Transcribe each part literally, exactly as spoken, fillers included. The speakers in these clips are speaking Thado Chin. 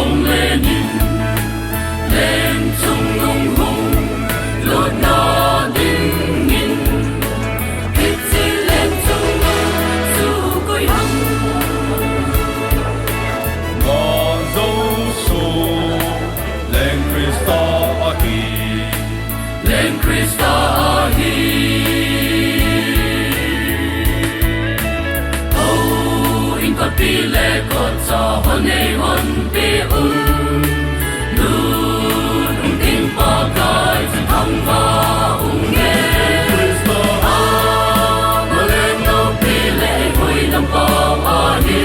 Hung lenin, leng chungnung hung lutna dingin, hiche leng chungnung chu koi ham? Nga Joshua, leng Christa ahi. Leng Christa ahi. Houin kotpi le kotcha hon nei hon pe un. Lungthim Pakai chu thangvah un nge. Christa a, maleng loupi le vuidam pau ahi.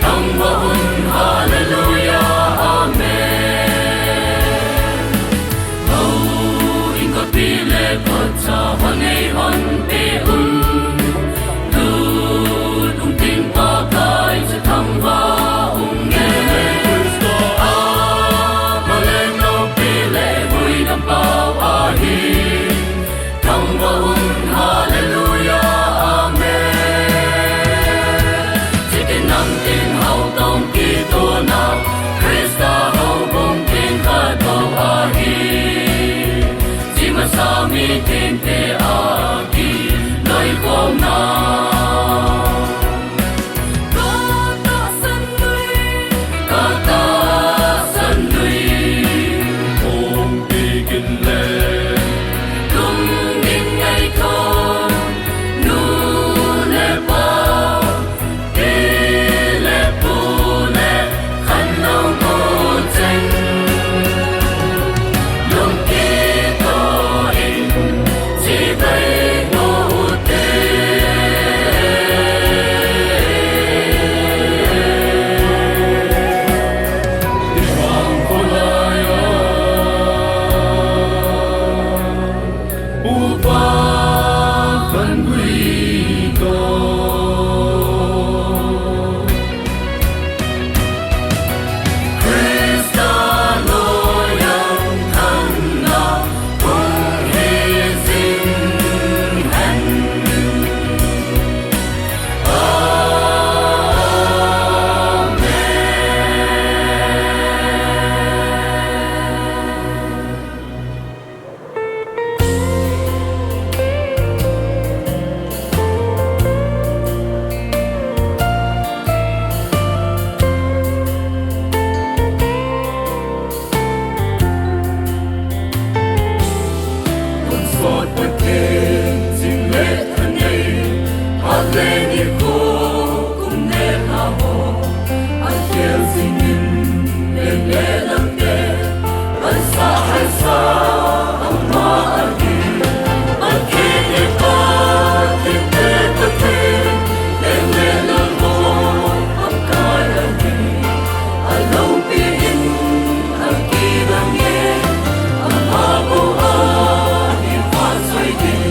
Thangvah un, Hallelujah, Amen. Houin kotpi le kotcha hon nei hon pe un. Lungthim Pakai chu thangvah un nge. Christa a, maleng loupi le vuidam pau ahi. Thangvah un, Hallelujah, Amen. Chuti nangtin houtong kitona, Christa houbung kin khat bou ahi. Chi masa mi thengte a kiloikhomna. Katahsan lui, katahsan lui. Hung pigin le. Lungin ngaito, nu le pa, pi le pu le, khanlou bu cheng. Lung kitoh in, chibai u te. Upa khanggui toh. Christa loiya thanna hung hi jing hen. Amen. Tonsot Pathen, jing le thanei, phat le nikho, kum le lha ho, akhel jing in, leng le lamte, Pansah haisa ama ahi. Pathen i Pa, thengte Pathen, leng le lam ho, Pakai ahi. Aloupi in, akidang e, ama bou ahi vahchoi ding.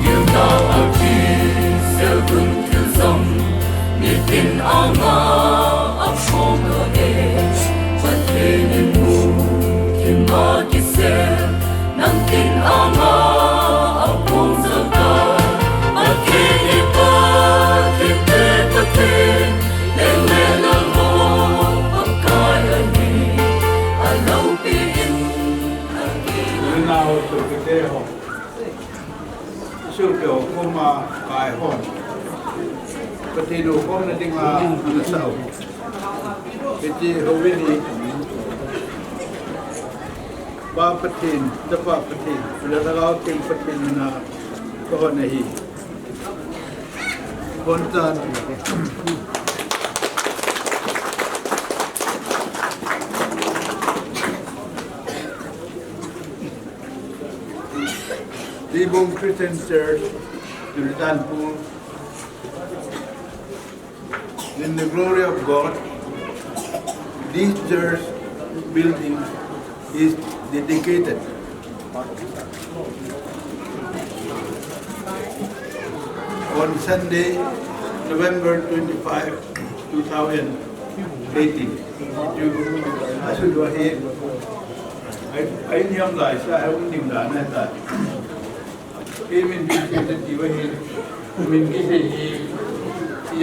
Gilna akisel un thil jong, mitin anga aphong lou e. Pathen in mu, thim akisel, nangtin anga aphong jou tai. Pathen i Pa, thengte Pathen, leng le lam ho, Pakai ahi. Aloupi in, akidang e. Unau sopite ho. Isopi ho koma kaihon, Pathen u khomna dinga ana sah u. Hiti houin hi Pa Pathen, Chapa Pathen, le Lhagao Theng Pathen mina kahon ahi. Bontan. Dibung Christian Church, Churachandpur. In the glory of God, this church building is dedicated on Sunday, November twenty-five, two thousand eighteen. Asudu ahi, ai, ai niam lai sa, ai um nim la na ta. Ei min kisei ti va hi, min kisei hi, ti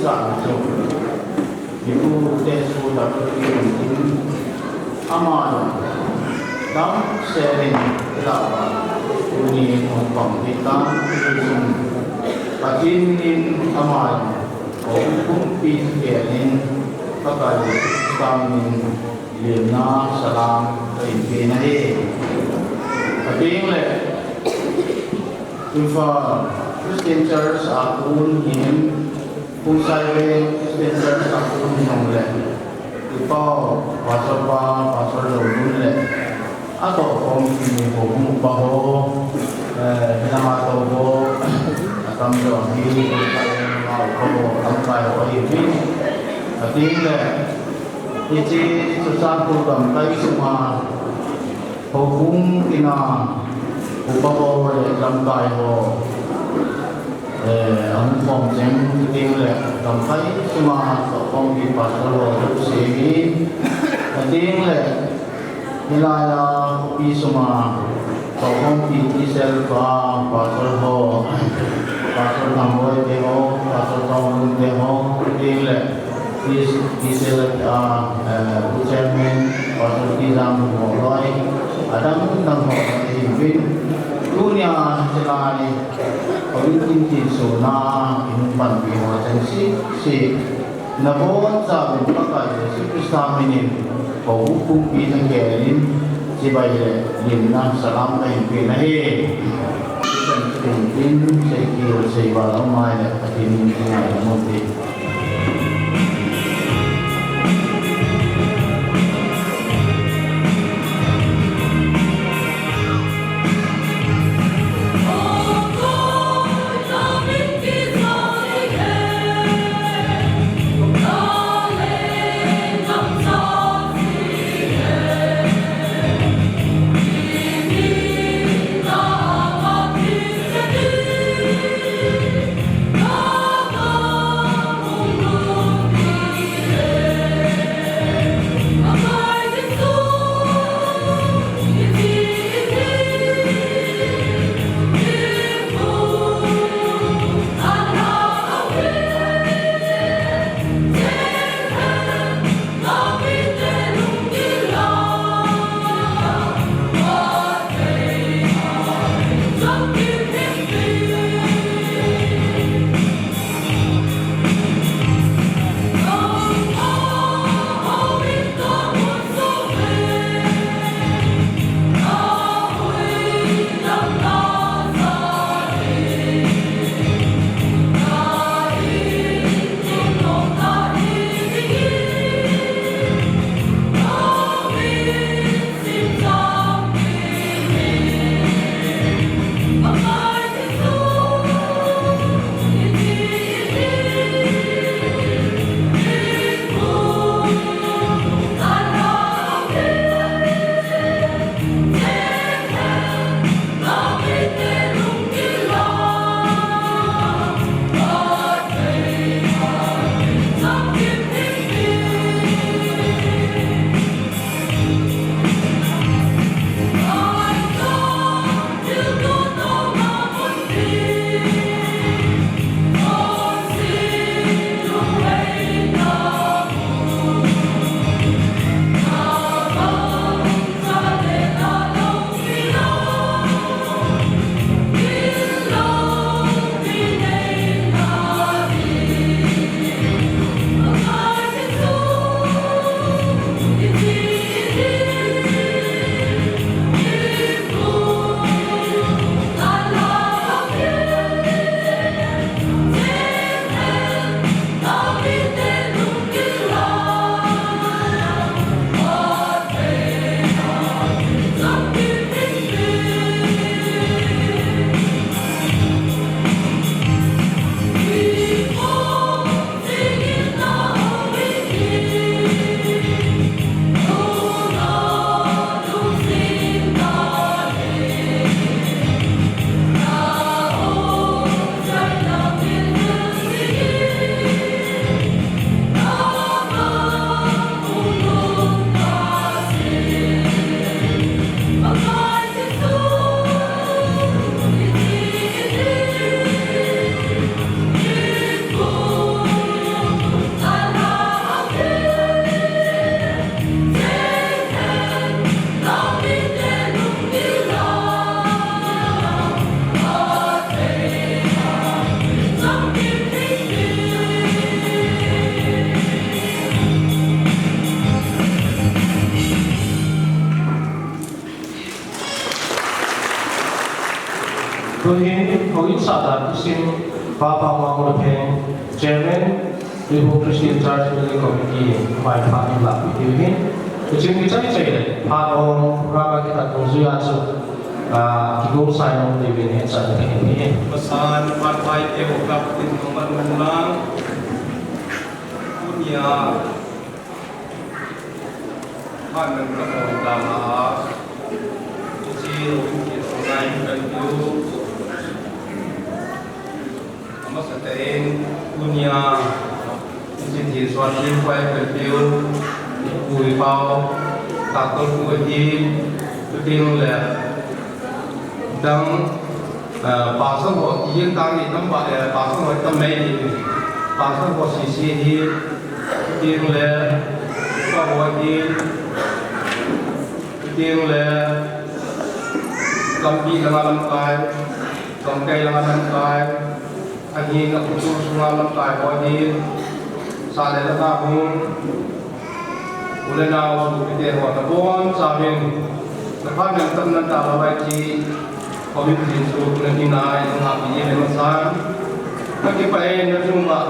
cha chu, ipu te su ta tu ki in ama dam se len la ni mo pang ki ta ki sun. Patin in ama ko kumpi ke in ka ka kam in Limna salam ka in pe na hi. Ka ding le Imphal Christian Church a kun hin, Khungsai Veng Christian Church a kun hin ong le, i pau, Pastor pa, Pastor Lodun le, a to kom ki ni ho mu pa ho, eh, na ma to ho, a kam jo hi, Khungsai Veng ma ho, kam kai ho hi, a ding le, Hiche Churachandpur gamkai sunga houbung ina upa ho le lamkai ho, eh, ahung khom cheng hiting le gamkai sunga tohkhompi pastor ho jouse hi, hiting le hilai a khopi sunga tohkhompi T-cell pa pastor ho, Pastor Thangboi te ho, Pastor Tonglun te ho, hiting le T-cell a, eh, Pu Chairman, Pastor Tijang ho loi, adang dang ho te hin vin. Tunia hilai, Covid nineteen suna, in panpi ho cheng sese. Nabonchauvin Pakai Jesu Christa minin, kou pumpi na kelin, chibai le limna salam kahin pe nahi. Isan tin tin, sei kil sei val amai le, Pathen in kingai namu te. Tuhin, houin sahdan kisim, Pa Pangmang Ulapheng, Chairman, Tuibuong Christian Church Building Committee, mai pha in la pi tiu hin. Kichim kichai chai le, phat hong, rama kitah dungjuia chu, ah, kigong sai hong tiu hin, hin sa tiu hin. Masan, phat phai te ho kap tin hong man man lang. Tunia, Phat nang ka hon ta a, hiche houin kisunga in kan tiu. Amasatah in, tunia, hiche thisan thil pai kan tiu, Pu Pau, Doctor Pu hi, chuteng le, dang, eh, pastor ho, ti jeng tang ni tam ba, eh, pastor ho tam mai ni, pastor ho sisi hi, chuteng le, pa ho hi, chuteng le, lampi langa lamkai, lamkai langa lamkai, ahin, akhotul sunga lamkai ho hi, sa le langa hung, U le nao, sopite ho, nabonchauvin, naphat nang tam nan ta uvin hiche, houin kisun na dinga, nang happy le masan. Kakipah e, nachunga,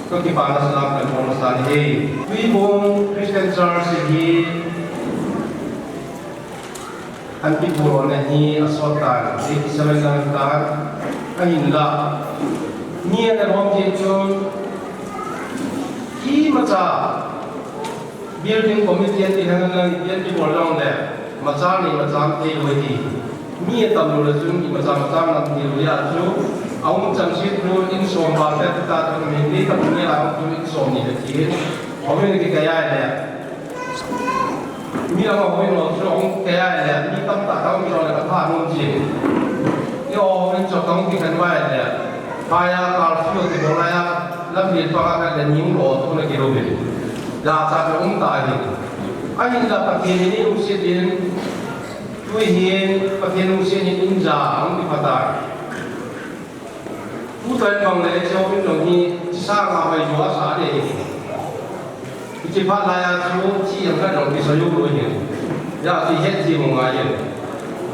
kakipana salam kahin phong masan e. Tuibuong Christian Church hi, An kipurna hi asot tan, eighty seven lang tan, ahinla. Mi ana lom jeh chun, imacha building committee ati hang lang, ipi ati bol jongle, machal nei macham thei lou ahi. Mi atam lou le chun, imacha macham lam thei lou ahi chu, aum chang se chu, in som val te ta ta, mi ni ta ni la chu, in som ni le ti. Houin kikai a le. Mi ama houin ho chu ahung kei a le, mi tamtah kahung kei le kapha nom jin. Eiho houin chu kahung kikhen uva le, phai a curfew kibol lai a, lampi panga khat le ni hung lo, tuna kilou vin. Jachat le um ta ahi. Ahinla Pathen in eilungset in, tuhin Pathen lungset in in ja ahung kipha tai. Tutan bang le, hiche houin jong hi, sang a hoi jo asa de hi. Hiche phat lai a chu, chi jang khat jong kisa jou lou ahi. Hijeh chun het ji mo ngai ahi.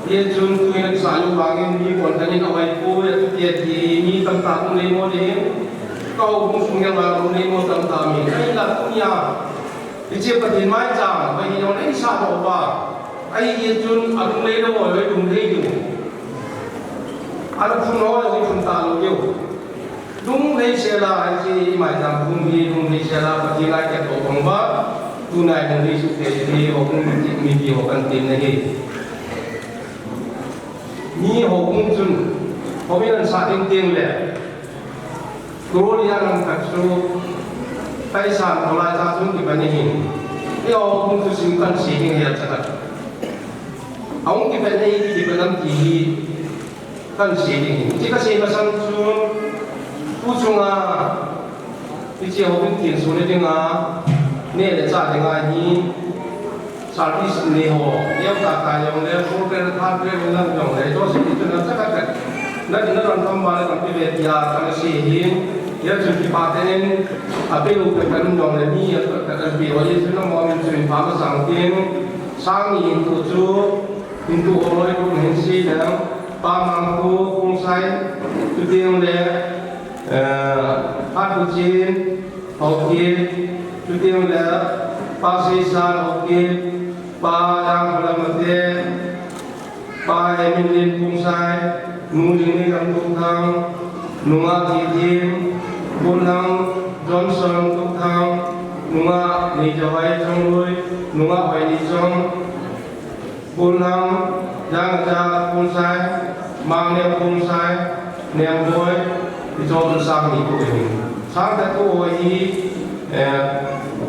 Hichun tuin kisa jou vangin mi kon khat in ahoi poi, ati ati, mi tamtah um nei mo de. Ka houbung sung jong a um nei mo tamtah mi. Ahinla tunia, hiche Pathen maicham, Pathen jong neisa doh uva. Ahi chun, alunglhai lou, alunglhai diu. Aluphun lou, alunglhai phun talou diu. Lunglhai sela, hiche maicham phung hi, lunglhai sela, Pathen a kitoh bang uva. Tuna lunglhai sute hi, houbung mipi, mipi ho kan tin ahi. Mi houbung chun, houin ana sah ding teng le. Gloria lang khat chu, taisan tolai cha chun kipan ahin. Eiho hung chu sim kan sei ding ahi a cha khat. Ahung kipan ahi, kipan am ti hi kan sei ding ahi. Hiche kasei masang chun, tu chunga, hiche houin kisun dinga, neh le chah dinga hi, Service nei ho, neo tah tah jong le, four grade, third grade lang jong le, jouse hi chun a cha khat khat. Na, na don thom ba le tampi ve tia, kana sei ahin, hijeh chun kipah tah in, apeh u peh kan jong le, mi a khat khat apeh u, hijeh chun amaho min chu in pha masang tin, sang ni hin tu chu, hin tu ho loi tu hin sei le, Pa Mangpu, Khongsai, chuteng le, eh, Phatpuchin, Haokip, chuteng le Pa Seisan Haokip, Pa Jangkholam Mate, Pa Heminlen Khongsai, Nu Lingneikam Tokthang, Nungah Thithim, Bulhang Johnson Tokthang, Nungah Neijahoi Chongloi, Nungah Hoineichong, Bulhang, Jangcha Khongsai, Mangnem Khongsai, Nemboi, hicho sang ni tu ahi. Sang khat tu ho hi, eh,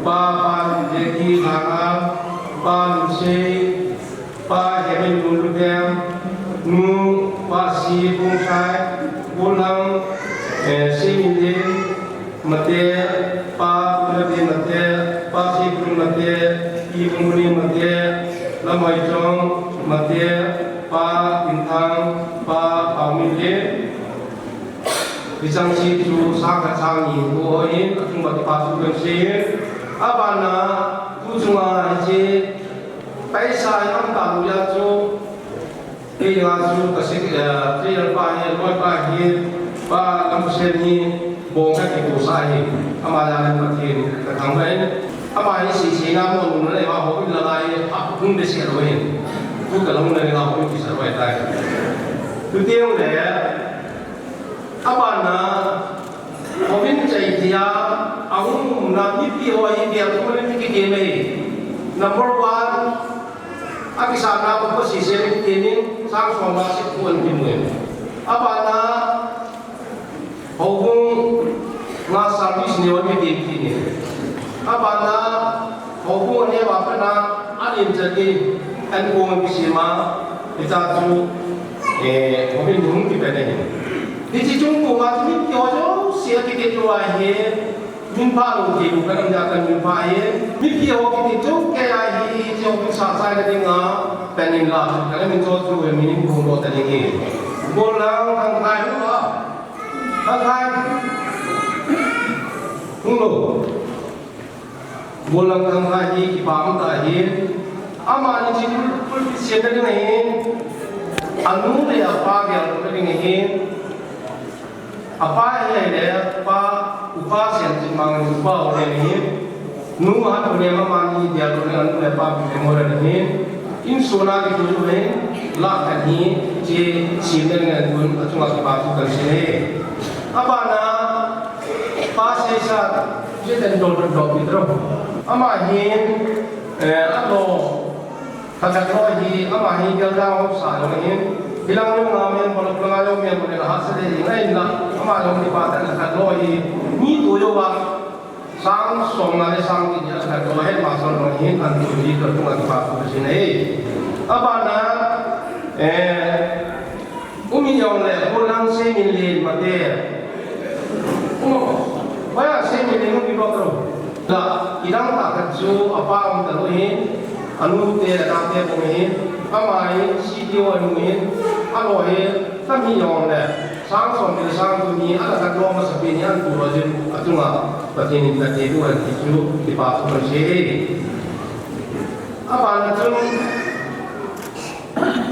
Pa, Pa Jackie Lhanga, Pa Lusei, Pa Hemin Lunlupem, Nu, Pa Si Khongsai, Bulhang, eh, Seiminlen, Mate, Pa Pumati Mate, Pa Sipun Mate, Pi Pumuni Mate, Lamhoichong Mate, Pa Kinthang, Pa Paominlen. Hicheng se chu sang khat sang ni ho hin, achunga kipa thu kan sei. Abana, tu chunga hiche, paisa jong tam ya chu, Kei Nga chu ka sik, eh, trainer pa hi, loi pa hi, pa lam sen hi, bong ka kitu sa hi, ama la lam Pathen ka thangvah in, ama hi sisi na mo nu le ma ho la lai, a hung de se lo hin. Tu ka long le nga ho ki sa lo tai. Tu te le, abana, Hovin chai tia, ahung na mipi ho hi bia ko le mi ki ke mei. Number one, a kisana ko ko si se mi ke ni, sang song ba si ko an ki mu. Abana, ho bung nga service ne wa mi ke ki ni. Abana, ho bung ne wa pa na, a lim cha ki, an ko ki si ma, ita chu, eh, hovin hung ki pe ne. Hiche chung ko ma chu mipi ho jouse a kiti chu ahi, min pha lo ti lo ka nam ja ka min pha hi, mipi ho kiti chu kei ahi, hiche ho sa sai ka ding a, pen in la, ka nam in cho chu he min in ko lo ta ding hi. Bol lang thang khai lo a. Thang khai. Hung lo. Bol lang thang khai hi kipah um tah ahi. Amani chu pulpit siam na ding ahi. Anu le apa gel na ding ahi. Apa hi le pa, upa siam chi mang upa ho le ahi. Nu han ko le amani gel na anu le apa gel mo le ahi. Insung a kitu chu ahi. La kan hi chi siam na ding ahi, achunga kipathu kan sei e. Abana pa sei sa Ye ten dol dol dol pi tro. Ama hin, eh, a lo. Khat khat lo hi, ama hi gel dang sa lo hin. Hilang lo nga men, bol lo nga lo men, bol lo ha sa le hi ngai na. Ama lo ni pa tan khat lo hi. Ni tu yo ba. Sang song na le sang ni khat lo hin ma son lo hin an tu ni to tu ma pa tu si nei. Abana, eh, Umi jong le, ko lang sei min len mate. Um, baya sei min len umi bak lo. La, idang ta khat chu, apa um ta lo hin, anu te, ana te bou hin, ama hin, C D O anu hin, alo hin, kami jong le, sang som le sang tu ni, ala khat lo masa pi ni, an tu lo jin, achunga, Pathen in kati tu an ti chu, kipathu kan sei. Abana chun,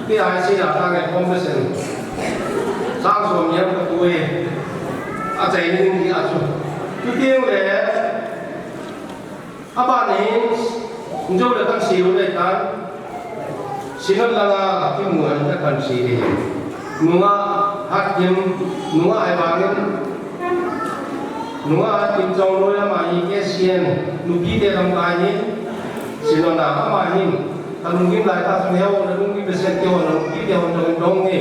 Ti ai si la ta ngai khom ka sen. Sang som yam ka tu e. A chai ni ding hi a chu. Tu ti le. Abana hin, njo le kan si u le tan. Sinat langa kimu an ta kan si le. Nunga hat kim, nunga ai ba ngin. Nunga hat kim chong lo ya ma hi ke sien. Nupi te lam ka hi. Sinat na ama hin. Ka lungkim lai ta chu neo, na lungkim besen keo, na lungkim keo, na lungkim dong nge.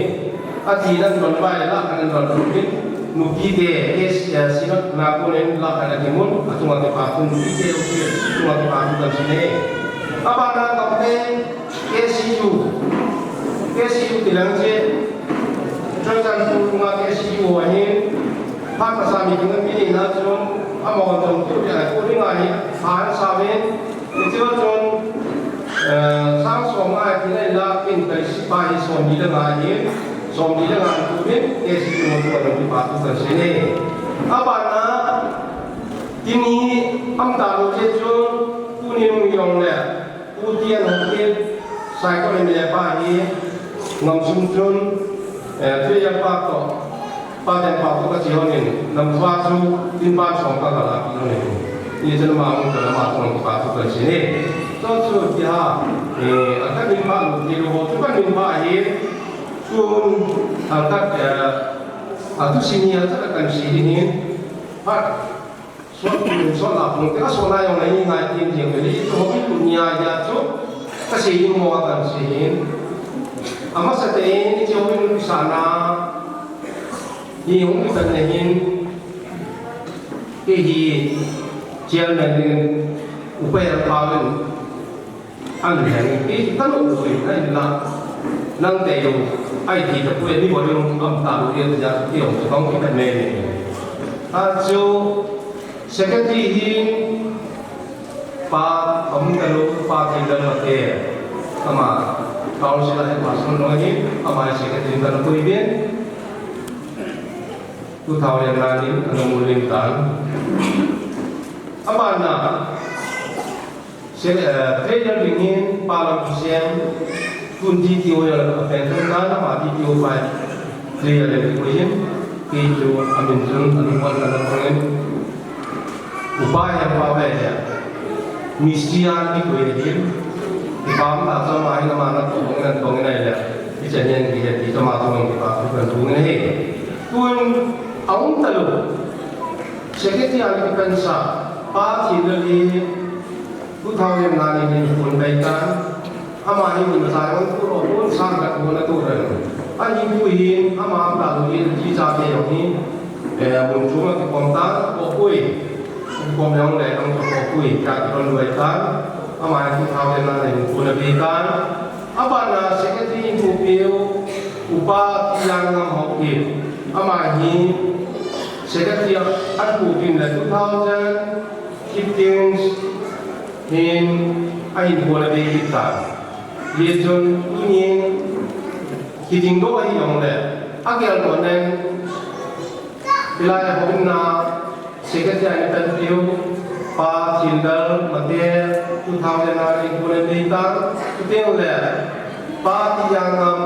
Ati nan don bai la, kan don lungkim. Nupi te, ke, eh, Sinat na ko len la, kan ati mun, achunga kipathu, nupi te, achunga kipathu kan sei ne. Abana ka te, K C U. K C U ti lang che. Churachandpur nga K C U ahin. Phat masa mi kinga mi ni na chun, ama on jong tu ya, ko ring ahi, phat sa min. Hichu chun, eh, sang som a kinai la kin kai sipai som ni le nga hi, som ni le nga tu bin, K C U mo tu anu kipathu kan sei ne. Abana, tuni am ta lo che chun, tuni nung jong le, Pu Tian Hon Kit, Saikot M L A pa hi, ngam sung chun, eh, Three Hill Park to, Pa Ten Pau to ka chi hon in, nam thua chu, tin pan song ka ka la pi hon in. Ni chun ma mu ka la ma song ka tu ka chi ni. To chu ti ha, eh, a ka min pa lu ti lu ho, chu ka min pa hi, chun, a ka, eh, a tu si ni a ta ka kan si ni, pa, Sot, sot la pung te ka sot la jong le ngai tin jing le, chu hobby pu nia ya chu, ka sei ding mo kan sei hin. Amasa te in, chu hobby pu sa na, hi hung ki tan ne hin, ke hi, chairman in, upai a pa in, An leng, kei chu ka lo ui, ka in la. Nang te lo, ai ti ta pui, ni bo lo, am ta lo, ya, ya, ti ong, ka ong ki ta me ni. A chu, secretary hi, pa, am ta lo, pa ti la ma te. Ama, council a pa sun lo hi, ama secretary ta lo pui bin. Tu thau ya na ni, ano mu lim tan. Ama na, Se, eh, trainer dingin, pa lam kisiam, Tun D T O a pen tun dan ama D T O pai clear le ko yin. Kei chu amin chun alungwan kana pangin. Upa ya pa ve ya. Mistri a ni ko ye din. Ki pam ta cha ma hin ama na ko ngin an ko ngin ai le. Ki chen yen ki ye ki cha ma ko ngin ki pa ko kan ko ngin he. Tun aum ta lo. Secretary a ni kan sa pa thi le li. Two thousand nine in kun bai tan. Ama hi mun sa yong tu lo kun sang kat mun tu ren. Ahin tu hin ama ta tu hin ji cha te yong hi. Eh, mun chu ma ki kom ta ko pui. Kom yong le yong ko pui ka ki ron bai tan. Ama hi two thousand nine in kun bai tan. Aba na secretary in tu piu upa ki yang ngam ho ki. Ama hi secretary an tu pin le two thousand fifteen hin ahin bol a bei kit tan. Ye chun tunin kiding do ahi jong le, agel do nen, hilai a houin na secretary a ni pen piu, pa Thindal Mate, two thousand a ahin bol a bei tan. Chuteng le, pa Tijang Ngam,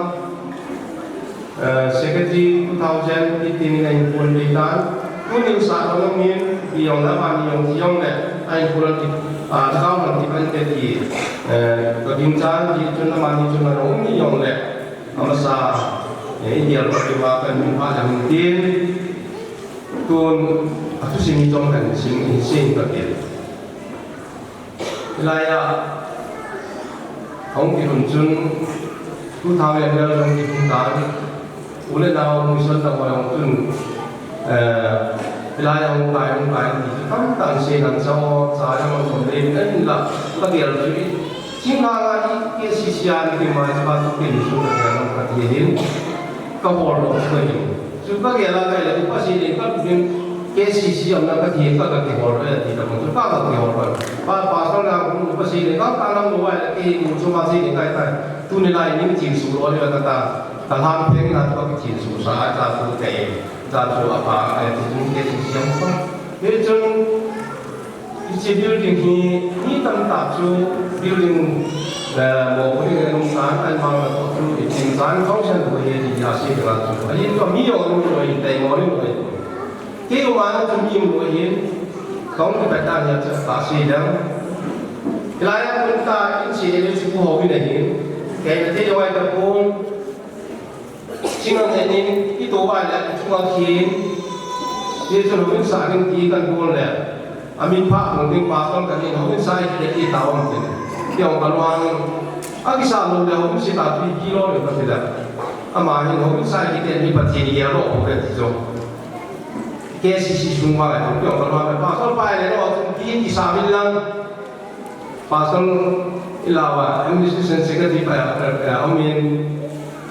Eh, secretary two thousand eighteen in a in phone dei tan. Tunin sa ko min, i yong la, mani yong, i yong le, a in phone ti, ah, account ti pan te ti, eh, ka bin chan ti chun la, mani chun la, yong, i yong le. Amasa, eh, India ko ti wa kan min pa jang tin. Tun, atu simi jong kan simi, simi ka ke. Hilai a, ahung kilhun chun, two thousand twelve jong kilhun tan, u le nao mission na hoi ahung chun, eh, hilai a hung kai, hung kai, ti chu tamtah in sei nan sa o, sa jong hung som le, kan la, ka gel chu i, ching ka nga i, K C C a ni ti ma, chu ka tu ke mission ka gel ka ti hin, ka bol lo chu ka hin. Chu ka gel a ka le, upa sei le, ka tu hin, K C C a na ka ti, ka ka kihol le, ti ta mo, chu ka ka kihol le. Pa, pastor na, upa sei le, ka ka nam lo wa le, ke, mu chu ma sei le, kai, kai. Tuni lai ning chin su lo le, ka ta, ka lam peng na, ka chin su sa, ka tu ke, ta chu a pa, eh, ti chu K C C a pa. Ye chun, Hiche building hi, mi tamtah chu building, eh, mo ko ding nung san, an mang la ko chu, i chin san, function ko ye di ya si la chu. Ahi to mi yo nung ko in tai mo nung ko. Kei u ma chu mi mo yin, kong ko ta ya chu ta si dang. Hilai a kun ta in si le chu ko ho bi na hin. Kei na te yo ai ta kun. Chingang henin, i to bai le, i chunga khin, i chun houin sa ding ti kan bol le, a min pha hung ding pastor kan in houin sa i kile i ta om tin. Ti ong kan wang, a kisa lo le houin si ta tu i kilo le ka ti le. Ama hin houin sa i kile ni Pathen i lo ko le ti jo. K C C sung wa le, ti ong kan wang le, pastor bai le lo, ti kisa min lang. Pastor Ilawa, Administration Secretary pa, eh, eh, Amin,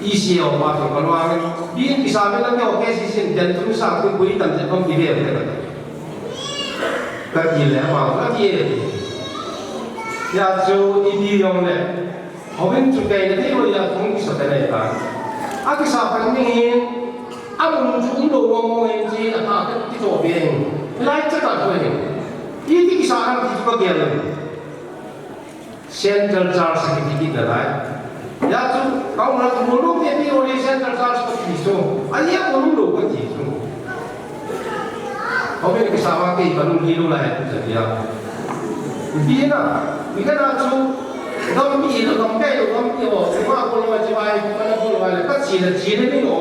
E C O Pastor Kalwang, din kisa min lang ke, okay, si sin, dan tu sa, tu bui tan, je pam ki be, ka ki le, ma, ka ki e. Ya, chu, i di yong le. Houin chu kai na, di lo ya, tung kisa ka le ta. A kisa pa ni hin, a mun chu lo mo mo hin, ji, a ta, ki to be hin. Lai cha ta to hin. I ti kisa ang ti chu ka gel. Central Church ki ti kit na lai. Ya chu, kau na chu mulu ke ti ori Central Church ko ti chu. A ye mulu lo ko ti chu. Kau be ki sa ma ke ka lu ni lu lai tu sa ya. Ti na, ni ka na chu, gam pi lo, gam kai lo, gam pi lo, ma ko lo ma chi bai, ma na ko lo bai, ka chi na chi na ni lo.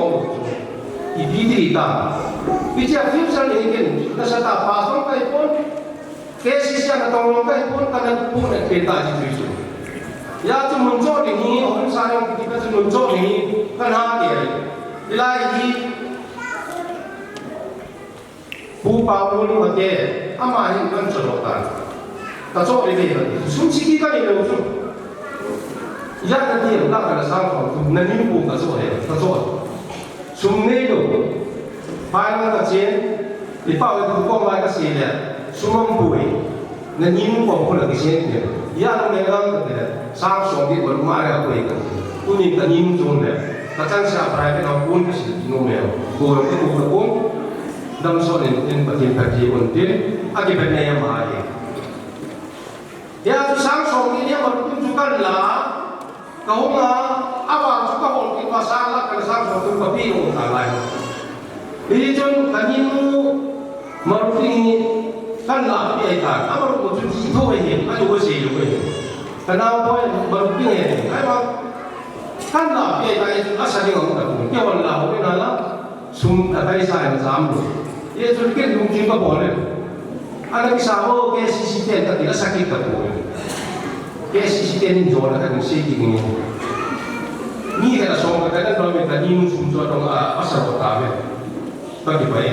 Ti ti ti ta. Pi cha future ni ken, na sa ta pastor kai pon. K C C a na tong long kai pon ka na pu na pe ta ji tui chu. Ya chu mun cho ding hi, hon sa yong ki ka chu mun cho ding hi, ka na ke ai. Ilai hi, pu pa pu ni ma ke, ama hin kan cho lo ta. Ka cho le be, sum si ki ka ni lo chu. Ya na ti, la ka na sang ko, na ni pu ka cho le, ka cho. Sum nei lo. Pai lang ka chen. I pa we tu ko mai ka si le. Sum am pui. Na nim ko ko la ki chen le. Ya lo le lang ka le. Sang song di ko ma le ko ka. Tu ni ka nim tu le. Ka chan sa private a kun ka si no me. Ko ro ko ko ko. Dam so nen tin pa tin pa ti un tin. A ki ben ne ya ma ye. Ya tu sang song ni ya ma tu tu kan la. Kahung a, avang chu kahol kit uva sang lakh khat le sang som thum kapeh lou ta lai. Hichun kaninu Maruti hi kanlah peh ahitan, amaruti chu dih thou ahi, anu asei lou ahi. Kanaopa Maruti ahi, ahivang kanlah peh ahitan, hichun asa ding ahung tapon, kihol lah hou in ala. Sum kakai sa in jam lou. Hichun ken lungthim kabol in. Ana kisa ho, K C C ten kati, asa kit tapon. K C C ten in jona kahin sei kit in. Mi khat a som khat kahin lou in, kaninu sum chu adong a, asa lou tauve. Kati pai.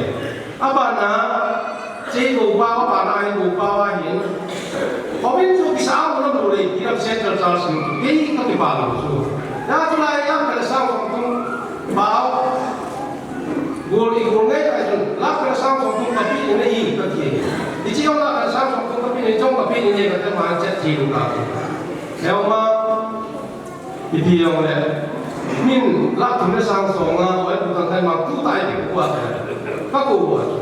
Abana, che go pa, abana hin go pa ahin. Houin chu kisa a lou lou le, hilam central church in. Kei kakipah lou chu. Ya chu lai lam khat le sang som thum. Pao. Gol i gol ngai ta chun, lakh khat le sang som thum kapeh ding ahi kati. Hiche jong lakh khat le sang som thum kapeh ding, jong kapeh ding ahi kati, aman chet thei lou ta. Euma, ipi jong le, min lakh thum le sang som nga, oi, pu tang khai mang tu tai ti kua. Kakou a chu.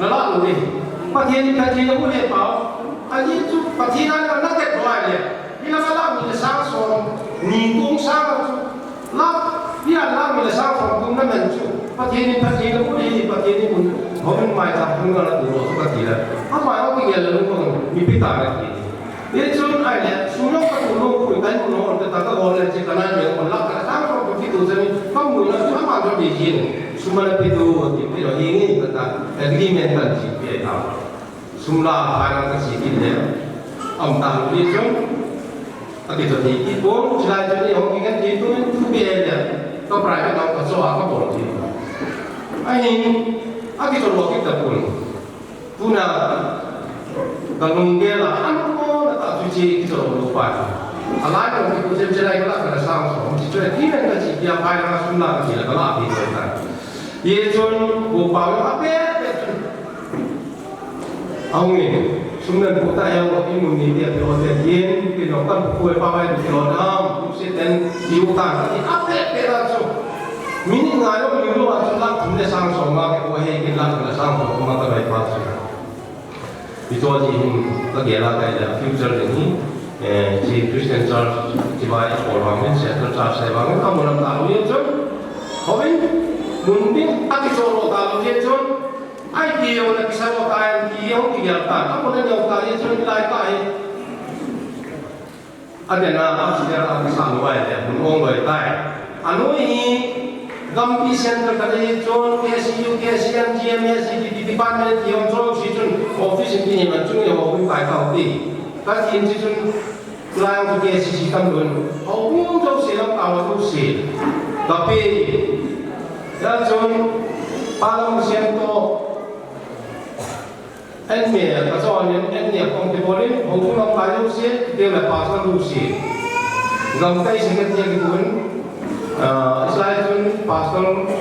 Nalah lou ding. Pathen in Pathen in amu le pao. Ahi chu Pathen in ana ket lou le. Hilam a lakh ni le sang som ni tung sang a chu. Lakh, hilam a lakh ni le sang som tung naman chu. Pathen in, Pathen in amu le, Pathen in amu. Houin mai ta hung na tu lou chu kati le. Ama hou kigel le lou mi pi ta le ti. Hichun ahile, sum jong katu lou, pui kai mu lou, te ta ka gol le, che kana le, kon lakh khat le sang som thum kitu chani, kamu na chu ama jong di jin. Sum ana pe tu, ti pe lou, hi nge kata, agreement kan chi pe ta. Sum la phai lang kachi kit le. Aum ta lou ding chun. Akichol thei kit pon, chulai chun eihon kigen thei tu, tu be le. Ka private lang kacho a kabol thei. Ahin, akichol lou kit tapon. Tuna, kalunggel a, anuko na ta chu che kichol lou pa. Alai kong kitu sem che lai ka lakh khat le sang som. Chi chu agreement kachi pia phai lang sum la kachi la kala pi ta. Hichun, go pa ape, ape chun. Ahung in, sum nan pu ta jong, imun ni dia pe o te hin, pi no kan pu e pa vai pi o dam, pu se ten, iu ta, i a pe pe la chu. Minute nga jong, iu lo a chu lakh thum le sang som nga ke ko he, kin lakh thum le sang som nga ka bai pa chu. Pi to ji hin, ka gel a ka ila, future ni hin, eh, ji Christian Church, ji bai a ko wang min, Central Church se wang min, ka mo lam ta lo ye chun. Houin, mun tin, a ki so lo ta lo ye chun. Ai, ti jong na kisa lou ta, ti jong kigel ta, amun a neo ta, hichun lai ta hi. Adena, a senior a kisa lou ai le, mun ong lou tai. Anoi hi, gampi center khat hi chun, K C U, K C M, G M S, department ti jong chun, hichun office ti ni man chun, jong hung kai ta ti. Ka tin hichun, Lai ang K C C tam lou. Hou hung jouse lam tao jouse. Kape. Ya chun, pa lam siam to. An me, ka chon an, an me kong te bolin, hou hung lam tao jouse, te la pastor jouse. Lam tai se ka tia ki pun. Ah, sai chun pastor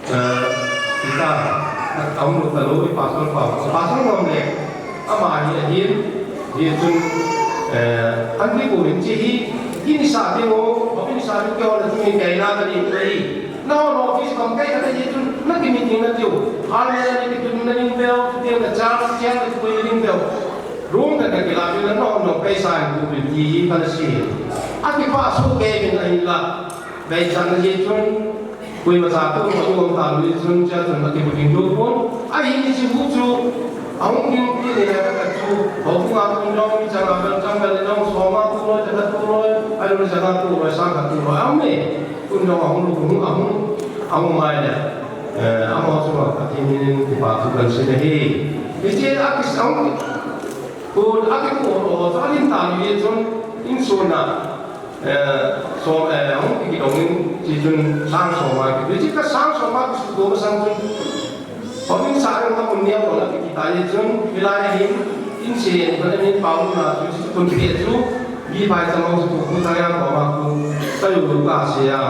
Eh, ita, aum lou ta lou, i pastor pa, pastor ngam le, ama hi ahin, hichun, eh, an ni ko hin chi hi, hi ni sa te o, o ni sa te o, na tu ni kai na ta ni kai. Na o, office kam kai ka ta hichun, na ki meeting na tiu. Hal na ni ki tu na ni bel, tu na church, church na tu ni bel. Room ka ka kila, na no, no, kai sa ni tu ni ti, ka na si. Aki pa so ke ni na ila. Bai chan na ji chun, koima cha tu, tu um ta lui chun, cha chun, ati bu ding tu pon. Ahi ni chi bu chu, ahung ding ti ni ka ka chu, ho bu nga tu jong, mi cha nga bel chang bel jong, so ma tu loi, cha tu loi, ai lu cha nga tu loi, sa ka tu loi, am ni. Kun jong ahung lu, ahung, ahung mai le. Eh, ama chu ma ka ti ni ni pa tu kan si ni hi. Ni chi a ki sang. Kun a ki ko, o, cha lim ta lui chun, in so na. Eh, so, eh, hung ki dong in, chi chun sang som a ki, chi ka sang som a ki su do sang chun. Hung in sa ring ka mun nia ko la ki ta ye chun, ki la ye hin, in se ye ko la min pa un na chu, chi kun ki ye chu, bi bai sa mo su ku ta ya ko ma ku, ta yu lu ka se ya.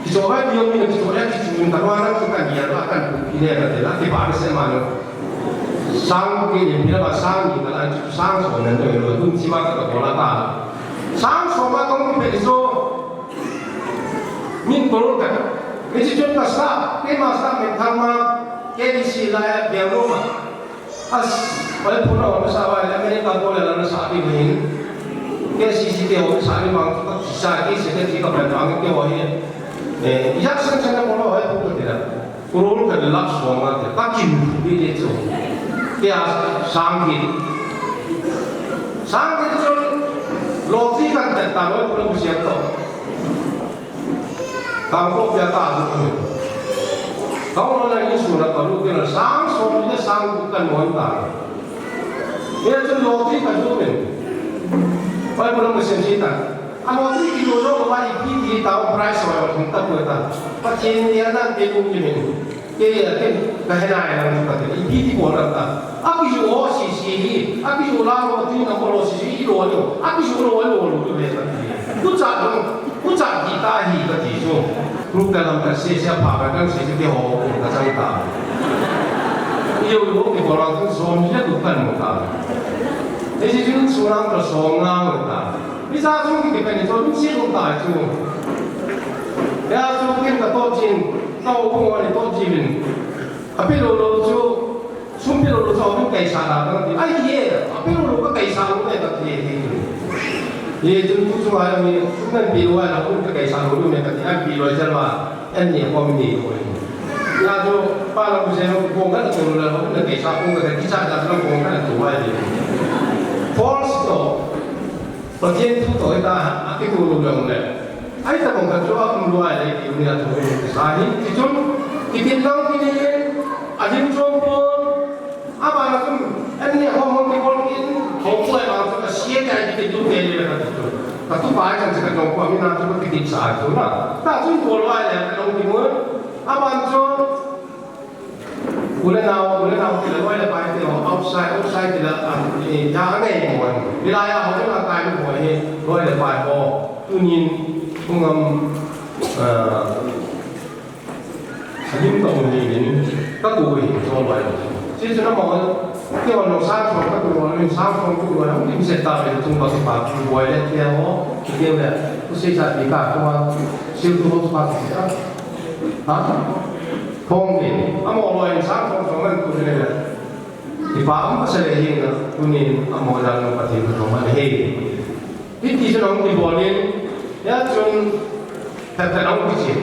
Ki so ba ki yo mi ki so ya ki chun ta wa na ku ka ni ya la kan ku ki ne ka te la, ki ba se ma no. Sang ki ye mi la ba sang ni ka la chu sang som ne no yo, kun chi ma ka ko la ka. Sang som a kong pe so. Min kol ka. Hichi chun ka sa, keima sa min thang ma, K B C lai a biang lou ma. As, oi puna oi sa vai, America ko le la na sa ti hin. Kei C C te ho sa ni bang ka sa ki se te ka pen bang ke ho hi. Eh, yak san san mo lo hai pu ka ti la. Kurul ka lak so ma te ka kin bi ni chu. Kei a sang ki. Sang ki chu lo ti kan ta ta lo ku lo siap to. Kangkok pia ta zu ni. Kau lo na insung na ka lu ke na sang so ni le sang ku kan mon ta. Ye chu lo ti ka zu ni. Pai mo lo mo sen si ta. A lo ti ki lo lo ba i pi ti ta o price wa wa ta ko ta. Pa ti ni ya na te lu ni ni. Kei a ken ka he nai lang ka te, ipi ti bol lang ta. A kiju o si si hi, a kiju la lo ti na bol o si si hi lo lo, a kiju lo lo lo lo le ta ti. Ku cha dong, ku cha ti ta hi ka ti so. Lu ka lam ka se se pa ka kan se se ke ho ka chang ta. I yo lo ke bol lang so mi le ku kan mo ta. E si jun so lang ka so nga mo ta. Mi sa so ki ke pe ni so lu si lo ta chu. Ya so kin ka to chin, ka o ko ni to chin. A pi lo lo chu, sum pi lo lo chu, a pi kai sa la ka ti. Ai ye, a pi lo lo ka kai sa lo ne ka ti ye. Ye tun tu chu ai mi, sum nan pi lo ai la, ka kai sa lo ne ka ti. Ai pi lo ai sa la, an ni ko mi ni ko. Ya chu, pa la ku se lo ko ka tu lo la, ka kai sa ko ka ti cha ka lo ko ka tu ai ye. False to. Pathen thu toh hita, a kitu lou jong le. Ai ta bang khat chu a um lou a le, ki um ni a thu ni sa hi, ti chun, ki tin lang ki ni, a lim chom pon, a ba na chun, an ni hom hom ki bol kin, hom ko ai ba chu ka sia ka ki tu te le ka tu. Ka tu ba chan ka jong ko mi na chu ki tin sa chu na. Ta chun bol wa le, ka long ki mo, a ba chu, U le nao, u le nao ti le loi le pai ti le outside, outside ti le, ah, eh, ja anei mo. Hilai a hou na kai lu mo hi, loi le pai ho. Tunin, kungam, ah, alim ka um ni ni, ka ku hi, so loi. Si si na mo, ti on lo sa so ka ku lo ni sa so ku lo ni se ta le tung ba pa ku loi le ti ho, ti le, ku se sa ti ka ku ma, si tu lo pa ti ka. Ha? Phong ke, amo loi sang phong phong man tu le. Ipa am pasal le hin na, tunin amo jal na Pathen ka phong man he. Hiti chun hung kibol in, ya chun, phat phat hung kichen.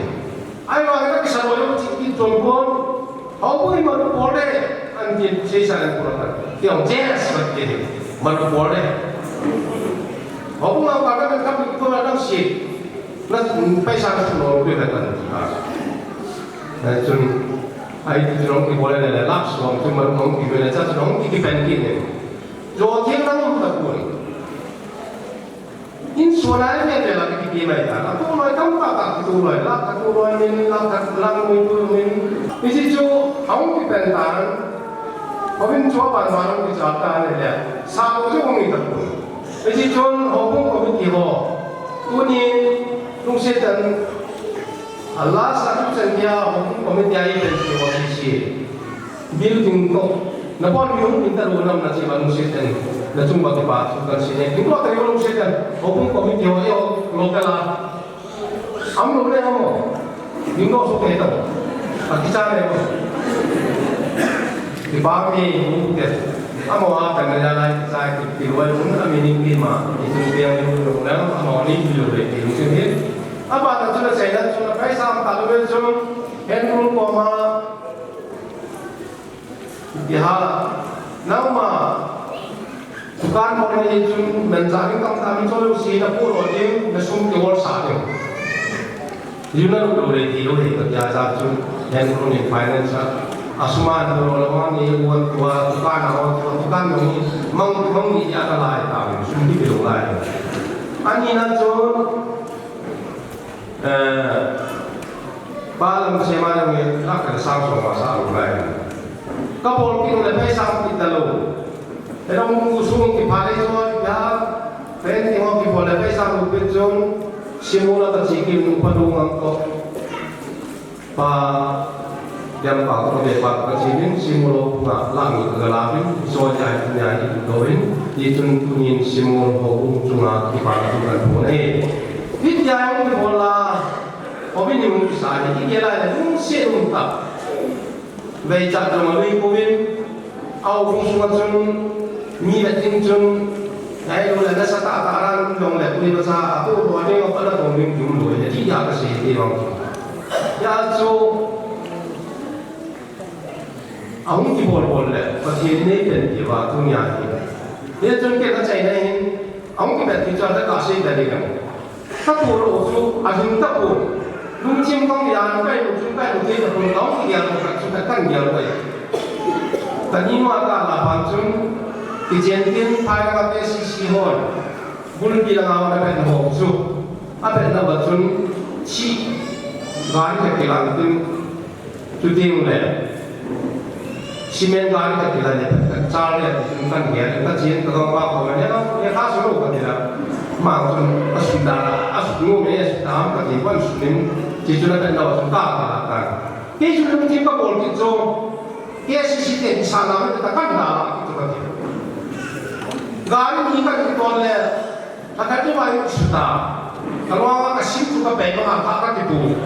Ai wa ka kisa loi chi ki tong kon, hau boi ma lu bol le, an ti sei sa le ko la. Ti hung ches ma ti, ma lu bol le. Hau boi ma ka ka ka ki to la dam si. Na, paisa na suno pe na kan. Na chun, ai ti chun kibol le le lak som chun ma hung kipe le cha chun hung kipe pen ki ne. Jo thil nang ta kun. In so na ne le la ki ki mai ta. Ka tu loi tam ta ta tu loi la ka tu loi min la ka lang min tu min. Ni si chu hung kipe ta. Hung chu ban ban hung ki cha ta ne le. Sa ko chu hung ta kun. Hiche chun houbung committee ho, tunin lungset in, a last a tuchan dia houbung committee a ipen ti ho hiche. Building toh, nabol mi hung in talou nam na che ba lungset in, nachung ba kipa chu kan sei ne. Ding lo ta lungset in, houbung committee ho, eiho local a. Am lo le amo. Ding lo so ke ta. A kicha le mo. Ti ba mi mu ke. Amo a kan na lai kicha ki ti lo mo na mi ni ni ma. Ni ni ni ni lo na amo ni ni lo le ki ni ni. A ba ta chu le sai na chu na kai sam ta lo le chu. Hen ru ko ma. Biha, nangma, dukan bol na hi chun, man ja ding tam tam chun, si na pu lo ding, na sum ki wol sa ding. Yu na lu le ti lo le ka ja ja chun, hen lu ni finance a. A sum a na lo lo ma ni won tua, dukan a won tua, dukan ni, mang, mang ni ya ka lai ta, sum ki lo lai. Ani na chun, Eh, pa lam sema lam nge, lak ka sang song ma sa lu lai. Ka bol ki le pai sang ki ta lo. He dong mu sung ki pha le so ya, pen ki mo ki bol le pai sang lu pin jong, simu la ka chi ki nu pa lu ngang ko. Pa, Diam pa ko be pa ka chi min, simu lo nga lang ni ka la bin, so ya ni ya ni ko in, ni tun tun in simu ho ung chunga ki pa ka tu kan bo ne. Ni ya ni ko la, ho bin ni ung sa ni ki ke la ni ung se ung ta. Ve cha to ma lui ko bin, au ung sunga chun, ni la ting chun, ai lo la na sa ta ta ra Jong le, tui masa, a tu tu, a ding, a pala tu, ning tum lo, ya, ti ya ka sei ti bang. Ya chu, a hung kibol bol le, Pathen nei pen ti va tu nia hi. Ye chun ke ka chai na hin, a hung kibol ti cha ka sei ta ni ka. Ka tu lo chu, a hing ta pu. Lungthim kong ya, kai lu chu, kai lu te ta pu, ka hung kibol ka chu ka kan ya ka. Ka ni ma ka la pan chun, ki chen tin, phai ka te si si hon. Bulpi langa a pen ho chu, a pen na va chun, chi gari ka kilang tin, chu ting le, cement gari ka kilang le, ka char le, chun kan ge, ka chin ka ba ko ne, ne ka su lo ka tila. Ma chun, a su da, a su no me, a su da, ka ti ban su min, chi chu na pen na va chun ka ka ka. Kei chu lungthim ka bol kit chu, K C C te sa na me ta kan da la kit chu ka ti. Gari ni ka ti ton le, a ka ti mai su ta. Ka lo ka sim chu ka pe ma ka ka ti bu.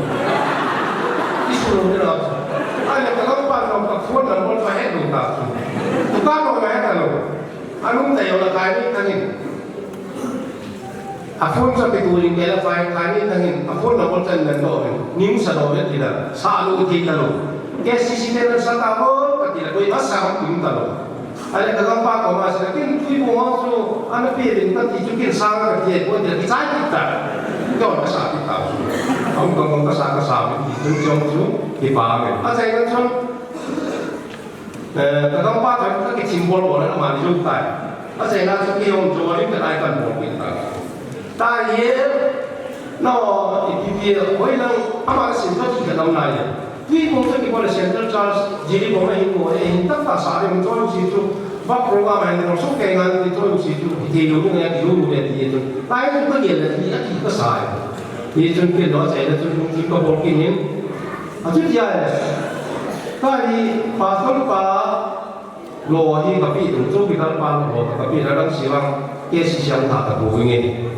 Ti su lo ni la. Ai le ka lo pa lo ka phone number ka he lo ta chu. Tu ka lo ka he ta lo. Anung ta yo la kai ni ta ni. A phone sa pe tu ling ke la fai, kai ni tangin, a phone number chan nan do ven, ning sa do ven ti la, sa lo ti ta lo. K C C te nan sa ta ho, ka ti la, koi a sa kum ta lo. Ale ka gam pa ko ma sa, kin tui mo ho su, ana pe ven ta ti chu kin sa ka ti, ko ti la, ki chai ti ta. Ko ka sa ti ta su. Ang ka ka sa ka sa ven ti chu chong chu, ki pa ven. A chai nan chong, Eh, ka gam pa ka, ka kithim bol bol na ma ni jong tai. A sei na chu ki hong jo ring ka tai kan bol ring tai. Tai ye, no, i pi pi, hoi lang, ama ka sim ka ki ka dam na ye. Tui kong ka ki bol Central Charge, jiri kong na hin mo, eh, hin tak ta sa ring jo si chu, ba program hin mo, so ke ngan ki jo si chu, ki ti lu ni ya ki lu ni ya ti ye chu. Tai chu ka ye la ti ya ki ka sa ye. Ye chun ki lo sei na chu ki ka bol ki nin. A chu tia le. Ka hi pastor pa lo hi ka pi tung chu ki kal pa lo ka pi la dang si lang ke si siang tha ka bu nge.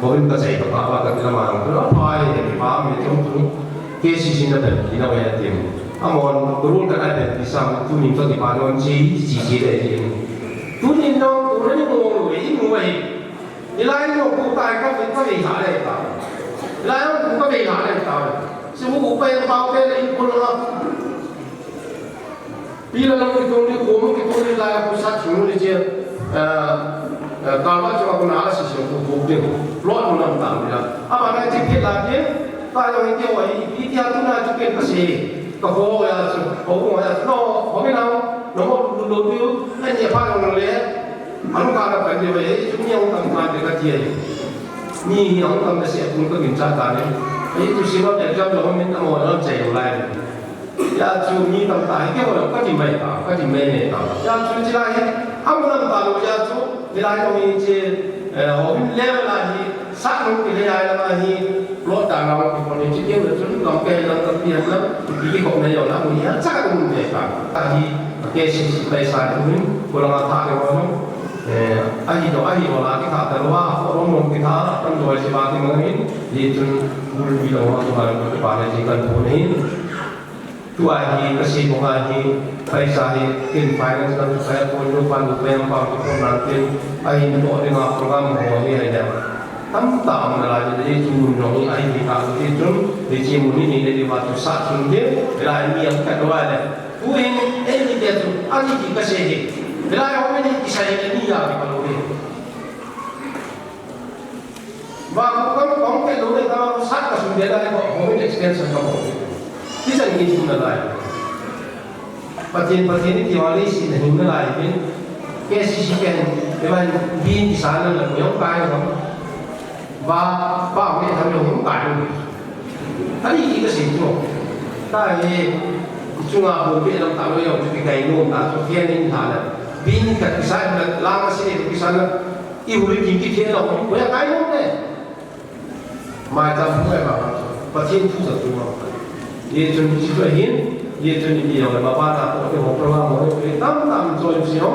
Ko in ka sei ka pa pa ka ti la ma ang la pa ye ki pa mi chung chu ke si si na pen ki na wa ya tim. A mon ko rul ka na pen ki sam tu ni ka ki pa non chi chi chi le ji. Tu ni no tu ni mo we i mo we. Ilai no ku tai ka ka ve ha le ta. Ilai no ku ka ve ha le ta. Si mu ku pa pa te le in ko la. Pi la lo ki tung ni ku mu ki tung ni la ku sa chu ni je. Eh, eh, ka ma chu ku na la si si ku ku ding. Lo no nam ta ni la. A ba na ti ke la ke. Ta yo ni ke wa i ti a tu na chu ke ka se. Ka ho ya chu. Ho ho ya chu. No, ho mi na. No mo lu lu lu. Ni pa lo le. Anu ka na kan de ve, chu mi ang tam kan de ka ti ai. Mi hi ang tam de se kun ka min cha ta ne. Ai tu si lo exam lo min amo lo chai lo lai. Ya chu mi tam ta hi ke ho lo ka ti mai ta, ka ti mai ne ta. Ya chu chi lai hi, am lam ta lo ya chu, chi lai lo mi chi, eh, ho min le la hi, sa lo ki le ai la hi, lo ta na ki ko ni chi ke lo chu lo ke lo ka pi na, ki ki ko me yo na mu ya cha ka mu de ta. Ta hi, ke si si pai sa ni, ko la ma ta ke ho. Eh, ahi do, ahi do la, ki ta ta lo a, ko rom rom ki ta, kan do si ba ki mang in, di tun bul bi lo ma, tu ba lo ki ba le ji kan tu ni. Tu ahi, ka si ko ahi, paisa hi, kin finance kan tu kaya ko lo pan tu kaya pa ko na tin, ahi do de ma program ho ni ai da. Tam tam na la di tu no ni ahi ki ta di tun, di ji mu ni ni de di wa tu sa tun de, la ni am ka do ale. Tuhin, eini te chu, ani ti ka sei hi. Hilai a um eini kisai hi, ani ya ki palo hi. Ba ko kam kam ke lo le ta sat ka sun de lai ko, home extension ka ko. Ti san ki sun da lai. Pathen, Pathen ni ti wa le si na hin na lai hin. Ke si si ken, e ban bin ki sa na la ko yong kai ko. Ba, ba me tham yong kai ko. Ani ki ka sei chu. Ta hi, chunga bol be lam ta lo yong chu ki kai nom ta chu fian in tha le. Bin ka kisai la, la ma si ki sa la. I huri ki ki fian lo, ko ya kai nom le. Mai ta pu mai ba. Pathen thu sa tu ma. Ye chun ki chu hin, ye chun ni yong le ba ba ta ko ke ho program ho ke tam tam choi si ho.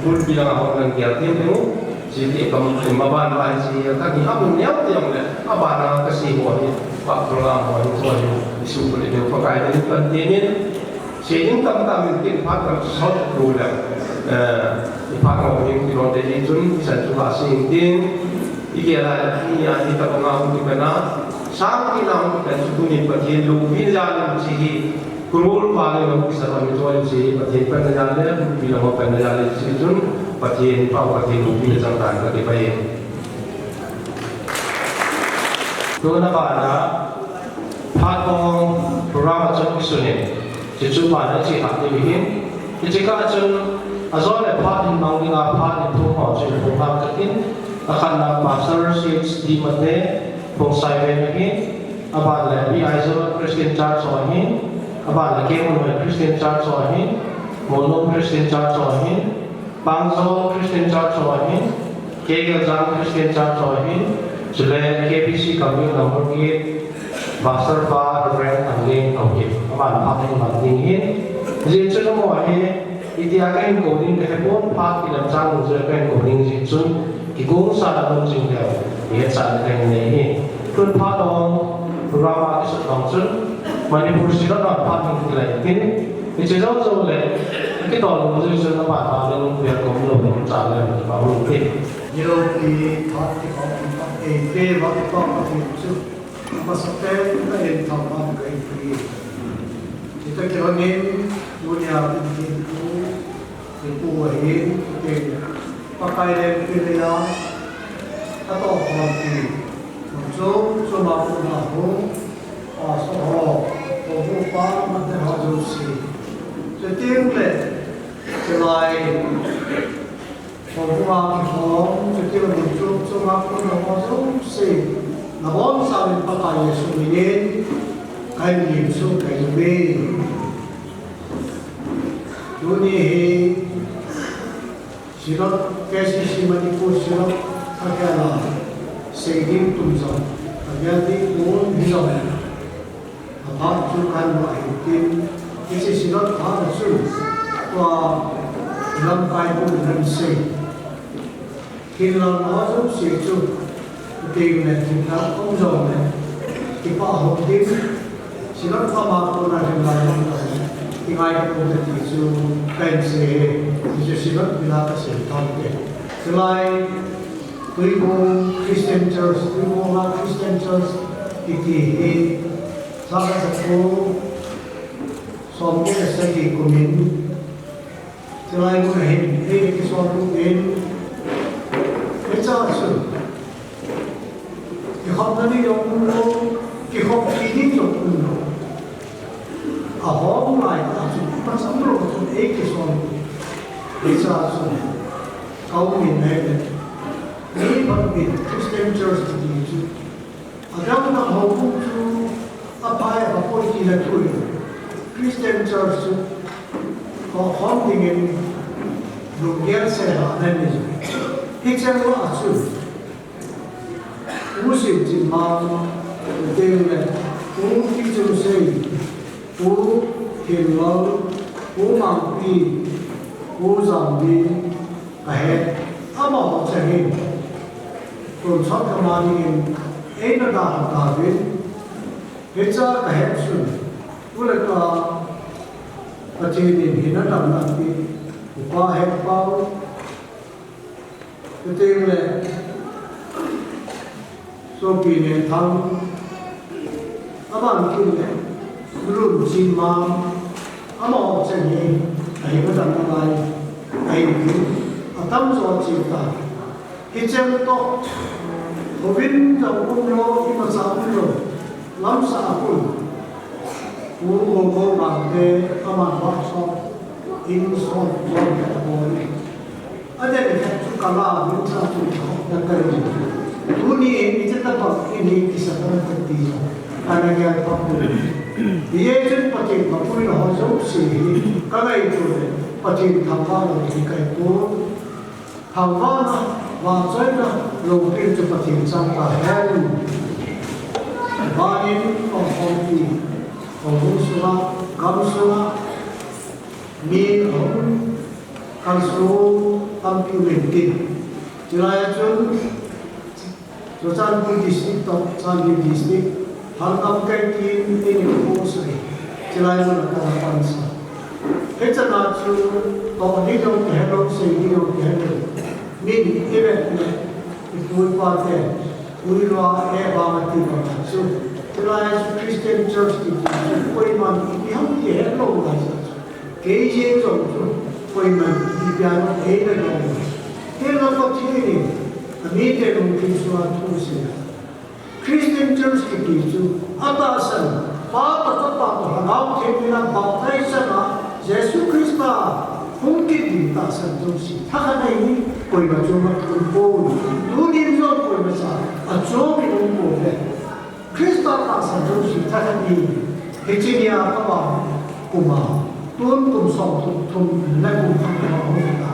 Bul pi la ho nan kia tem tem. Siti kam, kam ba ban ba si ka ni amun neo te yong le, a ba na ka si ho ni, pa program ho ni, ho ni, isu ko le pa kai ni kan te ni. Si ni tam tam ni pa ka so ko le. Eh, pa ko ni ki lo de ni tun, sa tu ba si ni. Kila ni a ni ta ko nga hung kipana, sang ni na hung kipan chu tuni Pathen loupi na jal in chi hi, kurul pa ni hung kisa kami to in chi hi, Pathen pan na jal le, pi la mo pan na jal le chi chun, Pathen pa Pathen loupi na jal ta ka ti pa ye. Tuna bana, Phat hong program a chun kisun in, chuchu bana chi khat ni hin, kichi kah chun, ajole phat in mang dinga phat in thum ho chu in thum hang khat in, akhatna Pastor C H D Mate, Khongsai ven ahin, aban le P I Zone Christian Church ho ahin, aban le Kemon Christian Church ho ahin, Molnom Christian Church ho ahin, Pangzong Christian Church ho ahin, Kegeljang Christian Church ho ahin, chule K B C Kamyun number eight, Pastor pa Reverend Angleng ho ahin, aman phat hung lang ding ahin. Jeh chun amaho hi, itia kahin kou ding kahe pon, phat kilam chang jeh kahin kou ding jeh chun, kigong sa na lom jing leu, ihet sa na kahin nei ahi. Tun phat hong, program a kisut hong chun, Manipur Synod a phat hung kilai tin, Hiche jou jou le, kitol lou jou jou le, ama ta le lung pia kom lou le, cha le, ma lung te. Ni lou pi, phat ti kom, ei te, va ti kom, ti chu. Ama sa te, na en thang ma ka ei pi. Ni ta ki ro nin, mu nia, ti ti pu, ti pu ahin, ti. Pakai le pi le ya, ka to kom ti. Chu, chu ma pu na hu, Pastor ho, houbung pa, mate ho jouse. Chuteng le, chulai, houbung a kikhom, chuteng le mun chom chom a kon ho jouse. Nabonchauvin Pakai Jesu minin, kahin lim sung kahin uve. Tuni hi, Synod, K C C Manipur Synod, a kiana, sei ding tum jong, a gel ding pon hi jong, a phat chu kan mu ahi tin, hiche Synod phat a chun, tua, lamkai pu nan sei. Hinla na jouse chu, Pathen le thilha um jong le, kipah hou ding, Synod phat a kona hinla um jong le, kingai kati chu, kahin sei e, hichu Synod bila kasei thou te. Chulai, Tuibong Christian Church, Tuibong a Christian Church, kiti hi, sanga chapang, som ni le sagi kumin, Chulai mun a hin, ei kisol lut in, hiche a chun, kikhopna ding jong umlou, kikhop kit ding jong umlou. Ahom lai tah chun, imacha umlou chun ei kisol lut. Hiche a chun, ka um in ahile, mi phabep in Christian Church ti chu, Adang dang houbung chu aphai apoi ti la thu in Christian Church chu kokhom dingin lunggel sel a nei. Hicheng a chu Pu Simchinmang, chuteng le Pu Kichungsei, Pu Khenlal, Pu Mangpi, Pu Jambi, kahet, amaho chengin tonsot kama dingin eina dalha tauvin, hiche a kahet chun, tu le tua Pathen in hinna damna pi, Upa Hepau, chuteng le Sopi Nethang, aban kit le Lunchingmang, amaho cheng hi ahinna damna lai ahi, atamjo cheh tai. Hicheng toh, houin jong umlou, imacha umlou, lamsah a kon, Pu Gogo Mangte, aman vahchom in sot jong abol in. Aden khat chu kala min cha chu na kal ni. Tuni in hiche tobang in hi kisa kana kati. Kana gel pha pu. Hiche chun Pathen kapuina ho jouse hi kangaito le Pathen thangvahna hi kahi pon. Thangvahna, vahchoina, loupina chu Pathen chang tahen. Vanin, kong khompi, kong hung sunga, gam sunga, mi ahung kalson tampi um intin. Chulai a chun, Churachandpur District toh, Chandel District, Thangkam Keitin, eini post ahi. Chulai mun a kana pansa. Hiche a chu, toh ding jong kihelou, sei ding jong kihelou. Min ivet le, Pu ipa te, ui lua e bang ati bang chu. Chulai chu Christian Church ti chu koiman ipi ham ti helou lai chu. Kei jeng jong chu koiman ipi ham ti helou lai. Helou Pathen in amite lungthim sunga thu asei. Christian Church kiti chu atahsan, Pa toh Chapa toh Lhagao Theng mina baptize sanga Jesu Christa hung kit ding tahsan chu si. Thakhat ahi, koima chunga thum pon. Tunin jong koima cha achom in um pouve. Christa tahsan chu si thakhat ahi. Hiche nia kava kum a, tun kum som thum, thum le kum khat a hung ta.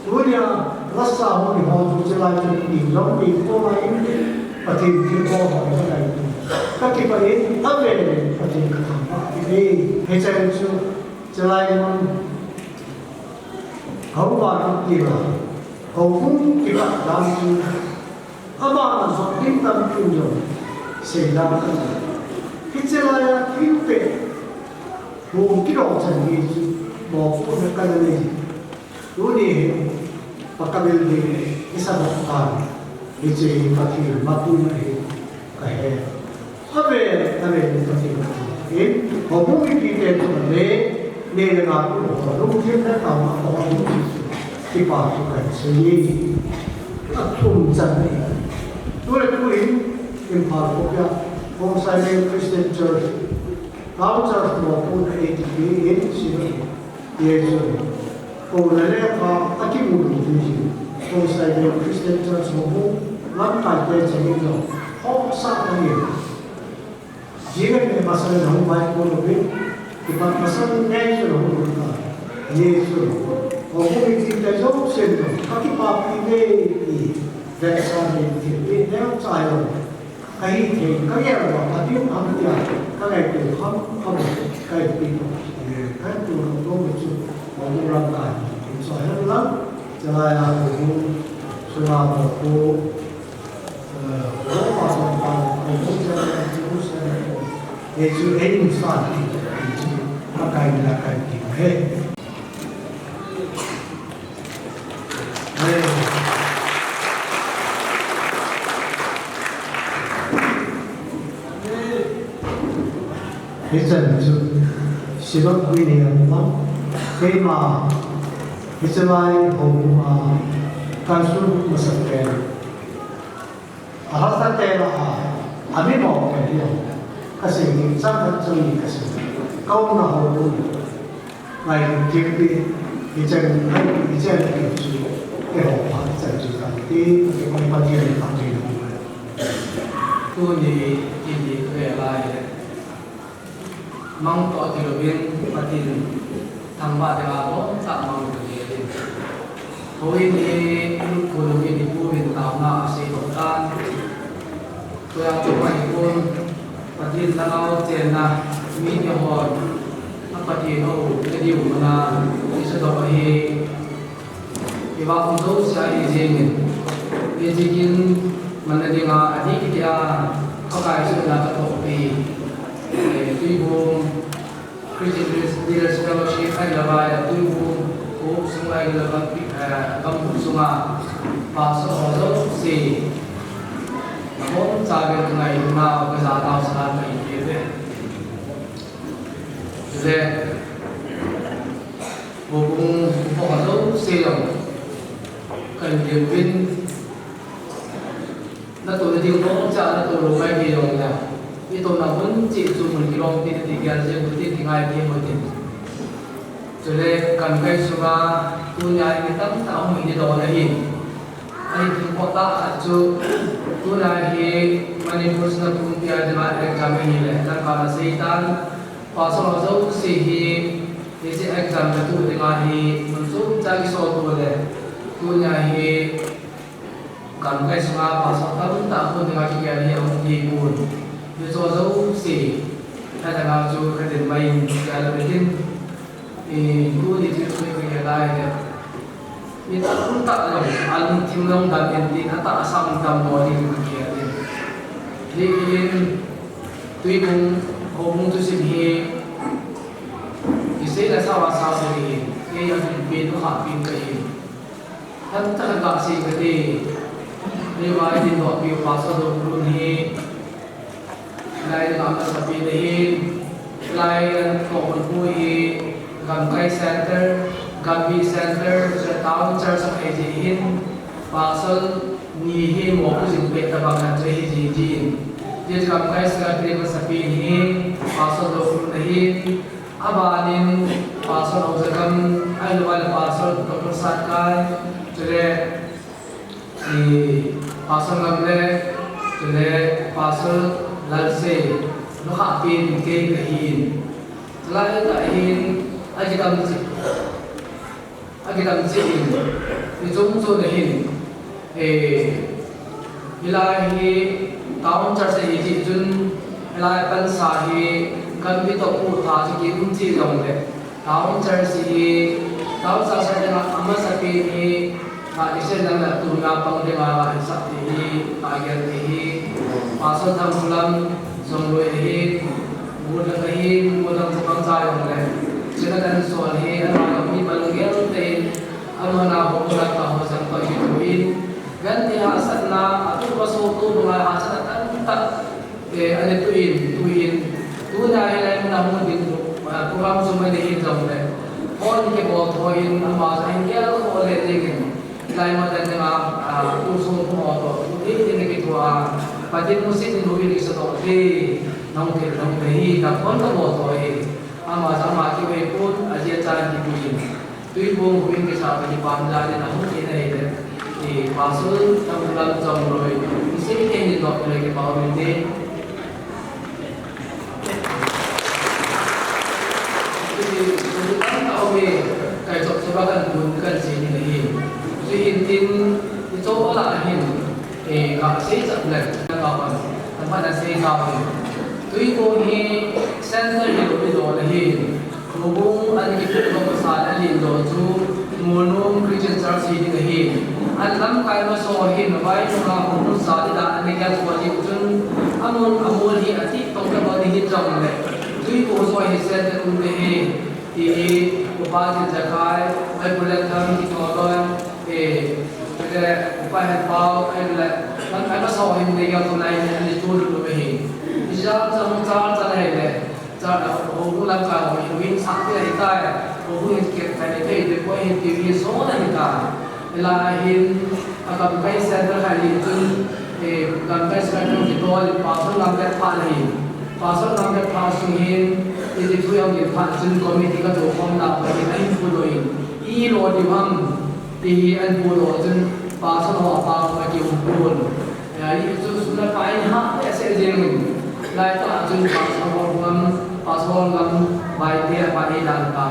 Tunia lasa hung hi ho chu chulai chu ti jong ti ko ma in, Pathen thilbol ho ka ngai tu. Ka kipah in, avel in Pathen ka thangvah kit e. Hiche chu chulai mun houbung kiti la, houbung kiti dan chu abana jong ding tampi jong sei dan ka. Hiche lai a thil peh hung kidong chan hi chu mopohna ka nei. Tuni hi, pakabel ding, i sa bok tan, hiche hi Pathen mapuna hi, ka he. Avel, avel in Pathen mapuna. In, houbung mipite chunga le, nei le gou ho, lungthim le taona ho, lungthim chu, kipa thu kahin sei e. Athum chan ahi. Tule tu in, Imphal khopi a, Khongsai Christian Church, Town Church mopuna eighty-three in, Sinai. Hiche chu, kouna lekha akimu ding chu, Khongsai Christian Church houbung lamkai te chengin jong, khohsah ahi. Jing in masang in hung vai ko lo ve, kipat masang ngai chu lo lo ta. Hiche chu, houbung mipite jousen jong, kakipapi ve ti, vetsahna in thil peh neocha jong. Ka hithei, ka gel uva, Pathen ham tia, ka ngaito ham, ham, ka ipi to, eh, ka tu lo lo chu, houbung lamkai, in so hen lang, chulai a houbung, sunga houbung, eh, houbung pa, houbung pa, houbung pa, houbung pa, eh, chu, eh, in sa, eh, chu, ka kai la kai ti, eh. Hichan chu Synod Guinea ma, keima, hichelai houbung a, kan sun masat pen. Ahasa te la a, ami mo te hi lo. Ka sei ni chang khat chang ni ka sei. Ka um na ho bu. Ngai thim pi, hichan, hichan pi chu. Keiho pha hichan chu ka ti, ka ti koi pa ti ni pa ti ni. Tuni, tuni ka ve lai. Mang toh ti louvin, Pathen thangvah dinga lom tah mang ka gel in. Houin hi, i lut khol louvin, i pu in taona asei doh tan. Tua chu ahipon, Pathen lhagao chenna, mite hon, a Pathen hou, na diu mana, i sa doh ahi. I vah um jouse a i jeng in, i jing in manna dinga, adih kiti a, Pakai sohna ka thoh pi, eh, Tuibong Christian Leaders Fellowship, ahilouva, Tuibong, Tuibong sung ahilouva, eh, gam sunga, pastor ho jouse, nabonchauvin ka ngailutnau, ka janau sa ka hi ve. Chule, houbung upa ho jouse jong, ka in uvin, natoh na ding lom cha, natoh lou ngai ti jong le, i tohna mun cheh chu mun kilom ti, ti gel jeng u tin, ti ngai ti mo tin. Chule, kan kai sunga, tunia i mi tamtah hung hi doh na hin. Ahi thil khoh tah khat chu, tuna hi Manipur Sinathum tia dinga exam ahi le, Lamka na sei tan, pastor ho jouse hi, hiche exam na tu dinga hi, mun chom cha kisol tu le, tuna hi, gamkai sunga pastor tamtah hung dinga kigel hi ahung hi pon. Hiche jouse, adang a chu ka din mai in, ka la bitin, Eh, tuni thil chu ka gel lai le. Mi tamtah jong, alungthim jong dam in tin, atahsa um tam mo ding ka gel in. Hiti in, Tuibong, houbung thusim hi, kisei le sao a sao ding in, kei jong hinpe tu kha pin ka hin. Tamtah ka sei ka ti. Ni vai din doh piu Pastor Doklun hi lai ding a masapen ahin, lai an tohmun pu hi Gamkai Center, Gambi Center, Town Church a hi ji hin, Pastor ni hi mopu jing peh tabang na chu hi ji jin. Ji Gamkai Center masapen hi Pastor Doklun ahin, abanin Pastor Haujakam, ahilou le Pastor Doklun Satkai, chule Pastor Gamle, chule Pastor Lalse, lukha pen kei kahin. Chulai tahin, akidam cheh, akidam cheh in, hichung chun ahin, eh, hilai hi Town Church ahi jeh chun, hilai pansa hi Gambi toh pu tha chu kium cheh jongle, Town Church hi, Town Church a dinga amasapen hi, ka Christian lam a tuna pang dinga ka hisap ti hi, ka gel ti hi, Pastor Thangkhulam, Jongloi hi, Mudang hi, Mudang Chapang cha jongle, chuna kan sol hi, ama jong mi palung gel te, ama na ho, mudang ka ho jang to hi tu in, gan ti hahsatna, atu paso tu bunga hahsatna tamtah, Eh, ani tuin, tuin, tuna hilai muna hung ding, ah, program sung ani hin jongle. Hon kibol tho in, ama jong hin gel kho le dingin. Hilai muna dinga, ah, tu sung pu ho to, tu ding ding kithua, Pathen musit in hu in kisadoh te, nong thil nong te hi, na phone kabol tho hi. Ama jong ama kivei pon, ajeh a chan kipuin. Tuibong huin kisah kipan jal in ahung in ahile, i Pastor Thangkhulam Jongloi, isei teni doh le kipah uvin te. Tuibong ka um e, kai chop chop a kan bun kan sei ni ahi. Tuhin tin, i chop a la hin, Eh, ka sei chap le, na ka pan, na pan a sei ka pen. Tuibong hi center hilou, hilou le hin. Houbung ani kiput lou masa le ahin lou chu, Molnom Christian Church hi ding ahin. An lamkai maso hin, vai nunga houbung sa ding a ani gel ko ding chun, amun, amun hi ati tong le ko ding hi jongle. Tuibong so hi center um te hi. Ti hi, Upa Tinjakhai, Pu Lenthang, Pu Tholoi, eh, chule Upa Henpao, ahile, lamkai maso hin nei gel tonai ni, ani tu lu lu hi. Ijat jong cha cha le le, cha la, houbung lamkai ho, houbung sa ti ahi tai, houbung hin kep kai le thei, ti ko hin ti hi so na hi tai. Hilai hin, a Gamkai Center khai hi chun, eh, Gamkai Center kitol, Pastor Lamdet pha le hi. Pastor Lamdet pha sung hin, i ti thu jong in pha chun committee ka to khom na, ka ti ka hin pu lo in. I lo diu ham, ti hi an pu lo chun, Pastor ho a pa ka kium pon. Eh, i chu sum na pa in ha, eh, se jeng in. Lai ta chun Pastor ho ngam, Pastor ngam, bai te a pa i dan ta.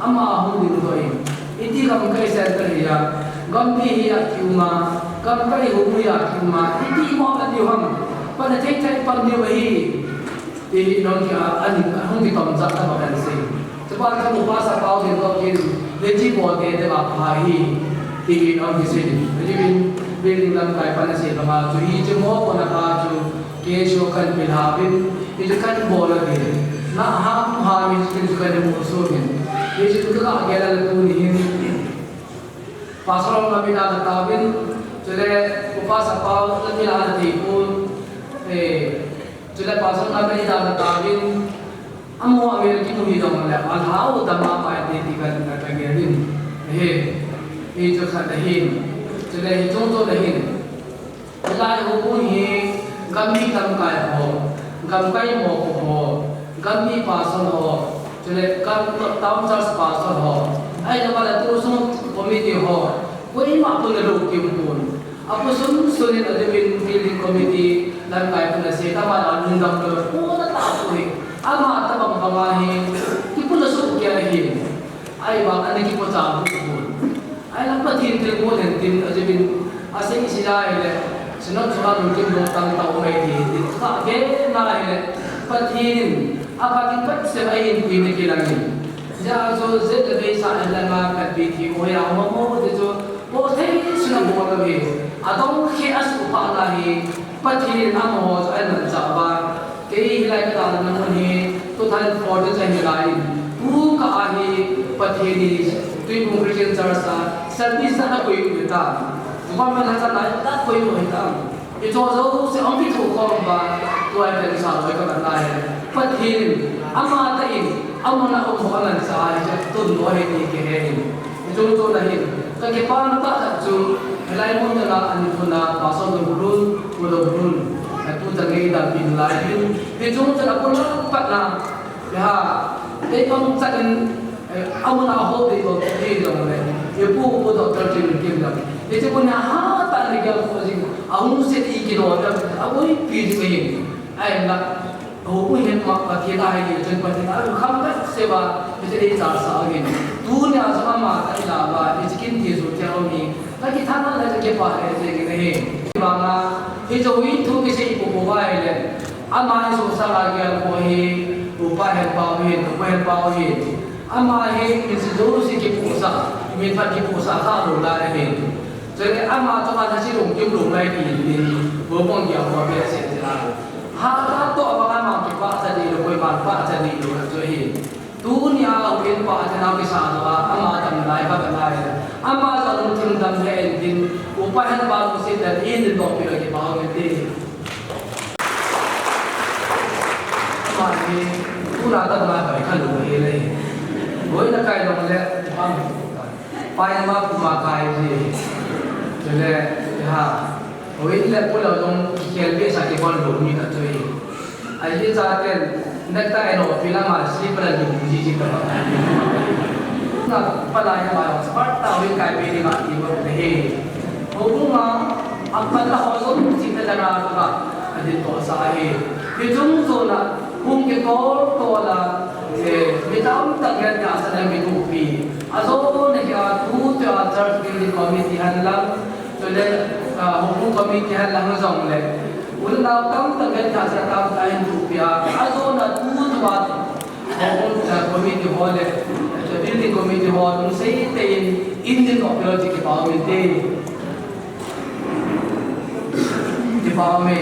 Ama hung ding doh in. Iti Gamkai Center hi a, Gambi hi a kiuma, Gamkai hung hi a kiuma, iti mo a diu ham, pan a thei thei pan diu hi. Ti hi nong ki a, ani hung ki tom jat ta ba kan sei. Chapa ka mu pa sa pau ding doh kin, le ji bo te te ba pha hi. Ti hi nong ki sei. Le ji bin, building lamkai pan a sei ba ma, chu hi chu mo ko na ka chu. Kei chu kan pil ha bin, hichu kan bol a bin. Na ham ham hichu kan mu su bin. Hichu ka gel a tuni hin. Pastor ngam ina ka ta bin, chule Upa Sapao ngam ina ka ti pun. Eh, chule Pastor ngam ina ka ta bin. Amo a mel kimu hi dong le, a hlau dam a pai te ti kan, kan, kan gel in. He, hi chu khat ahin. Chule hi chung chu ahin. Hilai houbung hi, Gambi lamkai ho, Gamkai mopo ho, Gambi pastor ho, chule Gam, Town Church pastor ho. Ahilou le tu sung committee ho. Koima pun a lou kium pon. Apu sun sun in a dipin building committee lamkai pun a sei tama la lungdam lou pon a ta pui. Ama tabang bang a hi, kipun a su kia hi. Ahivang ana kipocha bu bu. Ahi la Pathen thilbol hen tin a jibin a sei isi lai le. Sinon sona lungkim lo tang tau mai ti ti. Ka ve na le. Pathen a ka kin pat se mai in ti ne kilang in. Ja jo je le ve sa en la nga ka pi ti o ya mo mo ti jo. Bo thei sina bo ka ve. A dong khe a su pa na hi. Pathen a mo jo ai man cha ba. Kei hilai ka dalna mun hi two thousand fourteen cha hilai in, tu ka a hi Pathen in Tuibong Christian Church a service a koi u ta. Government hachan lai ta koi lo hitam. Hicho jouse hung kithokhom uva, tua hi kahin sah loi kha nai. Pathen in, amatah in, amun a um ho amanchah ahi, tun loi ahi ti kihe in. Hichung chun ahin, kakipana tah khat chu, hilai mun dang a ana thuna, Pastor Dongkholun, Pu Dongkholun, atu chan gei dampi lai hin. Hichung chun apulak patna, ya, kei bang chan in, Eh, amun a ho dei to ti jong le. Ipu, Pu Doctor Chinkim jong. Hiche mun a hatah in gel kho jing. Ahung se ti kilo jong. Aboipi jing ahi. Ahinla. Houbung hin ma Pathen ahi chun Pathen a kham ka se ba. Hiche dei cha sa ahi. Tunia jong ama ka ila ba. Hiche kin ti ju ti ahi. Kakithana le kakipah le jing ahi. Banga. Hiche hi thu kisei pu pu ba ahi le. Ama hi sosang a gel kho hi, Upa Henpao hin, Upa Henpao hin. Ama hi, insi jouse kipuhsah, min phat kipuhsah kha lou lai ahin. Chule ama chunga lhasetna um kim lou lai ti hin, Upa Henpao behseh jeh a. Hatah toh banga ama kipah cha ding lou, koiman pah cha ding lou chu ahin. Tunia houin pa a chana kisa lou a, ama dam lai, ka dam lai. Ama jong lungthim dam le in tin, Upa Henpao lungset le in din toh pi le kipah in tin. Ama hi, tuna dam lai pai kha lou hi le. Boina kai dong le, pam. Pai ma kuma kai ji. Chule, ha. Houin le pu le jong kikhel behseh kibol lou mi ta chu hi. Ahi chaten, necktie eno pi lama slipper a lum ji ji ta ba. Na pala ya ma jong smart ta houin kai be ding a ti ba le hi. Houbung a, a pan la ho jong chi ta la na ta ba. Adin to sa hi. Hichung chun a, hung kitol tol a, eh, mi tamtah ngen ka sa na mi tu pi. Ajona hi a tu te a church building committee hen lang. Chule, ah, houbung committee hen lang jong le. Unau tamtah ngen ka sa tamtah hin tu pi a. Ajona tu tu a houbung, ah, committee ho le. Building committee ho lungset tah in in din ko pelo ti kipah um inte. Kipah um e.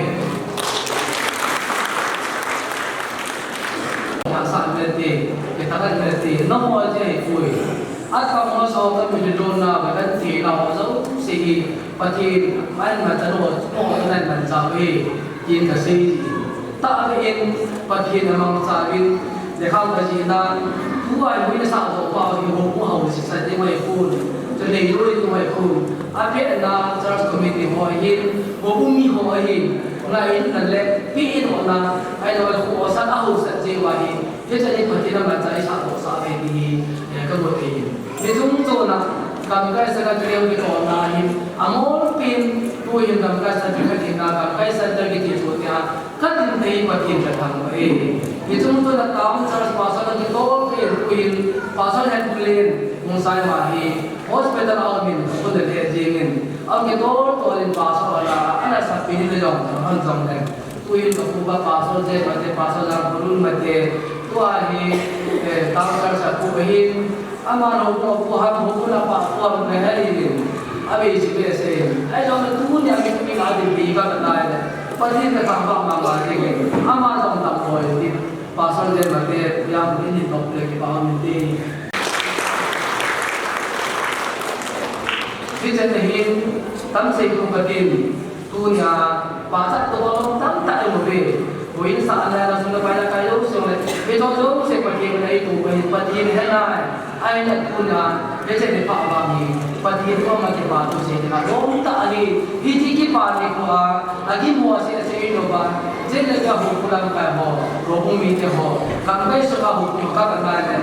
Kasa mete, kitakan mete, na ho je pui. At ka mo so ka mi do na ba kan ti na ho jouse hi. Pathen, mai ma ta lo, ko na man cha ve. Tin ka sei. Ta ve in, Pathen a mangcha vin, le khang ka ji na, tu ai hui na sa zo pa hi ho ku hau si sa te mai khun. Chu nei lo tu mai khun. A pe na church committee ho hin, ho bu mi ho hin. Ngai in na le, pi in ho na, ai lo ko sa a ho sa je wa hi. Hiche ni Pathen a mangcha i sa zo sa ve ni hi, eh, ka mo te hin. Hichung chun a, gamkai secretary hung kitolna hi, amol pin, tuhin gamkai secretary khat in a, gamkai secretary kiti chu tia, ka tin thei Pathen ka thangvah e. Hichung chun a town church pastor hung kitol pin, tuhin pastor Henplen, hung sai ma hi, hospital a um in, hung le le jing in, hung kitol tol in pastor a la, ana sa pin le jong, hung jong le. Tuin ka pu pa Pastor J Mate, Pastor Jangkholun Mate, tua hi, eh, Doctor Sapu ahin, ama no pu pu ham pu pu na pa pu ham ne hai in, a be si be se. Ai jong tu ni a mi tu ni a din bi ka ka dai le. Pathen ka thangvah ma ma ding in, ama jong tam loi in, Pastor J Mate, ya pu ni top le ki pa mi ti. Hiche ni hin, tam sei pu ka tin, Tunia, pachat to lom tamtah i mu ve. Houin sa ana na sung na pai na kai lo sung le. Ve to lo se Pathen na i tu Pathen, Pathen he nai. Ai na tunia, ve se ni pa ba mi. Pathen ko ma ke pa tu se na lom ta ani. Hi ti ki pa ni ko a. A ki mo se se i lo ba. Je le ka ho ku lam kai ho. Ro ku mi te ho. Kam kai so ka ho ku ka ka nai le.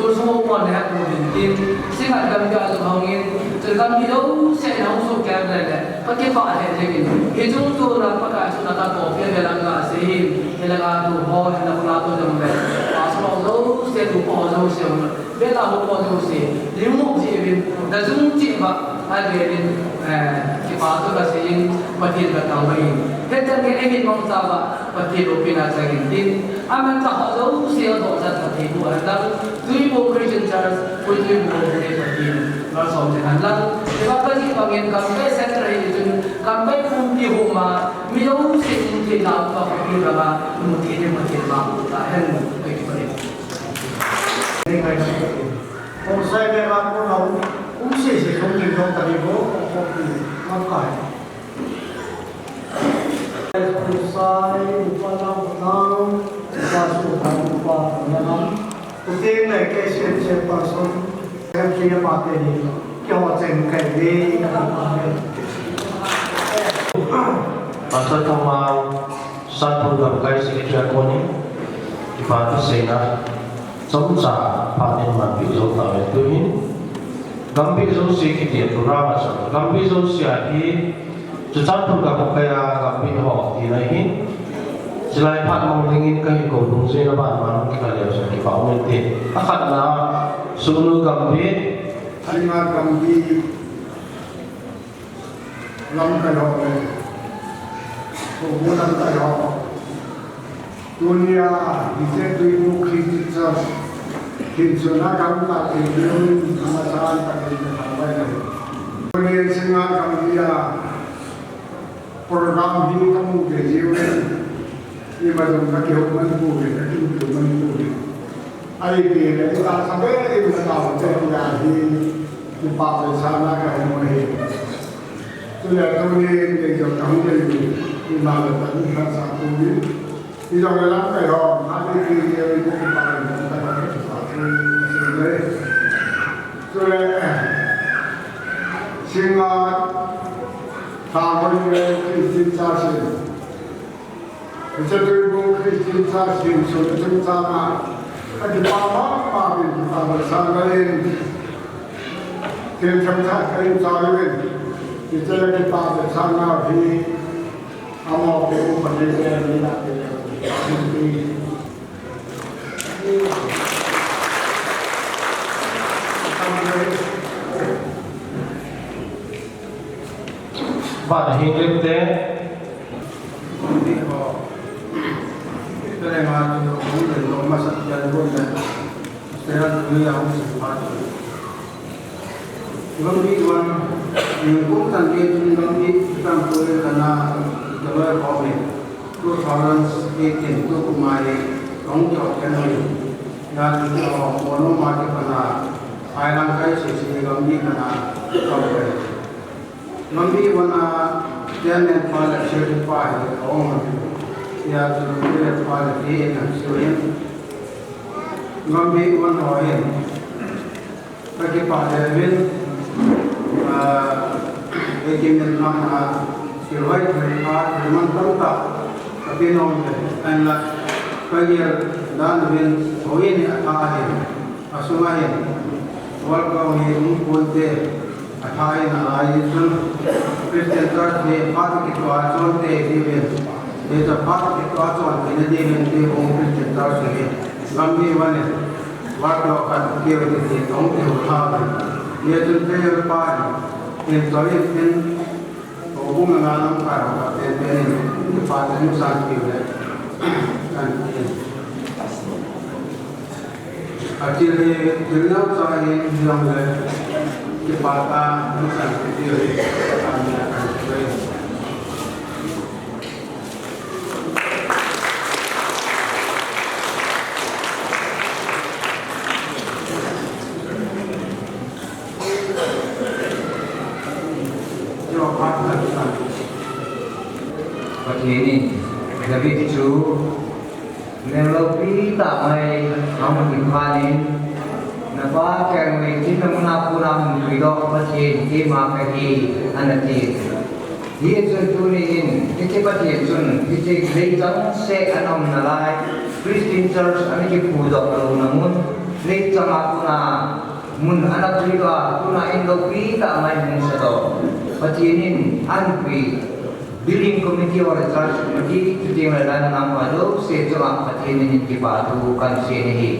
Tu sung pon le ha pu din tin, singa gamgi a jong hong in, chu gamgi jouse na hung suk kei le le, ka kipah lheh jeng in, hichung chun a Pakai chun a ka toh peh ve lang ka sei hin, hi lang a tu ho, hi lang a tu jong le, pastor ho jouse, tu pa ho jouse, ve la ho pa jouse, lim mo ji vin, na jung chi ba, a ve vin, eh, kipah to ka sei in, Pathen ka thangvah in. He chan ke emin mong sa ba, Pathen loupina chang in tin, aman ka ho jouse ho doh chan Pathen bu han lang, Tuibuong Christian Church, Pu Tuibuong te Pathen, malsom te han lang. Tua ka ji bang in kam kai centre hi chun, kam kai pumpi ho ma, mi jouse in te na pa Pathen ba ma, mu te ne Pathen ba mu ta hen, kai ki pa ne. Kong sai be ba ko na u. Kum sese kum ding dong ta ding bo, ko pi, ma kai. Sai, upa lam, lam, upa su, upa, upa, lam. Kuting le ke se, se person, ke ke pa te ni, ke ho chen kai ni, ka pa ni. Pastor Thangmao, Sanpur Gamkai Secretary a konin, kipa thu seina chomcha phat in manpi jou tauve. Tuhin gampi jouse kiti a program a chu, gampi jouse a hi chu Sanpur Gamkai a gampi ho tina ahin, chulai phat mong dingin kahin kou dungjuina ban ban kikal leu chun kipa um inte. Akhatna, Sugnu gampi. Singngat gampi. Lamkai ho le, Khobu lamkai ho. Tunia, hiche Tuibu Christian Church, Khinchuna gamkai ho, Khinchuna gamkai ho, Khinchuna gamkai ho. Tunia, Singngat gampi a, program hi kamu kei jiuvin, ima jong kakihou man pouve, kakihou man pouve. Ahivangin, itahsa beh in katao te tia hi, kipa vetsahna kahin nei ahi. Chule tunin, kei jong kahung nei u, ima le tan kasa pouve. Hijongle lamkai ho, mani ki ye, kipa vetsahna kahin nei. Chule, Singngat, Thanghoi le, Christian Church in. Hiche Tuibu Christian Church Khinchuna chungchang a, kakipa mama uvin, kipa vetsahna in, thil themkhat kahin choi uvin, hiche le kipa vetsahna hi, amaho peh u Pathen in, ni na pe u. Ban hing lim te. Ni ho. Kale ma tu ho, ni lo ma sa jan ho na. Saya tu ni ya ho si pa tu. Gampi one, ni kum tan ke tu ni gampi tan ko le kana, ka lo ho me. Two thousand eighteen, tu kum a hi, kong chot kan ni. Ya tu ho, mo no ma ke kana, ai lang kai si si gampi kana, kong kai. Gampi one a chairman pa le secretary pa hi a um a. Tia chu chairman pa le T N M C O M. Gampi one ho hin. Kakipah le uvin, ah, eighteen man a, silhoi thil a, thil man tamtah, kape nom le, ahinla, kagel dan uvin, houin hi athah ahin. Asunga hin, World Cup hi um ponte, athah in alai chun, Christian Church hi phat kitoh a chonte diuvin, hiche phat kitoh a chonte na diuvin, ti hung Christian Church hi, Gampi one in, World Cup khat keu ti ti, hung keu tha uvin. Hichun player pa in, in choi in, in, Houbung a lamkai ho ten ten in, kipa thu hung san peh u le, kan ti. Athil hi, thil neocha hi, hijongle, kipa thu hung san peh u le, kan ti, kan ti. Pathen in David chu lengloupi tah mai ahung kiphan in, napa keng leiset a mun a kona hung puidoh Pathen keima kahi, ana ti. Hichun tuni in, hiche Pathen chun, hiche leichang seh ana um nalai, Christian Church ana kipuidoh louna mun, leichang a kona mun ana puidoh a, tuna in loupi tah mai hung sadoh. Pathen in ahin pui. Building committee ho le church committee, chuteng le lai nam ho jouse chunga Pathen minin kipa thu kahin sei ahi.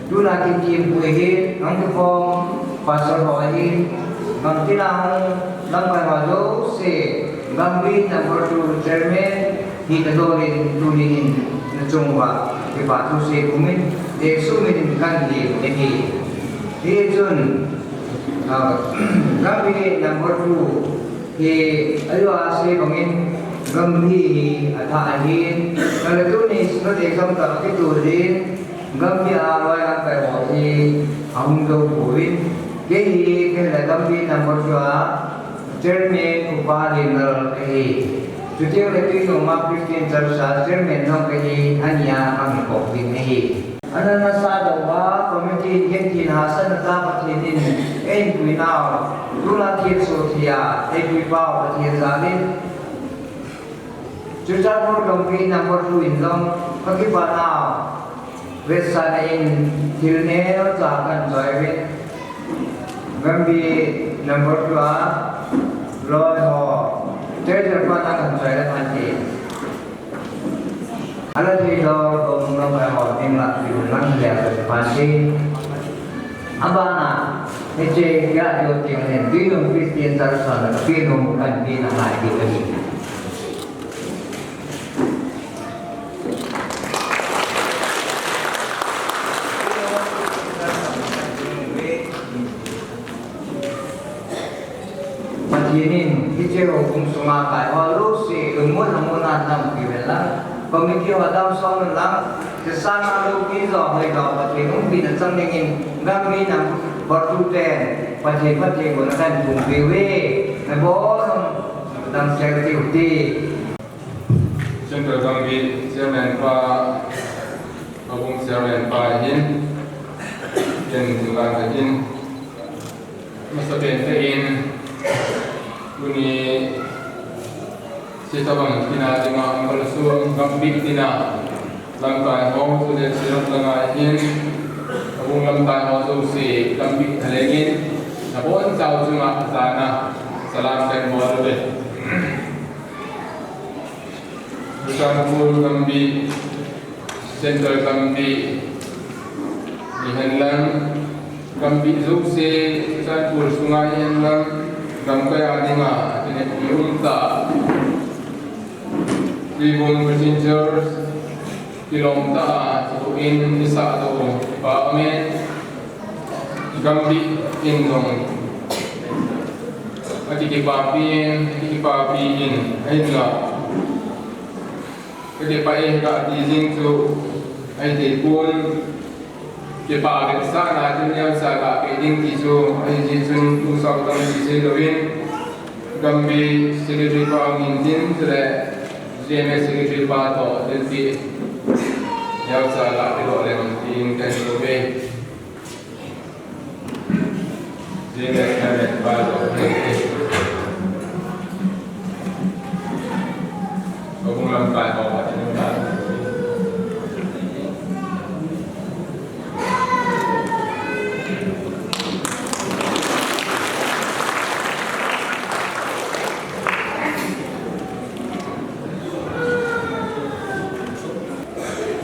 Tuna kin thempu ahin, hung kikhom pastor ho ahin, gamtina hung lamkai ho jouse, Gampi number two chairman, hita dol in tuni in nachung uva kipa thu sei pumin, Jesu minin kahin thum ahi. Hichun, ah, Gampi number two, Hi, ajo a sei bangin, Gampi hi athah ahin, kale tuni Synod exam tah kitoh jin, Gampi a loi lamkai ho hi ahung jou pouvin, Kei hi, kei le Gambih number two a Chairman Upa Lenlal kahi. Chuteng le Tuinoma Christian Church a Chairman jong kahi, ania ka mi kop ding ahi. Ana nasa doh a, committee in genthei hahsatna tah Pathen in eipuinau, tulai thilsoh thei a eipui pau Pathen jal in, Churachandpur Gambih number two in jong ka kipana u vetsahna in thil neocha kahin choi uvin. Gambih number two a loi ho, treasurer pa na kahin choi le phan te. Ala thei lou, lou, lou, lou, ho, ding la, ding la, le, le, phan te. Abana, hiche, ya, yo, ting, le, Tuinom Christian Church, le, Tuinom, kan, ding, la, hai, ding, la, ding. Pathen in hiche houbung sunga kai ho jouse, lungmonna monna dampi uvin lang, committee ho damsot un lang, hiche sanga loupi jo hoijo Pathen umpina chang dingin, Gambih number two ten, Pathen, Pathen koma kahin thum peh uve, nabonun dam sel diu hite. Central Gambih Chairman pa, Houbung Chairman pa hin, ken tulang ka hin, masapen te in, tuni sitawang tina dinga, ang kalusu ang Gambih tina, lamkai ho, tule silong langa hin, Houbung lamkai ho, jouse, Gambih thalengin, nabonchau chunga, atana, salam kan bol uve. Churachandpur Gambih, Central Gambih, hihen lang, Gambih jouse, Churachandpur sunga hihen lang, gamkai a dinga, akineppi umtah. Tuibung Christian Church, kilom tah a, tuin isah doh, Pa, amen. Gambih in jong, akikipapi in, akikipapi in, ahinla. Kakipah e kati jing chu, ahi thei pon, kipa vetsahna chu neocha kapeh ding ti chu, ahi jeh chun, tu sao tam ti sei louvin, Gambih Secretary pa min tin, chule, G M A Secretary pa toh, thilpeh, neocha kapeh lou leng, tin kahin seiye.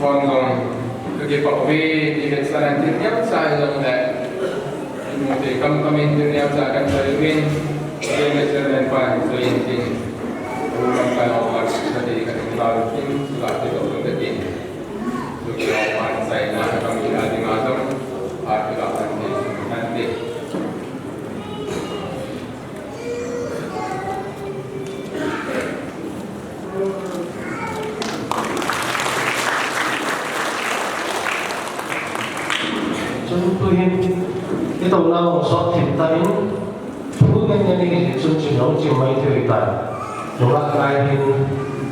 Hon jong, kakipah uve, ti vetsahna thil neocha hijongle, imu thei kamkam in thil neocha kahin seiyin, Chairman pa in seiyin tin, Houbung lamkai ho, kati kahin bol tin, sula ti to tin, sula pan saina kami a dinga jong, ati la pan tin, ati. Chun tuhin, itouna sot thim tan, thu ngen ngen i chun chin hung chim mai thei tai. Nungah ngai hin,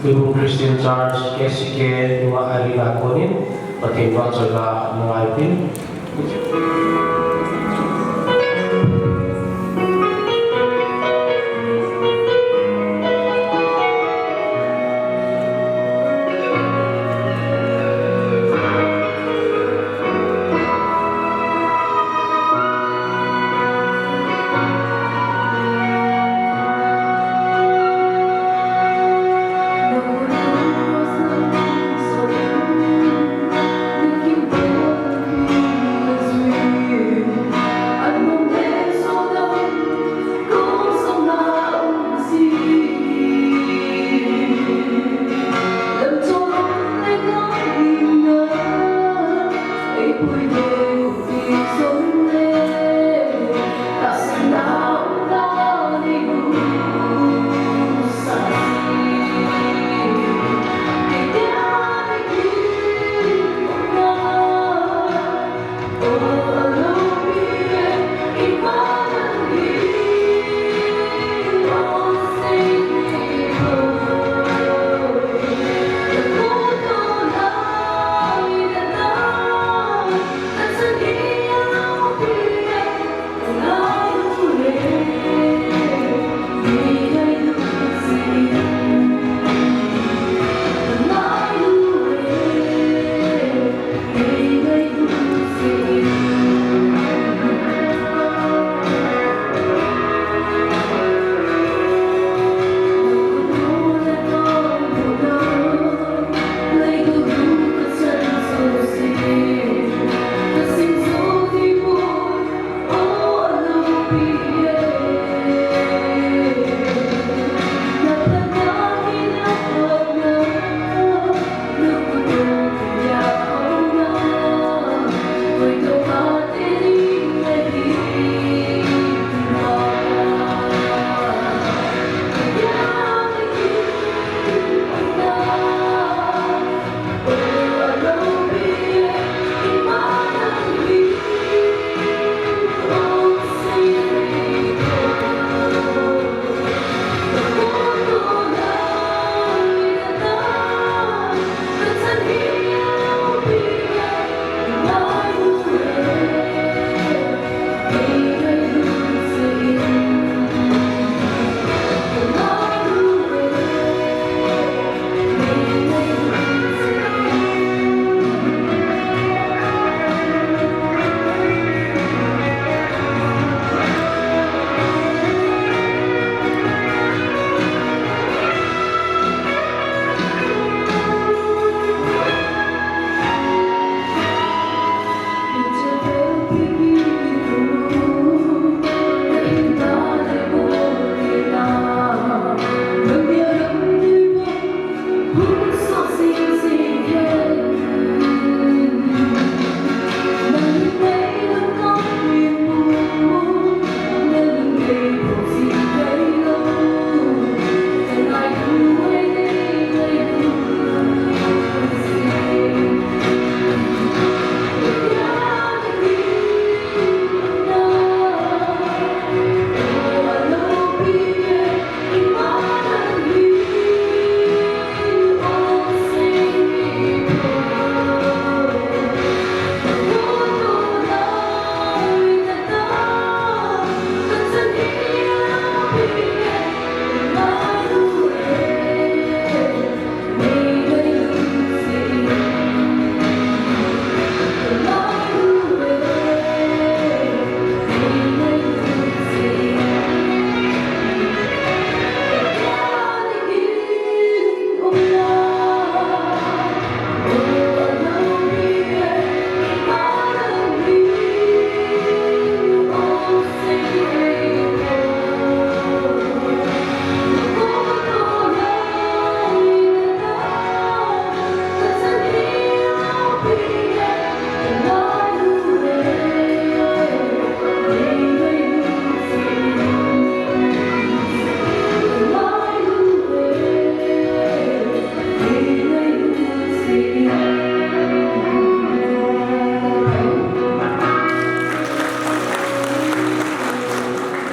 Tuibung Christian Church, K C K, nungah arena konin, Pathen vahchoi la ngai tin.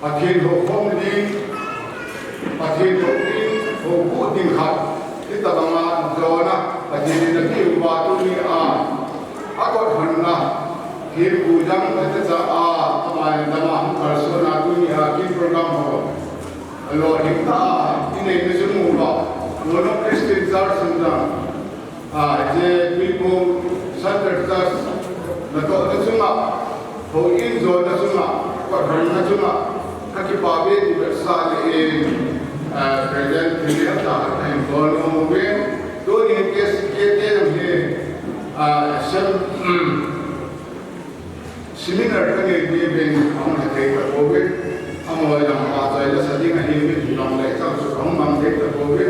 Pathen houkhom ding, Pathen hou ding, houbuh ding khat, hitabanga jona Pathen in apeh uva tunia akot lhonna thempu dang achacha a, ama in dama hung kalsonna tunia kin program ho alolhing tah a inei na chu mu uva, Mono Christian Church in jong, a, hiche Tuibuong Center Church natohna chunga, houin jona chunga, kotlhonna chunga, kakipah e ti vetsahna in, a, President Philip tah a kahin bol nom uve. Tunin K C K te jong hi, a, sem, um, Seminar kanei diuvin ahung lha thei tapouve. Amaho jong pahchoi lasa ding ahiuvin, hilou le chang chu ahung mang thei tapouve.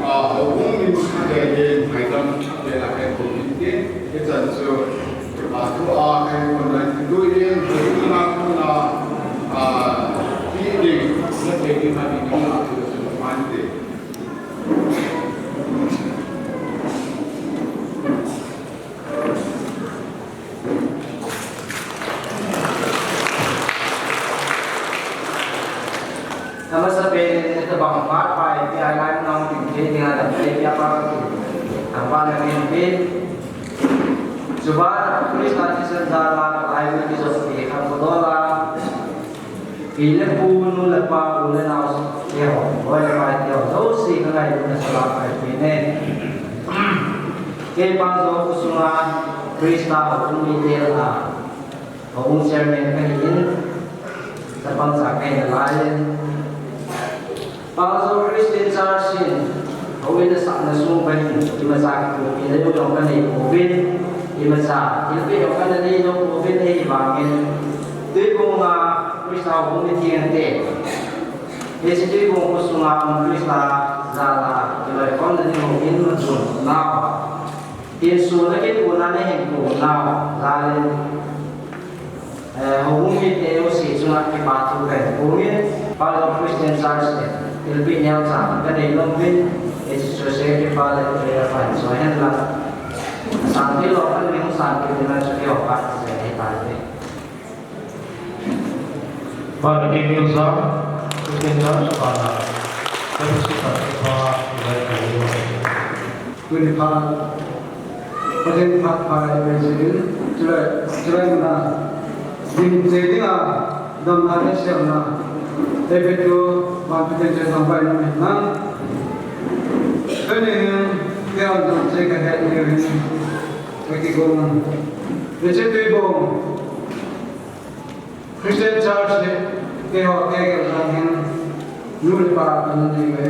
A, houbung min adei le ngaidam abeh a kahin bol in tin, hichan chu, a, thu a kahin bol in tin, tuin, houbung a kona, a, ti ding, na thei ding a ding ding a thu chu man te. Amasapen in, hitabang phat pai, pi ai lai nang tin thei ding a dam thei pia pa ka tin. Thangvahna min pi. Chuban Christa thisan jal a ka lai mi kijot pi khang ko dola. Pi le pu, nu le pa, u le nao, keiho, loi le pai, keiho jouse ka ngailutna sala pai pi ne. Kei Pangjo khosunga Christa houbung mite lah a houbung chairman kahin, chapang cha kahin lai in, Pangjo Christian Church in houin asahna sung bangin imacha kithopina jong kanei pouvin, imacha thilpeh jong kanei jong pouvin, ahivangin Tuibuong a Christa houbung mithengte, hiche Tuibuong khosunga um Christa jal a kiloikhomna ding houin machun nau, hinsona kitohna le hinkho nau jal in, eh, houbung mite jouse chunga kipa thu kahin phong in, Pangjo Christian Church te thilpeh neocha kanei nom uvin, hiche chu secretary pa le treasurer pa hin choi hen lang. Asan thei lou khat le hung san kit ding a chu keiho pa chu ahi tai. Father Daniel Zam, Christian Church, Father. Let us sit at the bar, let us go. Tuni phat, Pathen phat pha ipi jin, chule, chule na, ding che ding a, damna le siamna, ipi tu, ban Pathen che thangvah in um hen lang. Tuni hin, keiho dam che kahet ni hin, kakigong. Hiche Tuibuong Christian Church hi, keiho kei gel jong hin, nu le pa kana nei uve.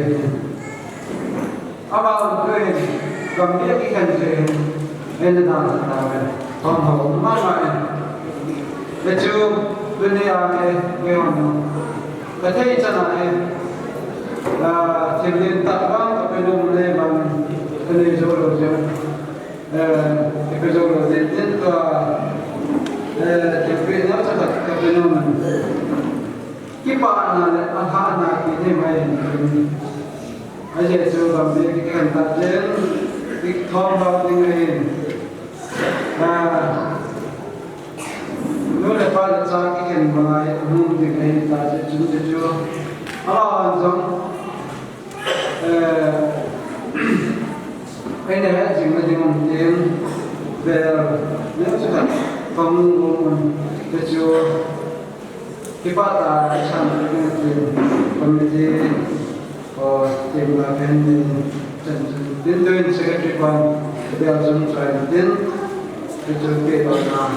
Ama tu hin, gam le kikhen jeh hin, eina dan dan, thom ho mama in. Hichu, tunia hi, keiho nu. Kathei chan a hi, ah, thil ding tah vang kape nom le vang, kanei jou lou jeh. Eh, ipi jou lou jeh in tua, eh, thilpeh neocha khat kape nom in. Kipana le alhahna kiti mai in. Ajeh chu gam le kikhen tah jeh in, kithom lou ding ahin. Ah, nu le pa le cha kikhen banga hi hung ding ahi tah jeh chun chu. Alah jong, eh, eina het jing na ding um tin, vel neocha khat kahung um un, hichu kipah tah a isan ding um tin, committee ho team a kahin nei chan chun tin, tuin secretary pan vel jong choi tin, hichu kipah tah a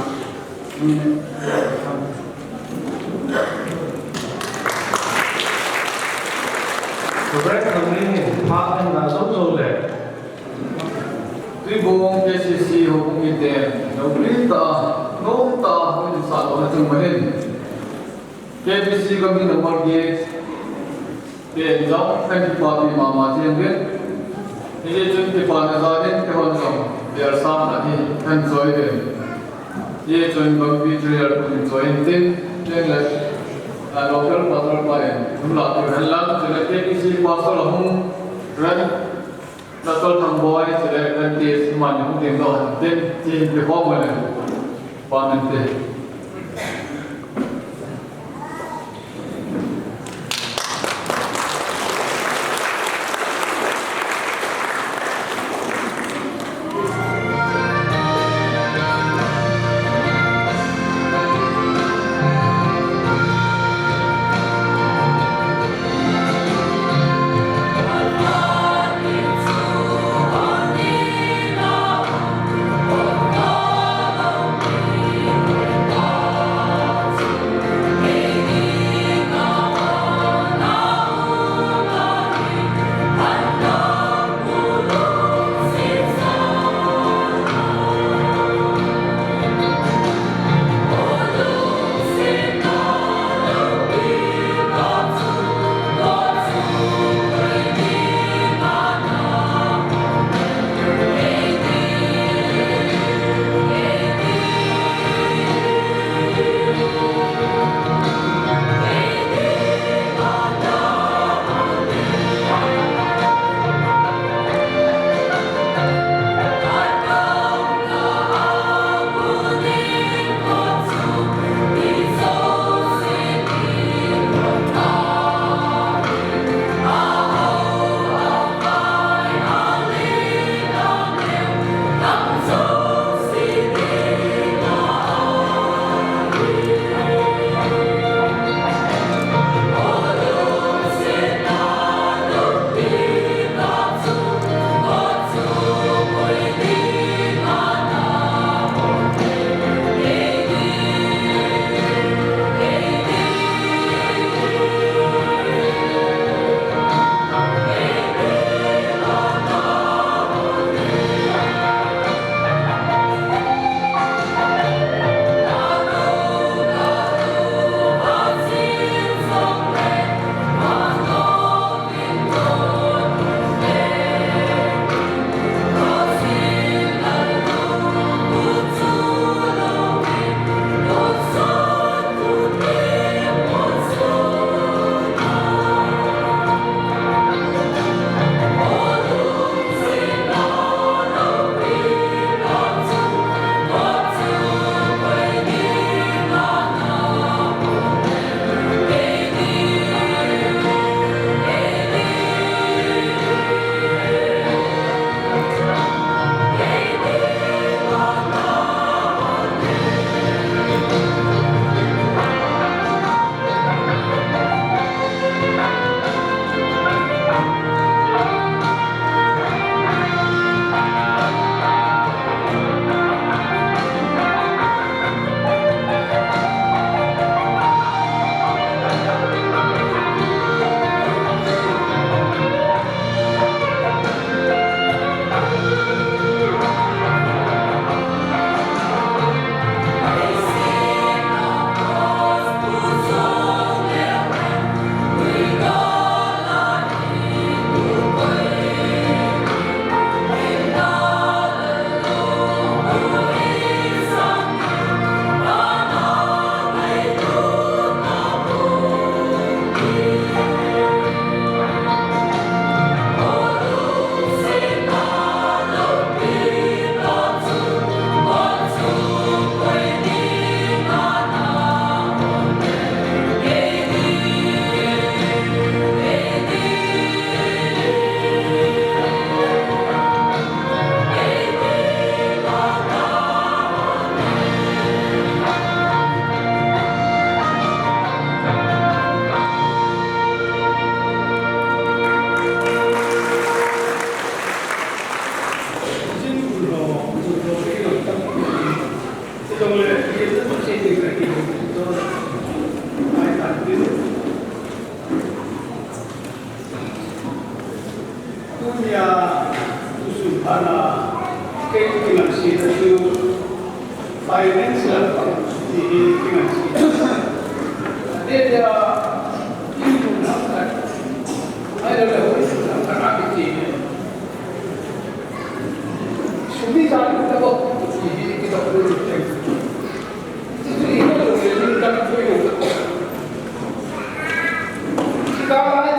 Reverend Thangling in phat ahin la jou jou le, Tuibuong K C C houbung miten, nopli tah a, nom tah a, hung sah lona chung bangin, K B C committee number eight, Pen jong, kahin kipapi mama jeng uvin. Hijeh chun kipana jal in, keihon jong, vel sang khat hi, kahin choi uvin. Hijeh chun, Bangpi Trial pu in choi in tin, tin le, a, local pastor pa in, hung lah piu hen lang, chule K B C pastor ahung ran, Doctor Thangboi, chule, Baptist, iman hung ding doh hen tin, tin kikhom uvin. Panin te.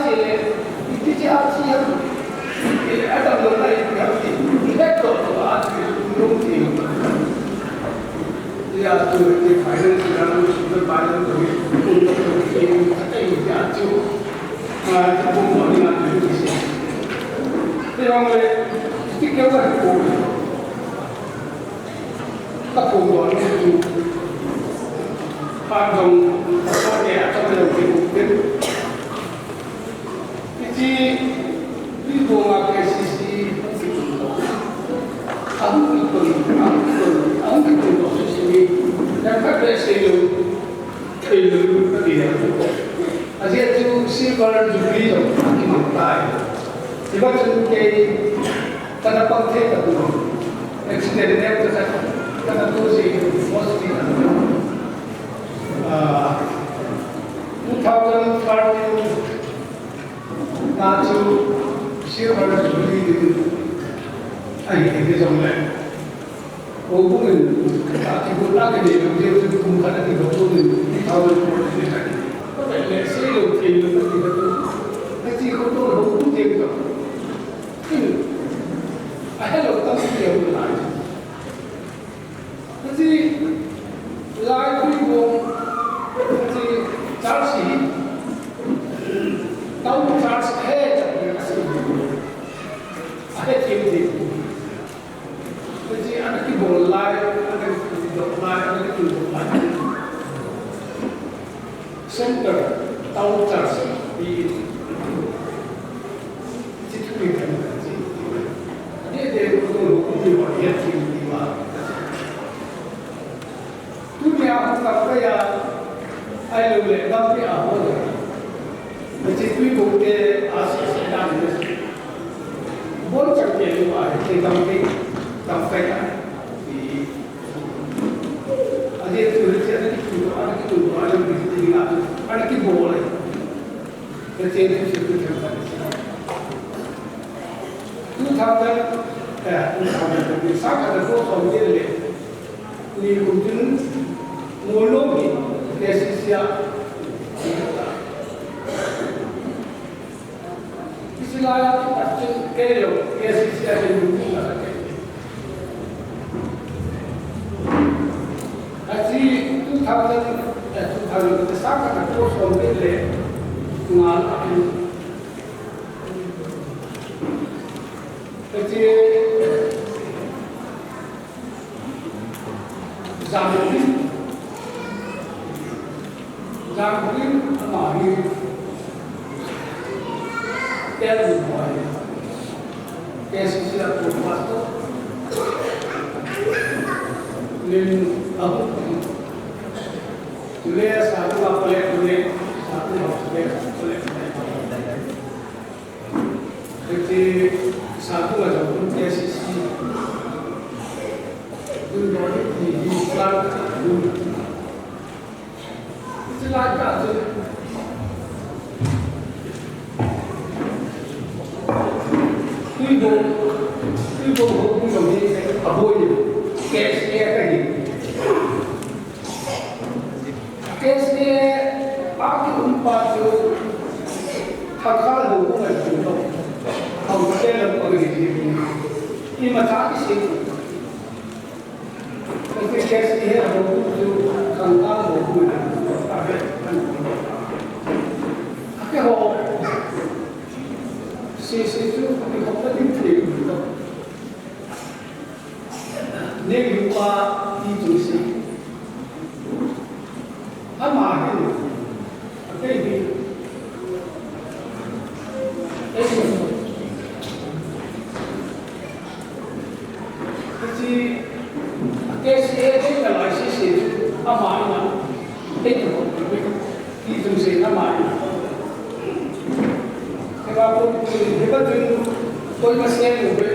Iti chi a chi ham, iti a dam lo na iti ham ti, i het lo lo a chi lo ti. Ya tu ti finance na lo chi lo finance lo ni, lo lo ti a ta i ya chu. A ti ko mo ni na ti si. Ti long le, ti ke wa ko. Ka phone doh ni chu. Phat dong, ka phone ne a chom le u ki u kin. Hichi, Tuibuong a K C C, a hung ki tun, a hung ki tun, a hung ki tun doh sisi ni. Yang khat le sei lou. Kei lou ka ti a. Ajeh chu silver jubilee jong a kimu tai. Hiva chun kei kana pang thei ka tu. Accident neo ka, kana tu si hospital. Ah, two thousand thirteen na chu silver jubilee ding ahi, ahi jong le. Houbung in, ka kibol a ka nei lou jeh chun kum khat a kibol in, two thousand fourteen a ka nei. Ka vet le, sei lou, thei lou, ka ti ka tu. Ka ti ko to houbung jeng to. In, a helou tam ti a lai. Ka ti, lai Tuibuong, ka ti, church hi, town church he, ka ti, a he ti ti. Hichi ana kibol lai, ana kidoh lai, ana kidoh lai. Center, town church, pi. Hichi thu ni kan chi. Ade de ko ko ko ni wa ya chi ni wa. Tunia hung tah kei a, ahilou le, lampi a hung le. Hiche Tuibuong te a sese dan le. Bon chang te lu a, hiche lampi, lampi a. Ajeh chu hiche ana kitu, ana kitu, ana kitu, ana kibol le. Hiche chu chu chu chu. Two thousand, eh, two thousand, sa ka da ko so le. Ni kum tin, Molnom hi K C C a. Kisilai a kipat chun kei jong K C C a kin kum tin a kei. Achi two thousand, eh, two thousand, sa ka ko so le, ngal a kin. Achi Jangkhulim, Jangkhulim ama hi tel ni hoi. K C C a ko pastor. Nin abu. Le sa ko pale le, sa ko pale le. Hiche sa ko la jong K C C. Tun lo ni hi plan. Hiche lai ka chu. Tuibuong, Tuibuong ho Tuibuong ni aboi ni. K C A ka ni. K C A a kium pa chu Hakha lo ko ngai chu lo. Hau te lo ko ngai chu. Ima tha ki si. Ko K C A ho chu Hakha lo ko ngai chu. A ke ho. Si si chu ki ho ta ding chu lo. Neipa T. Chungsing. Ama hin, akei hi, ei, hiche, K C A te ka lai sese chu, ama hin a, ei, T. Chungsing ama hin. Hiva ko, hiva chun, koima seng uve,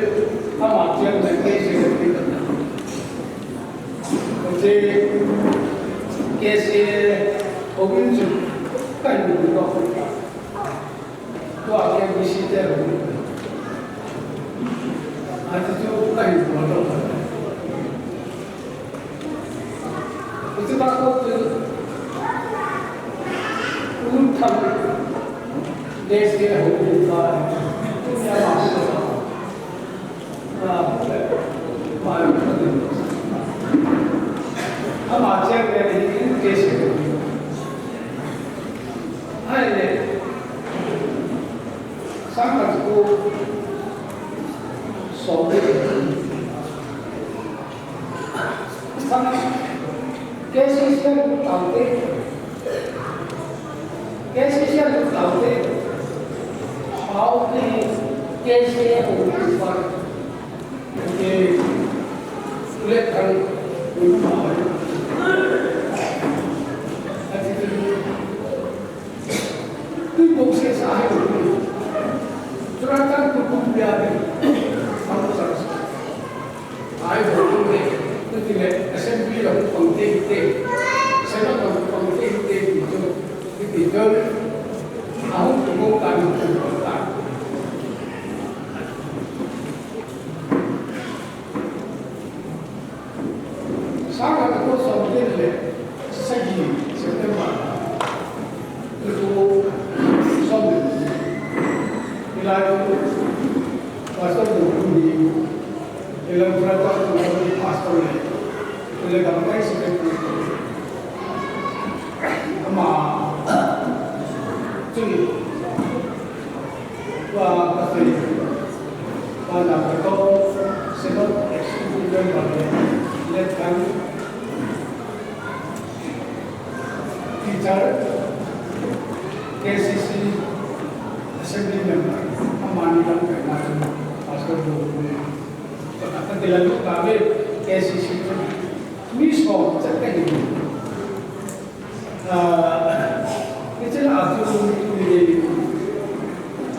ama cheng le kei seng uve. Hiche K C A houin chu kahin mu doh. Tua K B C te houin. Hiche chu kahin mu doh. Hiche ba ko chu un tham. Case ke ho ni pa. Tunia ma ko sa. Ah, ma ko ni. Ama chairman ni case ke. Ai le. Sangkhat ko. So. Sang, K C C a lut taute. K C C a lut taute. Pau ni K C A ko lut pa. Ke, let kan, lut pa. Ati tu. Tui bou sesa ahi lou. Churachandpur kum dia ni. Samu sasa. Ahi lou le. Tui le assembly la pang te te. Senate la pang te te. Ti ti. Ahung tu bou ta ni tu ta. Sangkhat ko somthing le sagi September. Ko somthing. Ilai ko Pastor ko ni. Ilai ko Pastor ko ni. Ilai ko Pastor ni. Ilai ko Pastor ni. Ama. Chuni. Tua ka sei, tua na ka to, Synod Executive Member le, Lieutenant Teacher, K C C Assembly Member, amani lamkai na chu, Pastor Joe. Ka, ka, ka kila lu ka ve, K C C chu. Mi som chet ka hi. Ah, hiche a chu tuni,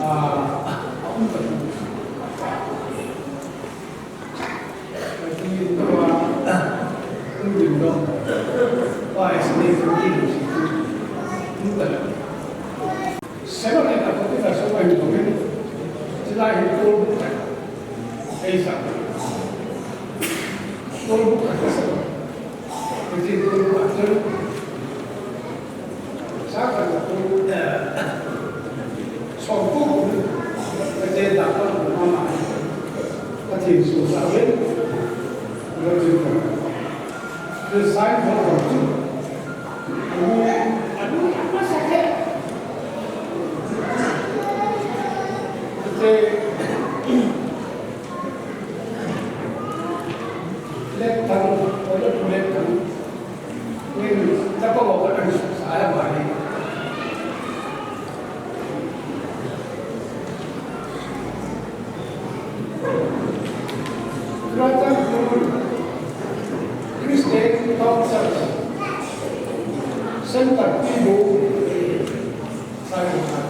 ah, a um ta. Tuni tua, um din lo. Tua estimate tuni, um ta. Seven ni ta ko ta so ai to ni. Chila hi to. Ei sa. To ka sa. Hiche ko pa chun, sangkhat ko, eh, som ko, hiche da ko mama. Pathen sosa ve. Lo chu ko. Chu sign ko ko chu. Anu, anu, anu sa ke. Hiche Let tang, o let, let tang. Nin, tapa mo ka ang sa aya bani. Protestant Christian Council Center Tibu. Sai mo ka.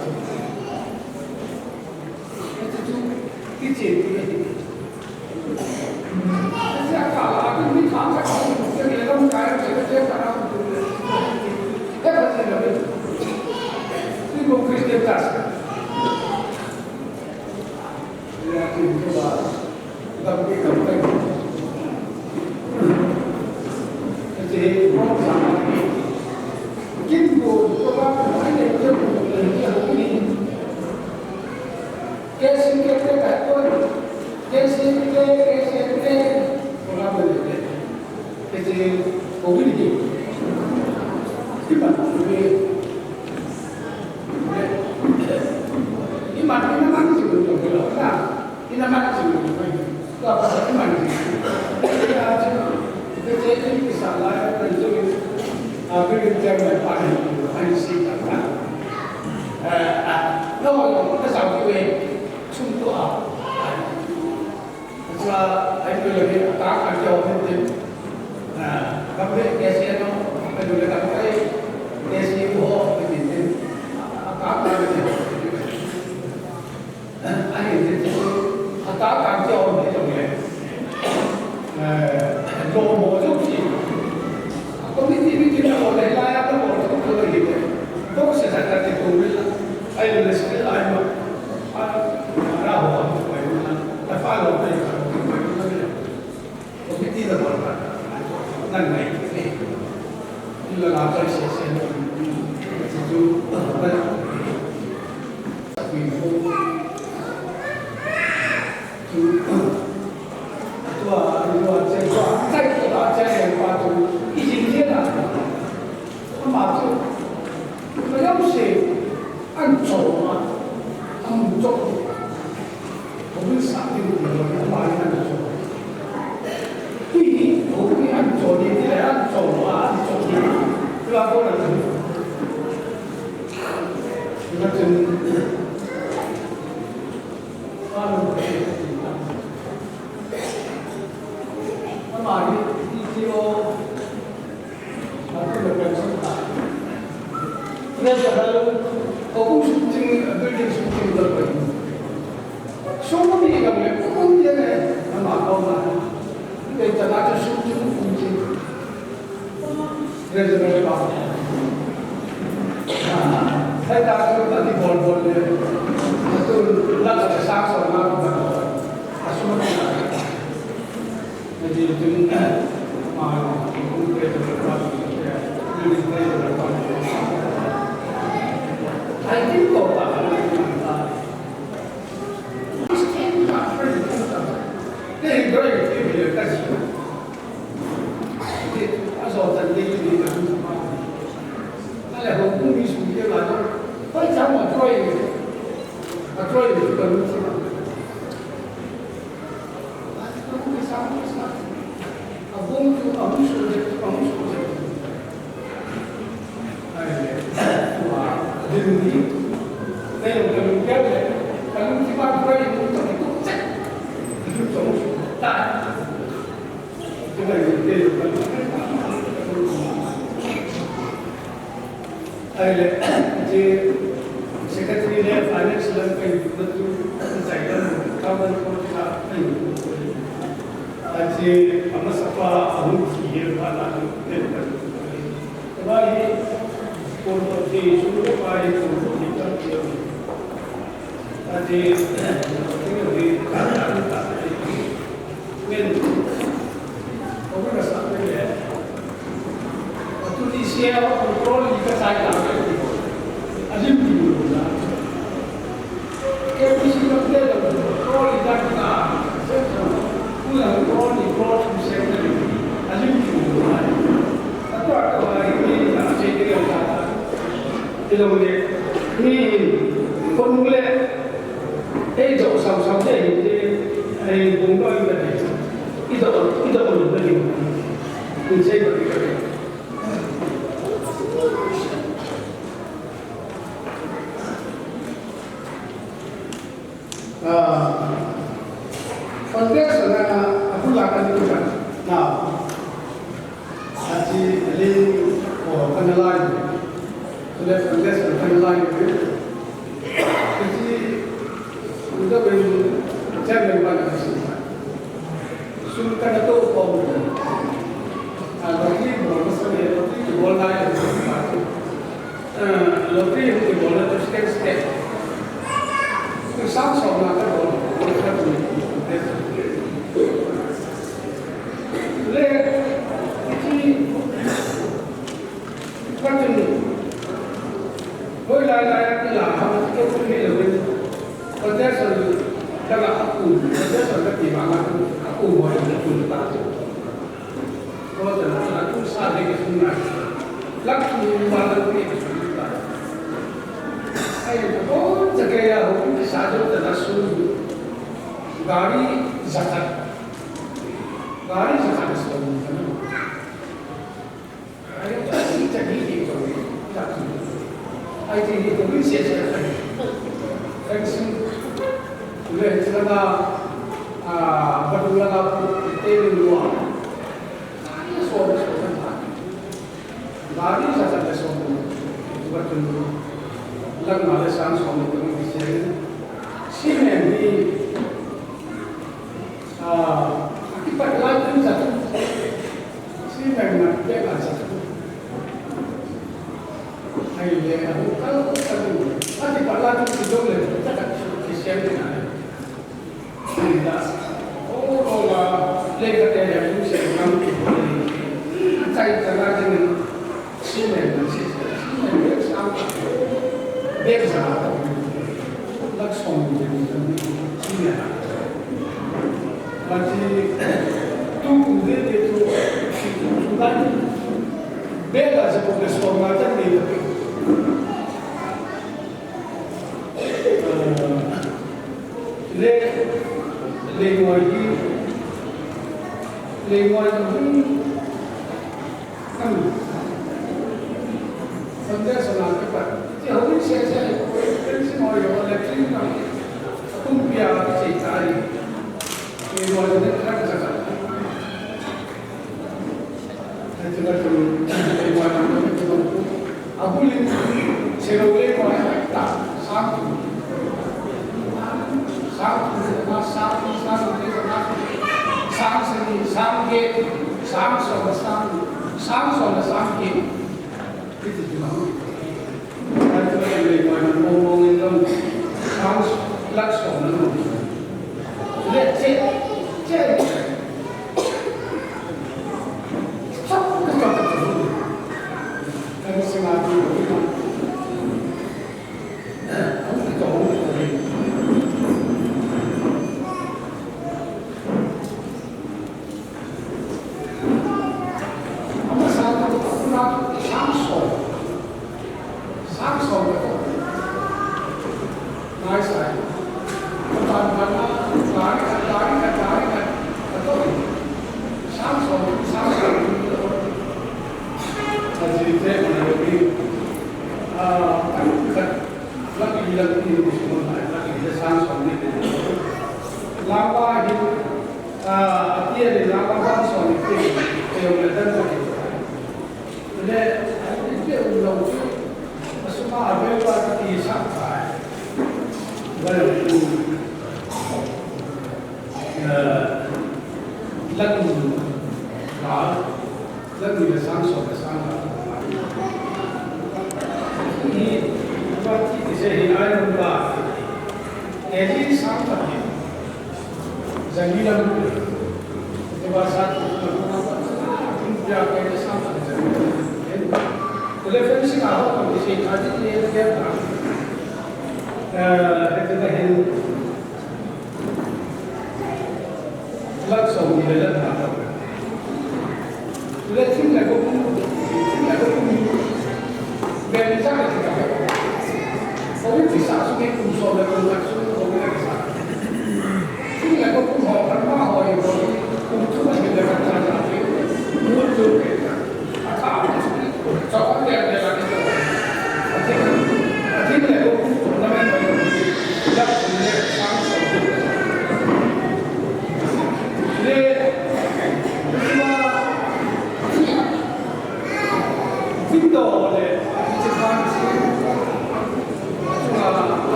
Ahi, ata kan ti om ni jong le. Eh, lo mo jong si. Committee meeting lo le la ya lo mo jong ko le. To se sa ka ti ko le. Ai le skill ai ma. A, ra ho ko le. Ta fa lo le. Committee la ko le. Nan nai. Ila la ka se se. Ju. Ahile, hiche secretary le finance lam kahin bol chu, chai lam, common court a kahin bol. Hiche, amasapa, ahung thi hi pa na, kahin bol. Tua hi, court of the, sum lo pa hi, court of the, hiche, hiche, Tilou le, mi in, khonung le, ei jo sam sam te hi te, ei bung doi ka te, i jo, i jo lu ka ding, in sei ka te ka te. Ah, foundation na, abul a kan ding ka na. Achi, ali, o, kan lai. Tule foundation kan lai. Achi, udah ben, chairman ban kasi. Sum kan to ko. Ah, lottery bol masa le, lottery bol lai. Lottery hung kibolna chu state state. Chu sang som na kabol. Le, hiche, kachun, hoilai lai a kila, hama keu keu hilou in. Contestant, kala aku, contestant kati vanga, aku hoi, aku ta. Ko ta na, atu sa de ke sung na. Lak tu ma la ke sung ta. Ai, ko ta ke ya ho, sa jo ta na sung. Gari jakat. Gari jakat sung ta na. Ai, ta si ta ni ke ko. Ai, ti ni ko ni se se. Ai, sung. Le, ta na, ah, ba tu la na, te ni wa. Gari jakat le som. Tua chun, lang ma le sang som le tum kise. Cement hi, ah, akipat lai tum jakat. Cement na bag a jakat. Ahile, abu kal kal. Akipat lai tum kijong le, jakat kise na. Leingoi hi, leingoi hi, kan, foundation a kipat. Ti houin sese, fencing ho, electric ho, akum pia, sei tai. Leingoi hi kan sa.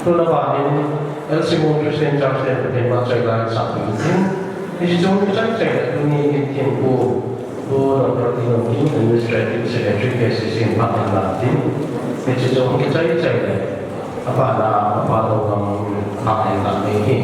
Tuna ban in L C Mung Christian Church te Pathen vahchoi la sah ding in, hiche chu kichai chai le tuni in Pu, Pu Doctor Tinoukim, Administrative Secretary K C C in phat in la tin, hiche chu kichai chai le, apa na, apa lo gam phat in la ni hi.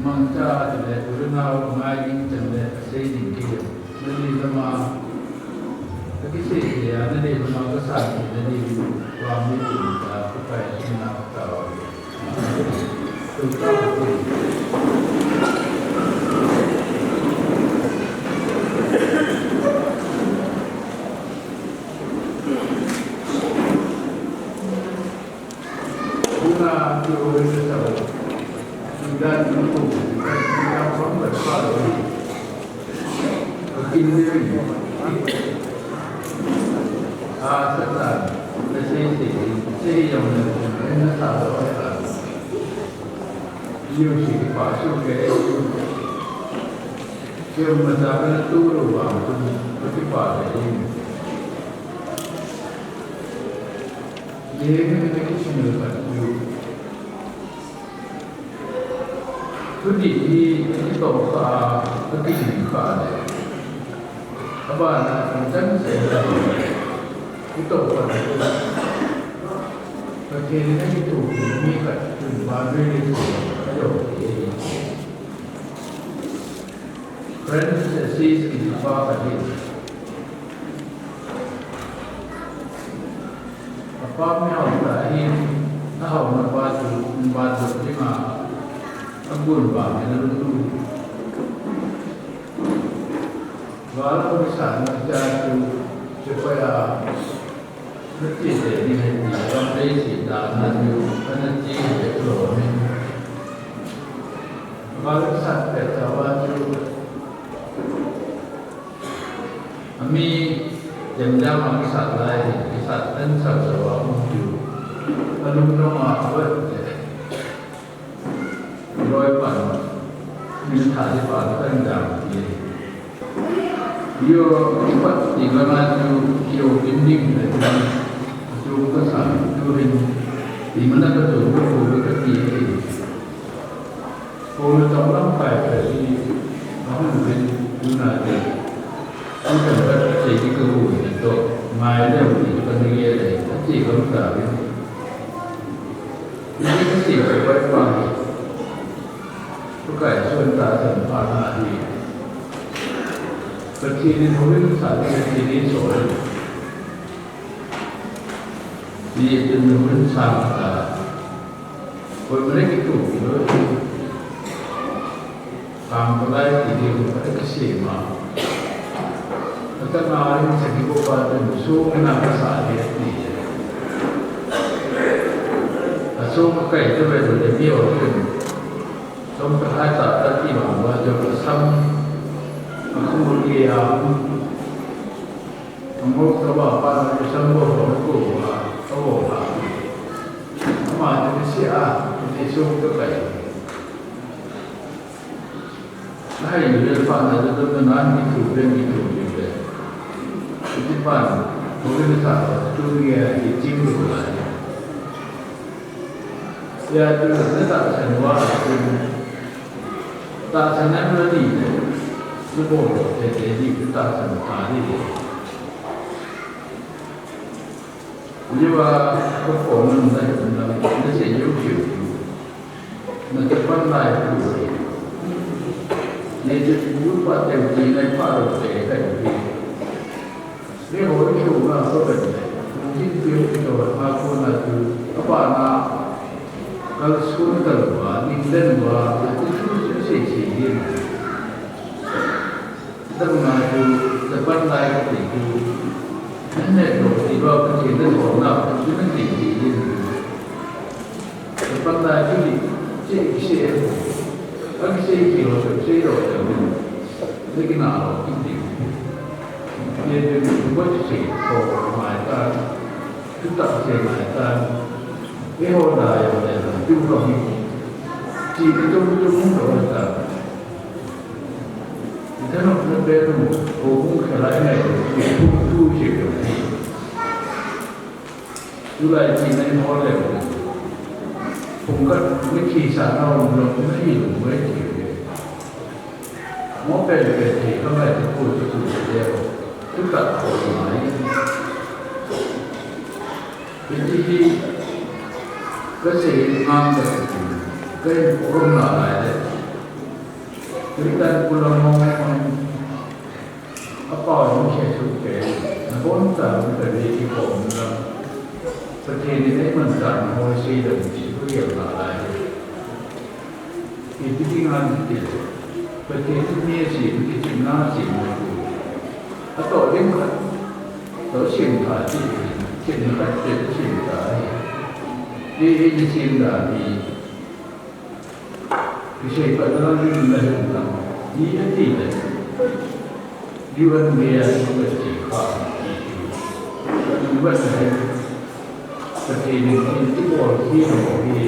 Mangcha chule urinau ngai ding changle asei ding kei. Nali lama, akisei kei a, nali lama kasan kei, nali vang ni tin ta, Pakai sina ka. Tu ta ko. Thudih hi akitoh kha a, akihing kha le. Abana chang chang se le. Kitoh kha le. Pathen in akithopi mi khat chun Bible in akitoh e. Francis Assisi kiti pa khat hi. Apa mi hao ta hi, na hao na pa chu, ba chu dinga, agun ba mi na lu tu. Gal ko sa na cha chu, chu pa ya. Nati te ni he ti, kam te si ta na ni, ana ti he lo ni. Ba sa te ta wa chu. Ami, jam jam a kisa lai, kisa tan sa sa wa um ju. Alung no ma wa te. Loi pan, min tha di pan tan jam ti. Yo, ipat ti lama chu, yo building le tan. Chu ka sa, chu hin, ti mana ka chu, ka chu ka ti. Ko na tong lam kai ka si, ka hun bin, tu na ti. An kan ka sei di ka hu ni to, mai le hu ni ka ni ye le, ka ti ka ta bin. Ni ka sei ka bai pa ni. Pakai suan tahsan pha na hi. Pathen in houin sa, Pathen in so. Ni tin houin sa ta. Koi mane kitu kilo. Kam palai ti di ko pata kisei ma. Ata na in sa ki ko pa tin so na ka sa ni ti. A so ka kai te ve de mi o tin. Sum ka hai ta ta ti bang ba jo ka sam. Ka khu ri a. Ka mo ka ba pa na ka sam bo ba ko ba. Ka bo ba. Ama ni si a, ni sum ka kai. Hai ni le pa na de de na ni tu be ni tu ni be. Ti pa. Ko ni ta tu ni a ki ting ko la. Ya, tu na tahsan va, tahsan na ni le, tu bo te te ni tahsan ta ni. Ni va, ko ko na na na se yo yo. Na te pan lai tu. Ni te tu pa te ni na pa ro te ka ni. Ni ho chu na so ka ni. Ni ti ti to ha ko na tu. Apa na. Kal sun kal va, ni den va, ti chu chu se se ni. Dam na chu, Japan lai ka ti chu. Nan ne to ti va ka ti den ho na, chu na ti ti ni. Panda chuli, che kise, akise kilo, se lo, ne kina lo, kiti. Ye de ko se ko mai ta, tu ta se mai ta. Ye ho da yo de, tu ko mi. Chi ko tu tu ko ta. Ita no ko pe no, ko ko khala ne, ko tu se ko. Tulai chi nai mo le. Phung khat mi thi sa na um lo, na hi lo mo e ti. Mo pe pe ti ka mai tu ku tu tu le. Tu ka ko mai. Ti ti ti. Ka se ngang ka ti. Ka in ko na lai le. Tu ta ku la mo. Apa hung khe thu ke, na bon ta hung ka ve ki ko hung la. Pathen in ei man ta na hoi sei da hung si hu yel na lai. Ki ti ti ngan ti ti. Pathen in ni si, ki ti na si na ku. A to ding khat. To sim ta ti, sim ta ti, sim ta. Ni, ni sim ta ni. Kisei pa na lang ni na hin ta. Ni a ti le. U N K a ni ka ti kha. Ka ni ba na hin. Ka ti ni ki ti bol ki mo ki.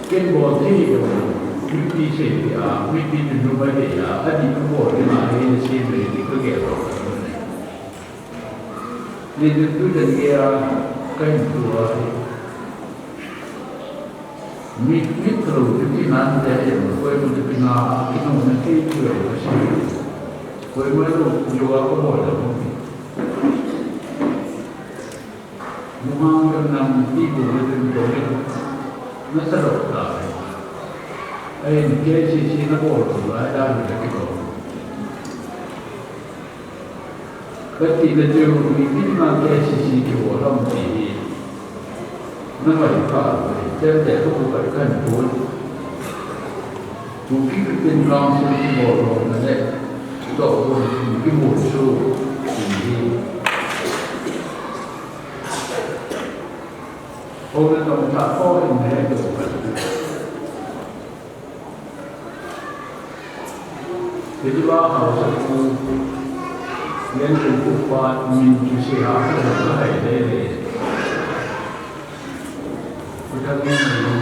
Ken bol ki ni mo. Mi ti sei ki a, mi ti ni nu ba de ya. A ni ka bol ki ma ni sei me ni ka ke ro. Ni tu tu de ya ka ni tu a. Mi, mi thalo tu ti nan te, koi mu tu pina, kino na kei tu ya, koi mu lo, yo a ko mo da mo. Mu hang kan nam ti ko mo tu ko mo. Na sa lo ta. Ai, K C C na ko lo, ai da ni ko. Ka ti le chu mi ti ma K C C ki ho lam ti hi. Na mai pha, chen te ko ko kan ko. Tu ki ki tin lang su ki ho lo na le. To ko ki mo su ti hi. Ho na tong ta ko in he to. Hiti ba hausa pu, yan pu pu pa min chu se ha ka ha hai le le. Pu ta ngen le.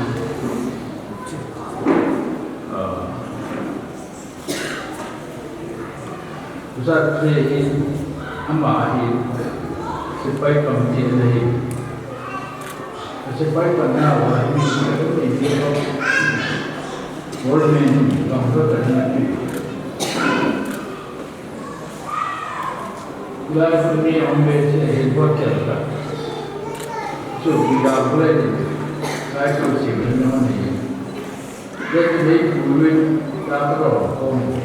Ah. Pu sa se hi, ama hi, sepai kam ti le hi. Sepai panna va mi ni ni ni ko. Government ni kam ko ta na ni. Lai ko ni ang be se he ko ta ta. So ki da ko le ni. Lai ko si ni no ni. Ye ni ku ni ta ko ko ni.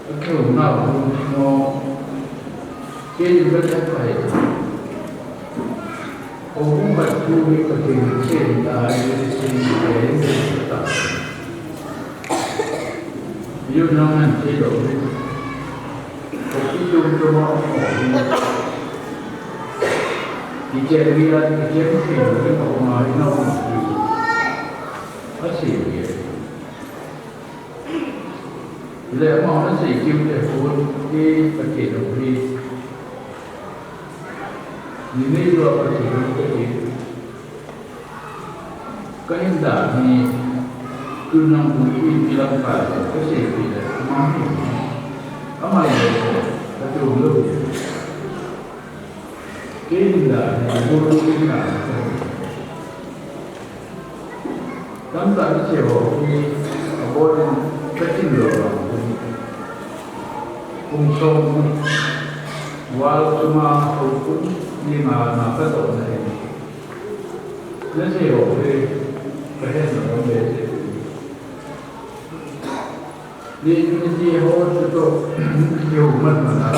Ka kihou nau hung ding o, kei in ka thep ahi. Hou hung khat thu hi Pathen in achen ta ahi, Pathen in achen ta. Yu nang an thei lou hi. Hou ki tum tum a hung hou hi. Kichen hi a, kichen thei lou hi, hou ma hi nau hung hi. Asei hi. Le ama na sei kiu te phun, i Pathen u hi. Ni nei lou a Pathen u ka ti. Ka hin da ni, tu nang bu i pi lang ka, ka sei pi le, ama hi. Ama le, ka tu lou. Kei hin da ni, bu lu ni ka. Tamtah in che ho hi abon in ka tin lou vang. Kum som val chunga kum ni nga na ka toh na hin. Na che ho hi ka hen na bang le che. Ni, ni ti ho chu to, ni ho man man a.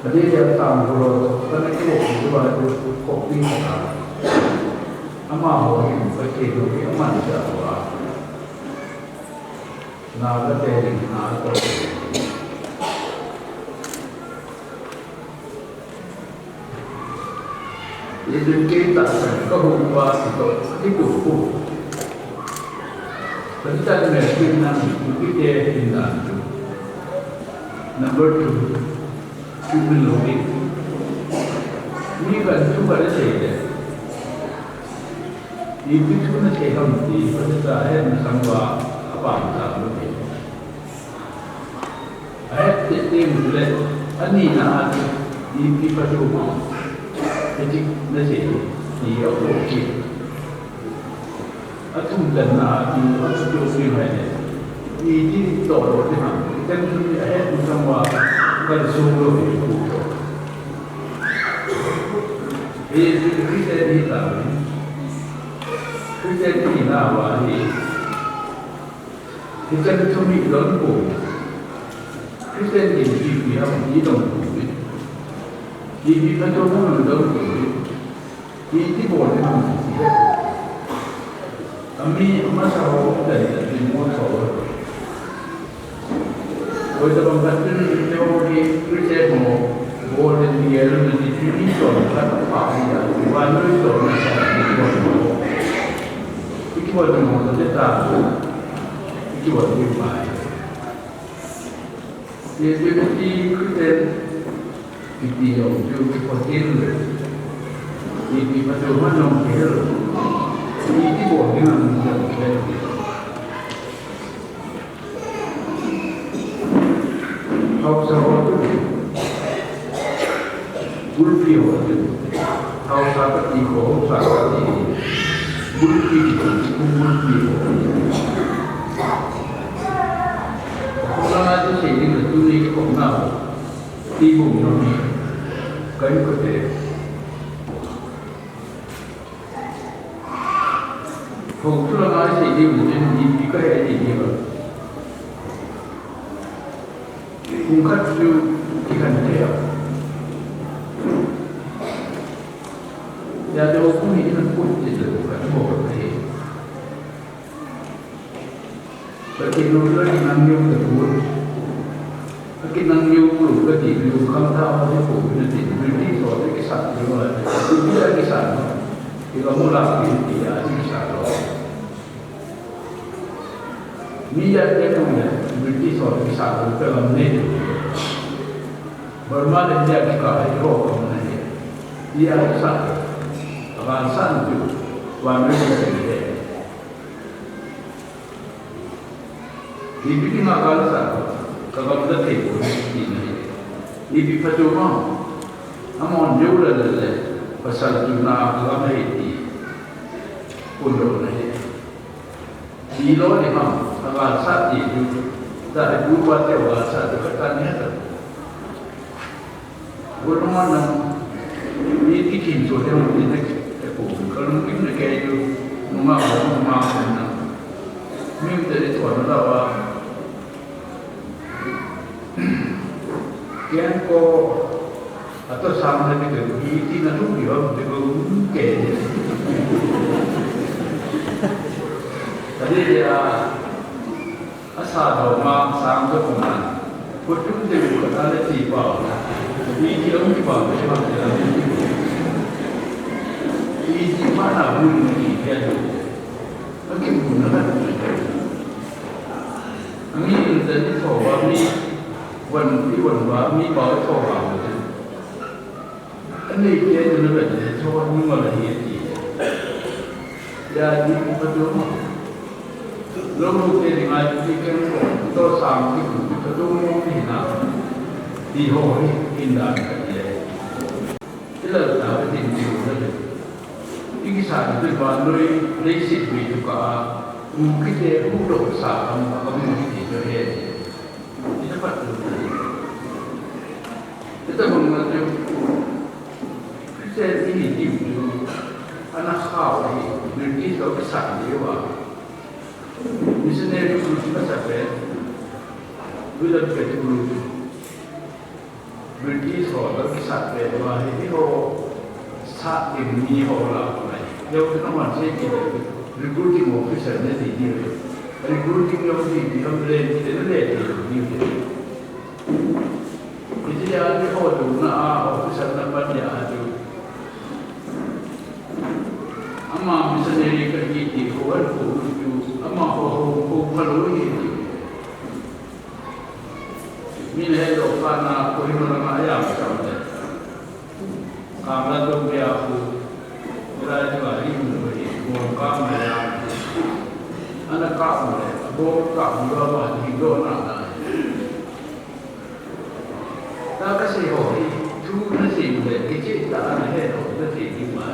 Adi dia tam ho lo, ka ni ko ku ba chu ko pi ka. Ama ho ni ka ke no ki ama ni ja ho a. Na ka te ni na to. Ijin kei tahsan kahung uva kitoh, kitoh pu. Kati ta ni me kin nang, kite hin dan tu. Number two, human longing. Mi kan thu kan sei de. Ipi thu nasei ham ti, kati ta he na sang uva, apa ta lo ni. Ahet teng le, anina a chu, ipi phathu ham, iti nasei, ti apo kit. Athumchanna a chu, achu chu sui mai le, iti toh lo ding ham, item chu ahet masang uva, kalsong lou hi pu chu. Hi chu Christian hi ta, Christian hi na uva hi, Hichan thum hi idon pou. Christian gin ipi ham idon pou. Ipi phathu ham idon pou. Iti bol ham iti. Ami amasa ho dai dai mo tho. Koi tabang khat chun theology, Christian ho, bol in gel in, ni ni ton khat pa ni ya, van lui ton na sa ni ton ho. Iki bol mo to ta, iki bol ni mai. Ye ye ti Christian, iti yo, yo ki pa tin le. Iti pa to man no ke. Iti bol ni man ni ya. Haosa ho tu. Gulpi ho tu. Haosa kati ho, haosa kati. Gulpi ho, gulpi ho. Kona tu sei ni tu ni ko na. Ti bung no ni. Kai ko te. Hou chu langa sei diu le chun ipi kahe ti diu. Kum khat chu kihen thei a. Ya de hou kum hi ihin put ti le khat mo kahe. Ka kinung ka kinang neo ka tu. Ka kinang neo ka tu ka ti neo khang tha ma se ko na ti. British ho te kisat neo a. India kisat no. Ika mula ki India kisat no. Mi ya te nung le British ho te kisat no ka lam ne. Burma le India kika hai ho ka na he. India kisat. Akan san tu. Wan ne ne. Ipi ti nga kal sa, ka gam da thei ko ni ti na hi. Ipi phathu ham, amahon neo le le le, pasal tu na ka gam he ti. Kun ro na hi. Ti lo ni ham, ka gam sa ti tu. Da he bu pa te wa sa tu ka ta ni ha ta. Gulma nang, ni ti kin so te mo ni te ko, ka lung kim ne ke yo, nunga ko nunga ko na. Mi te ni to na la wa. Ken ko, ato sam ne ni ke, ni ti na tu ki wa, te ko ke. Tadi dia, Asa doma sang to ko man. Ko tum de ko ta le ti pa. Ni ki ong ki pa ko ma de la. Ni ki pa na bu ni ki ke. Aki bu na ka. Ani in de ni to wa ni. Wan ni wan wa ni pa to wa. Ani ke de na de to ni ma la ni ti. Ya ni ko to ma. Lolo te ni ngai ti ken ko, to sang ti ko, to do mo ni na. Ti ho hi, in dan ka ti le. Ti la ta ka tin ti ho le. Ti kisa ti ba noi, nei sit bi tu ka. Ku ki te ku do sa kam ka mu ti to he. Ti ta pat tu. Ti ta bang na tu. Christian ni ti tu. Ana kha wa hi, British lo ka sa ni wa. Missionary Crusade a sa pen, William Pettigrew, British ho la kisat pen uva hi, hi ho sat ding mi ho la ko lai. Yo ka man sei ki le, recruiting officer ne ti ni le. Recruiting yo ti ti ham le, ti le le ti ni le. Iti ya ni ho tu na a officer na pan ya tu. Kohan ko lu chu ama ho ho ko phalou hi. Min he lo pa na Kohima lama ya sam le. Kamla to bia ku. Ila ju a ri mu ko hi ko ka ma ya. Ana ka mu le. Bo ka mu lo ma hi lo na na. Ta ka sei ho hi. Thu na sei le. Kichi ta ana he lo na sei ki ma.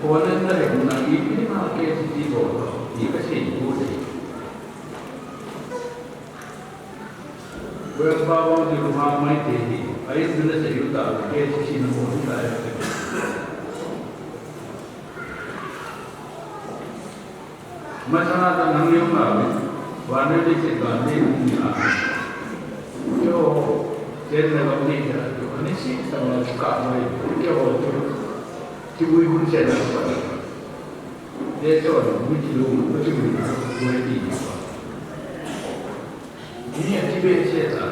Konan na le na ki ni ma ke si ti bo ni ka sei bu de. Wei ba wo di lu ma mai te hi. Ai du na sei yu ta ke si si na mo ta ya. Masanga ta nang liu nga mi, vannoi leiset vannoi hung ni a. Keiho, chen le gam ni ja, keiho ni si ta ma chu ka mai, keiho chu, kibui hun chen na pa. Te chon, mi chi lu, mi chi lu, mi chi lu. Ni a ti be che ta.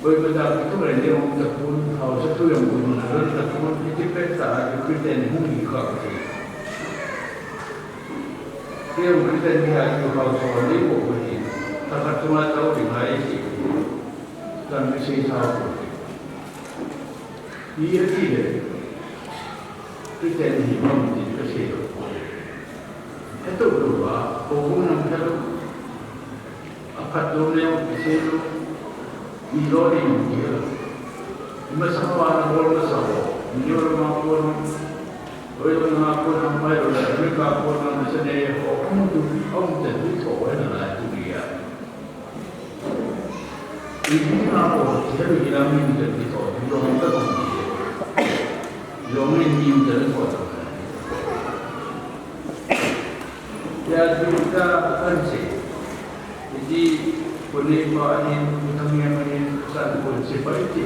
Koi ko ta tu re ne ong ta pun, hausa thu yong pun, na ron ta pun, ni ti pe ta, ni Christian hung ni kha ko. Ke ong Christian ni a tu hausa ni ko ko ni. Ta ka tu ma ta o ni mai si. Ta mi si ta ko. Ni a ti le. Christian ni ma mi ti ka se. He to lo ba, ko ko na ka lo. A phat lou leh kisei lou, i lo ding ti a. I masa ho a na bol masa ho, Mizoram a kon, Oilam a kon, Mairol a, America a kon, na sa ne ho, a um tu, a um te tu tho, a na lai tu ri a. I ni na ho, ti ha ri na mi te ti tho, ti lo ka ko ti. Lo mi ni te tho. Ya, tu ka kan se. Iti, kone pa ahin, utang yang ahin, san kon se pa iti.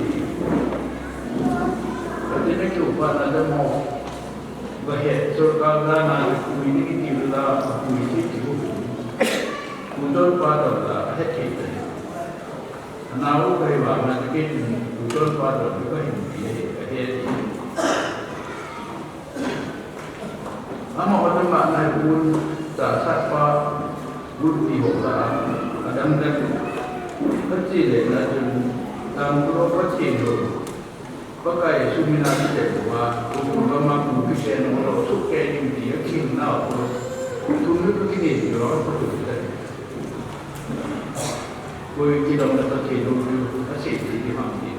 Ati na kyo pa na da mo. Ba he, sorkar la na, kui ni ki la, kui si ki hu. Kudol pa dol la, he ke te. Na u kai wa na ke ni, kudol pa dol ka hin pi he, ka he. Ama hon ama nai un ta sat pa un ti ho ta a dang dang. Ka chi le na chun tam ko pa chi lo. Pa kai su mi na ti le wa ko ko ma ku ki se no lo su ke ni ti a kin na ko. Tu mi ko ki ni ti lo ko tu ta. Ko ki lo na ta chi lo ka chi ti ti ma ti.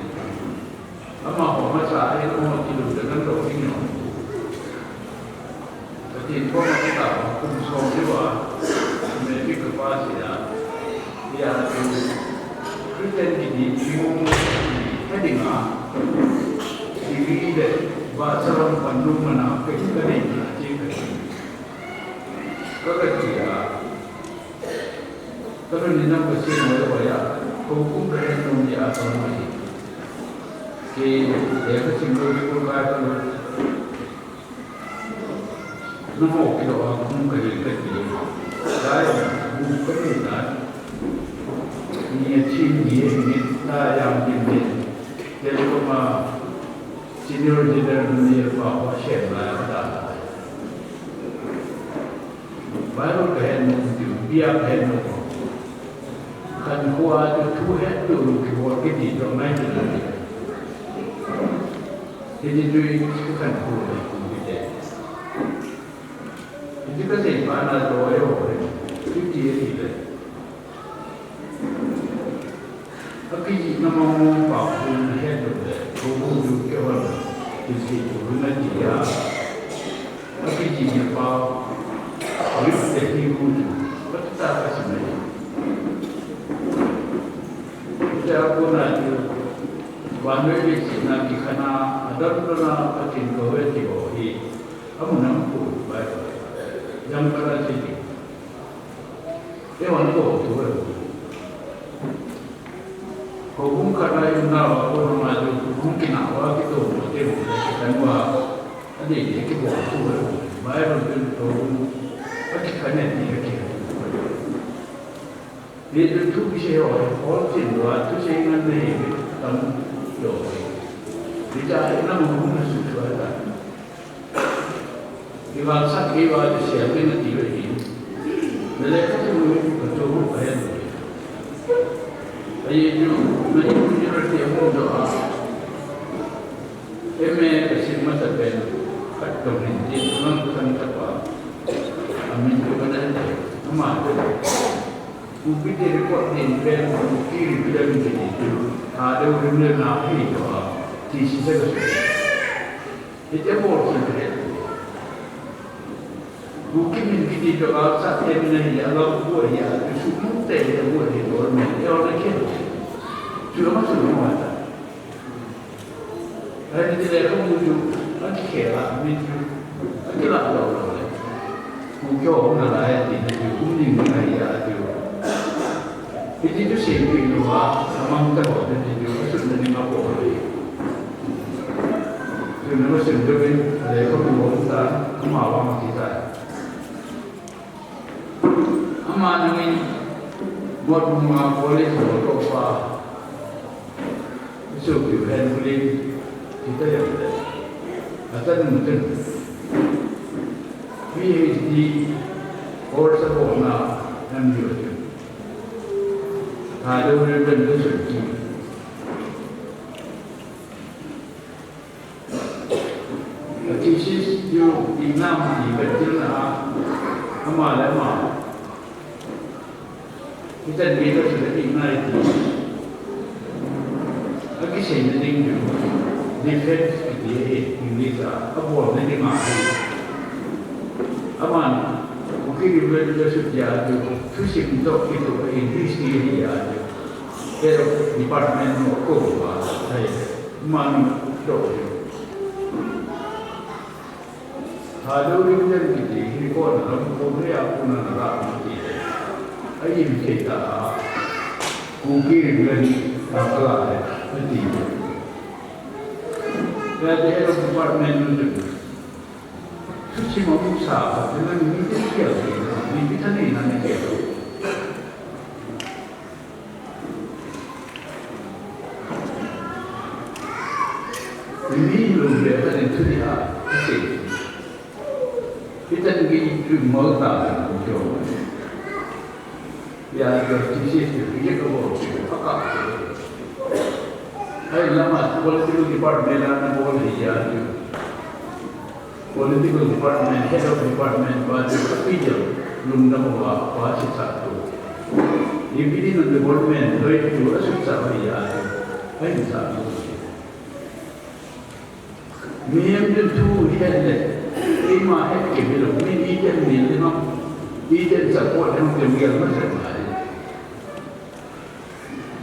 Ama ho masa a, ama ho ti lu ta kan lo ding lo. Ka tin ko ma ta kum som ni wa, me ti ka pa si ya. Ya tu, Christian ki ni mo mo, he ding a. Ti ri de, ba sa ram pan lu ma na, ke ka ni na ti ka. Ka ka ti ya. Ka nun ni nam ka sin mo ya, ko kum ka hen nung ya ka mo ni. Ke, ya ka sin ko ko ka ka lo. Na mo ki lo a kum ka ni ka ni. Dai, bu ka ni dai. Ni ya chin ni ni ta ya ni ni. Te ko ma senior leader ni pa ko shen la ya ta. Bible ka het nom, Biblia ka het nom. Khankho a chu thu het tu kibol kiti chu ngai ti ngai. Hiti chu i khankho le kiti. Hiti ka sei pa na to e ho. Hiti e ti le. Akijihna mong mong pa khu na het lou le, ko hu ju keiho na kijih u na ti a. Akijihna pa, a ri te hi hu ju, ka ta ka si mai. Te a ko na ju, vannoi leiset na kikhen a, a dam dam na Pathen kave ti ho hi, a mun a um pu bai. Jang ka la ti. Te wan ko tu e. Ko hung khat a i um nau a, ko hung a chu hung kinah uva, kitoh mo te u, kikan uva, a dei dei kibol thu a, Bible chu ko hung a kikhen e ti a kikhen. Ni chu thu kisei ho, hol chin uva, thusei ngen nei, tam lo. Ni cha, na hung na su chu a ta. Kiva sa kiva de sia pin na ti ve hi. Na le ka tu ka tu hu ka hen. Ai ju na ni ju ra ti mo do a. M A ka sim ma ta pen. Ka to ni ti na ka ta pa. Amin ko na ni. Ama de. Kuki te record din pen Kuki rim rim din tu. Thadou rim rim na hi to a. Ti si sa ka su. Hiti a bol kit le. Kuki min kiti to a sa te min a hi a la bu a hi a. Tu su mu te hi a bu a hi to min. E o na ke. Tu ma su mu a ta. Ahile ti le ka mu chu, a kikhel a, mi chu, a kilah lou lou le. Ku kyo na la e ti ni chu, kum ning na ya chu. Hiti chu sei pi lou a, a mang ta bou ti chu, a sun na ni ma bou le. Chu na ma sun chu bin, le ka mu bou ta, ka ma bang ti ta. Ama nangin, Motbung a college ho toh pa. Sopi u hen bulin, kita yang le. Atan mutun. PhD course ho na nam yo tu. Thadou le ben le sopi. Thesis chu exam ni ka til na a, ama le ama. Hitan mi ka chu ka ti nai ti. A kiseina ding chu defense kiti hi English a, a bolna ding ahi. Aman, Kuki Rim Valley University a chu thusim toh kitoh a English ti hi a chu. Head of department no ko ba, ai, man toh. Thadou Rim Valley kiti hi kona lam ko ria kuna na la kiti. Ai, mi kei ta a. Kuki Rim Valley na ka la le, a ti. Ya de head of department no tu. Thusim a mu sa, a ti na mi te kia, mi te ta ni na ni kia. Mi lou le ka den thu ni a, a sei. Hitan ki tu mo ta le ko kyo. Ya, ko ti si tu ki ko bo, a ka. Ai, lama political department la na bo le ya tu. Political department, head of department, pa chu ka pi jo, lungdam uva, pa chu sa tu. Ipi dinga government loi chu a sut sa uva ya, a hin sa tu. Mihem chun thu hi het le, ima het kei hilou, mi iten mi le ma, iten support le ma, kei mi ma sa ma.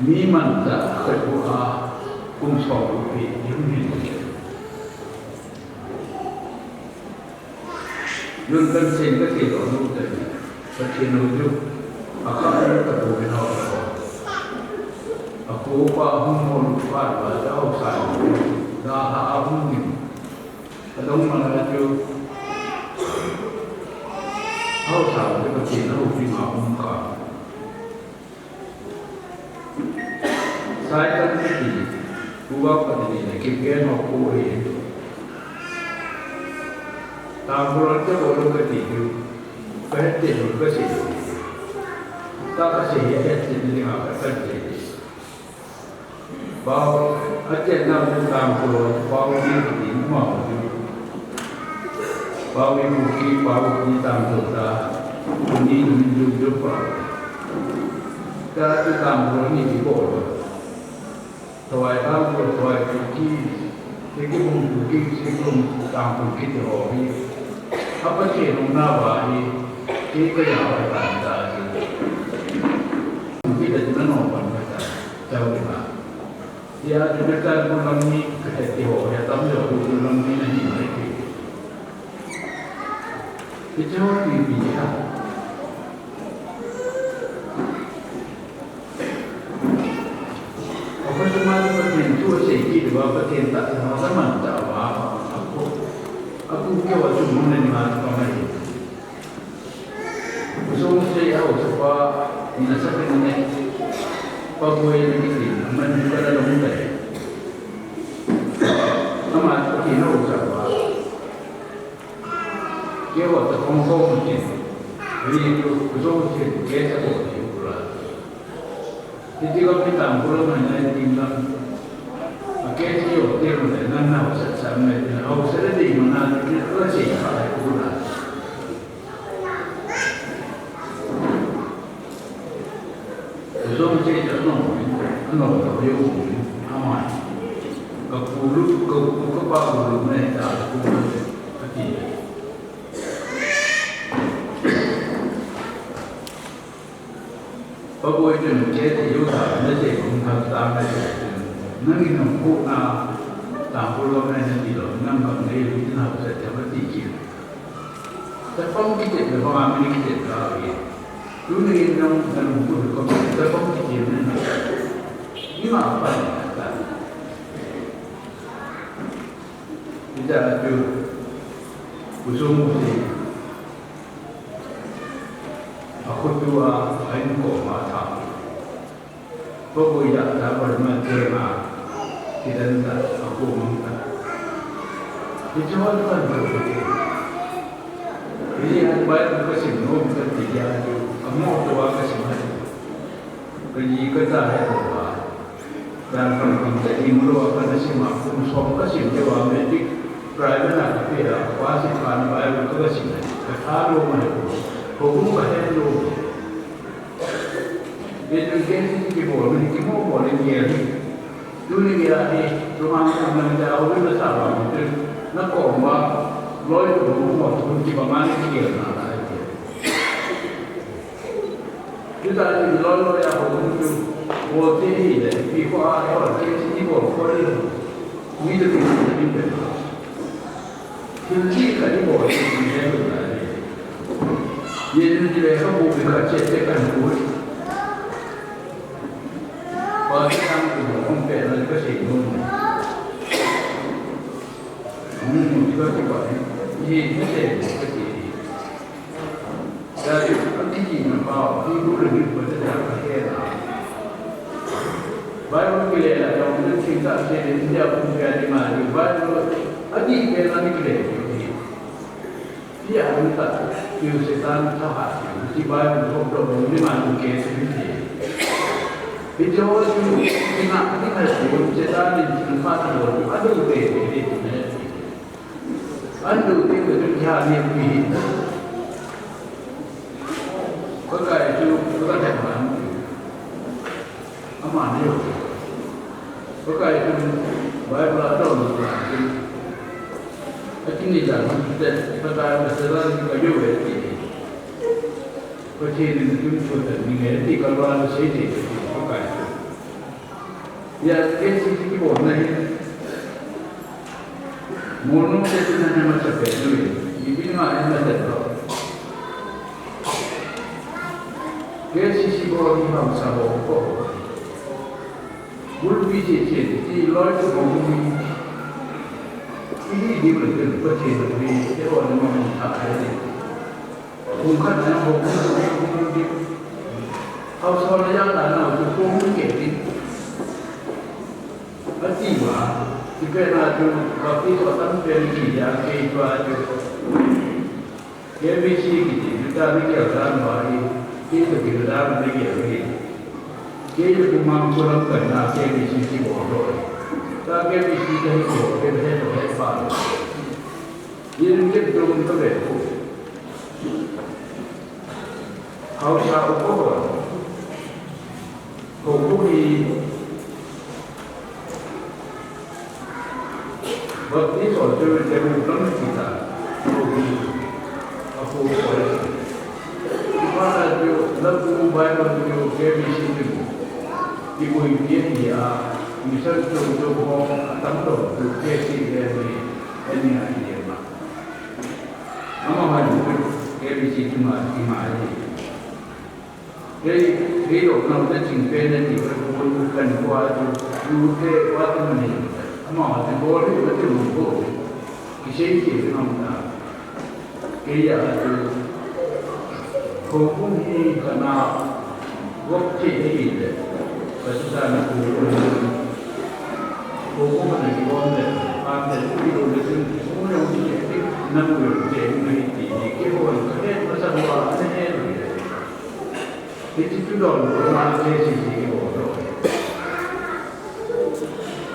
Mi man ta ka tu a, kum som pi, yun hin. Yun kan sen ka ti lo nu te. Pathen u chu. A ka ka tu na ko. A ko pa hung mo lu pa ba ta o sa. Da ha a hung ni. A dong ma na chu. Hausa chu Pathen u chu ma hung ka. Saitan kiti, Kuva kati le, Kipgen ho pu hi. Tangkhul te bol kati ju, ka het te ju ka sei. Ta ka sei het te ni nga ka kan te. Pau, a te na mu Tangkhul, pau ni kiti ma ju. Pau ni Kuki, pau ni Tangkhul ta, ni ni ju ju pa. Ta tu Tangkhul ni ti bol. Thawai Tangkhul, Thawai Kuki, Sikkim Kuki, Sikkim Tangkhul kiti ho hi. A Pathen umna va hi, kei ka ya vai tan ta hi. Kuki ta na no pan ka ta, chau na. Ya, tu ka ta ko lam ni, ka ta ti ho, ya tam jo ko lam ni na ni mai ki. Ki jo ni bi ya. Aphasuma chu Pathen thu asei kit uva, Pathen tahsa ho aman tah uva, aku, aku keu a chu mun le nima chu pang ahi. Kusong sei a haosa pa, ina sa pin ne, pa boi na kiti, aman chu kana long tai. Ama chu Pathen haosa uva. Keiho ta khom khom tin. Ri tu, ku jong tin, ke ta ko ti ku la. Hiti ka pi tam ku la mai nai tin la. A ke ti yo te mo le, na na ho sa sa me tin, ho sa le ti mo na, ti la se ka ku la. Zong che ta no, no ta yo, ama. Ka ku lu, ka ku ka pa ku lu ne ta ku ne, ka ti. Paboi chun ke ti yo ta, na che kong ta ta na che. Nang in nong ku na, ta ku lo na na ti lo, nang ka ne lu na sa ta ba ti ki. Chapang kiti le bang a mi kiti ka ye. Tuni in nang nang ku ko chapang kiti ne na. Ima pa ne ta. Ita tu. Ku sung ti. A khu tu a, a in ko ma ta. Paboi ya ta ba ma te ma. Ti dan ta, a khu mang ta. Ti cho ta ba ko ti. Ni an ba ka sim no ka ti ya tu. A mo to wa ka sim ha. Ka ni ka ta he ko ba. Dan pang pang te ni mu lo ka na sim a kum som ka sim te wa me ti. Private na ka pe a, pa si pa na ba ka ka sim. Ka tha lo ma he ko. Ko mu ka he lo. Ye tu ke ni ki bol, ni ki mo bol ni ye ni. Tu ni ye ni, tu ma na na da o ni sa ba mo tu. Na ko ma, loi tu mo tu ki ba ma ni ki ye na la ye. Tu ta ni loi loi ya ho tu. Bo ti ni le, ki ko a ho ke ni bo ko ni. Ni de ni ni de. Thil chih khat i bol chih le lo lai. Ye nun ti le ka bu bi khat cheh cheh kan bu. Pa ti tang ku mo hong pe na ka sei nun. Hong nun ti ka ti pa ni. Ye ni se ka ti. Ya, a ti ti na pa, ti bu le ni pa ta ta ka he na. Bible ki le la, ya, un tin ta se le, ya, ku ya ni ma, Bible, a ti pe na ni ki le, ya, ni ta, ki Satan ta ha, ki Bible ko to ni ma ni ke se ni. Video tu, ni na, ni na, Satan ni ma ta lo, a do pe, pe, pe, pe. An du ti ka tu kya ni pi. Pakai chu ka thei man. Ama ni yo. Pakai chu Bible a don na ti. A ti ni dan te Pakai ka se la ni ka yo e ti. Pathen in tu chu ta ni nge ti ka la se ti Pakai chu. Ya, ke si ti ki bol na hi. Mono te tu na na ma sa pe nu. Ni bi ma na ma sa to. Ke si si bol ni ma sa bol ko. Bul pi che che ti loi ko mo ni. Ni di le te ko che ni te o ni ma ta ai ni. Kum khat na ho kum kum kum kum kum. Hausa na yang na na kum kum kum ke ni. A ti ma, ti pe na tu, ba ti so tam pe ni ki ya ke tu a tu. Ke bi si ki ti, tu ta ni ke ta ma ni, ki tu ki ta ni ke ni. Ke tu ku ma ku lam ka na ke bi si ki bo do. Ta ke bi si ke ni bo, ke he to he pa. Yin ke tu ka ve ku. Hausa u ko. Ko ku ni. Baptist or Jewish, they will come to kita. Ko ku ni. A ku ko. Mana jo, la ku Bible jo, ke bi si ni. Ki ku ni ya, mi sa jo jo ko, tam do, ke si le ni, ni a ni ma. Ama ma ni ke bi si tu ma ti ma ni. Ke, ke lo na te ching pe ne ti ko ko kan ko a tu, tu ke wa tu ma ni. Ama ma ti ko ri ma ti mo ko. Ki se ki ri ma ta. Ke ya tu. Ko ko ni ka na. Wo ke ni le. Ka sa na ko ko ni. Ko ko na ki bom le, a te ki lo le tin, ko na ki ke, na ko le ke, na ki ti ni Kihon kahet masang uva ana het u ahi. Hiche chu don uva ana sei sei kihon u ahi.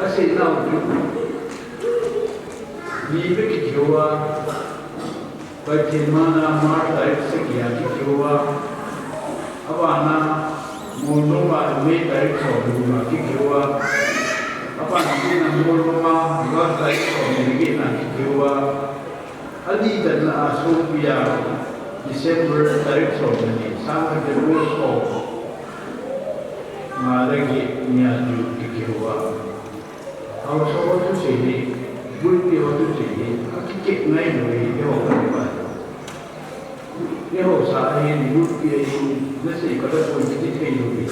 Asei nau chu, li bep kikhen uva, Pathen mana March tarik sagi a kikhen uva, abana Molnom a May tarik somni a kikhen uva, abana Molnom a August tarik somni le get na kikhen uva, Alidang na a sopia December tarik somni, sang khat le ko somnga le get nia chu kikhen uva. Haosa ho thusei hi, gulpi ho thusei hi, akikeh ngai lou hi, eiho kati uva. Eiho sa hi, gulpi ahi, nasei kha le poi kiti thei lou hi.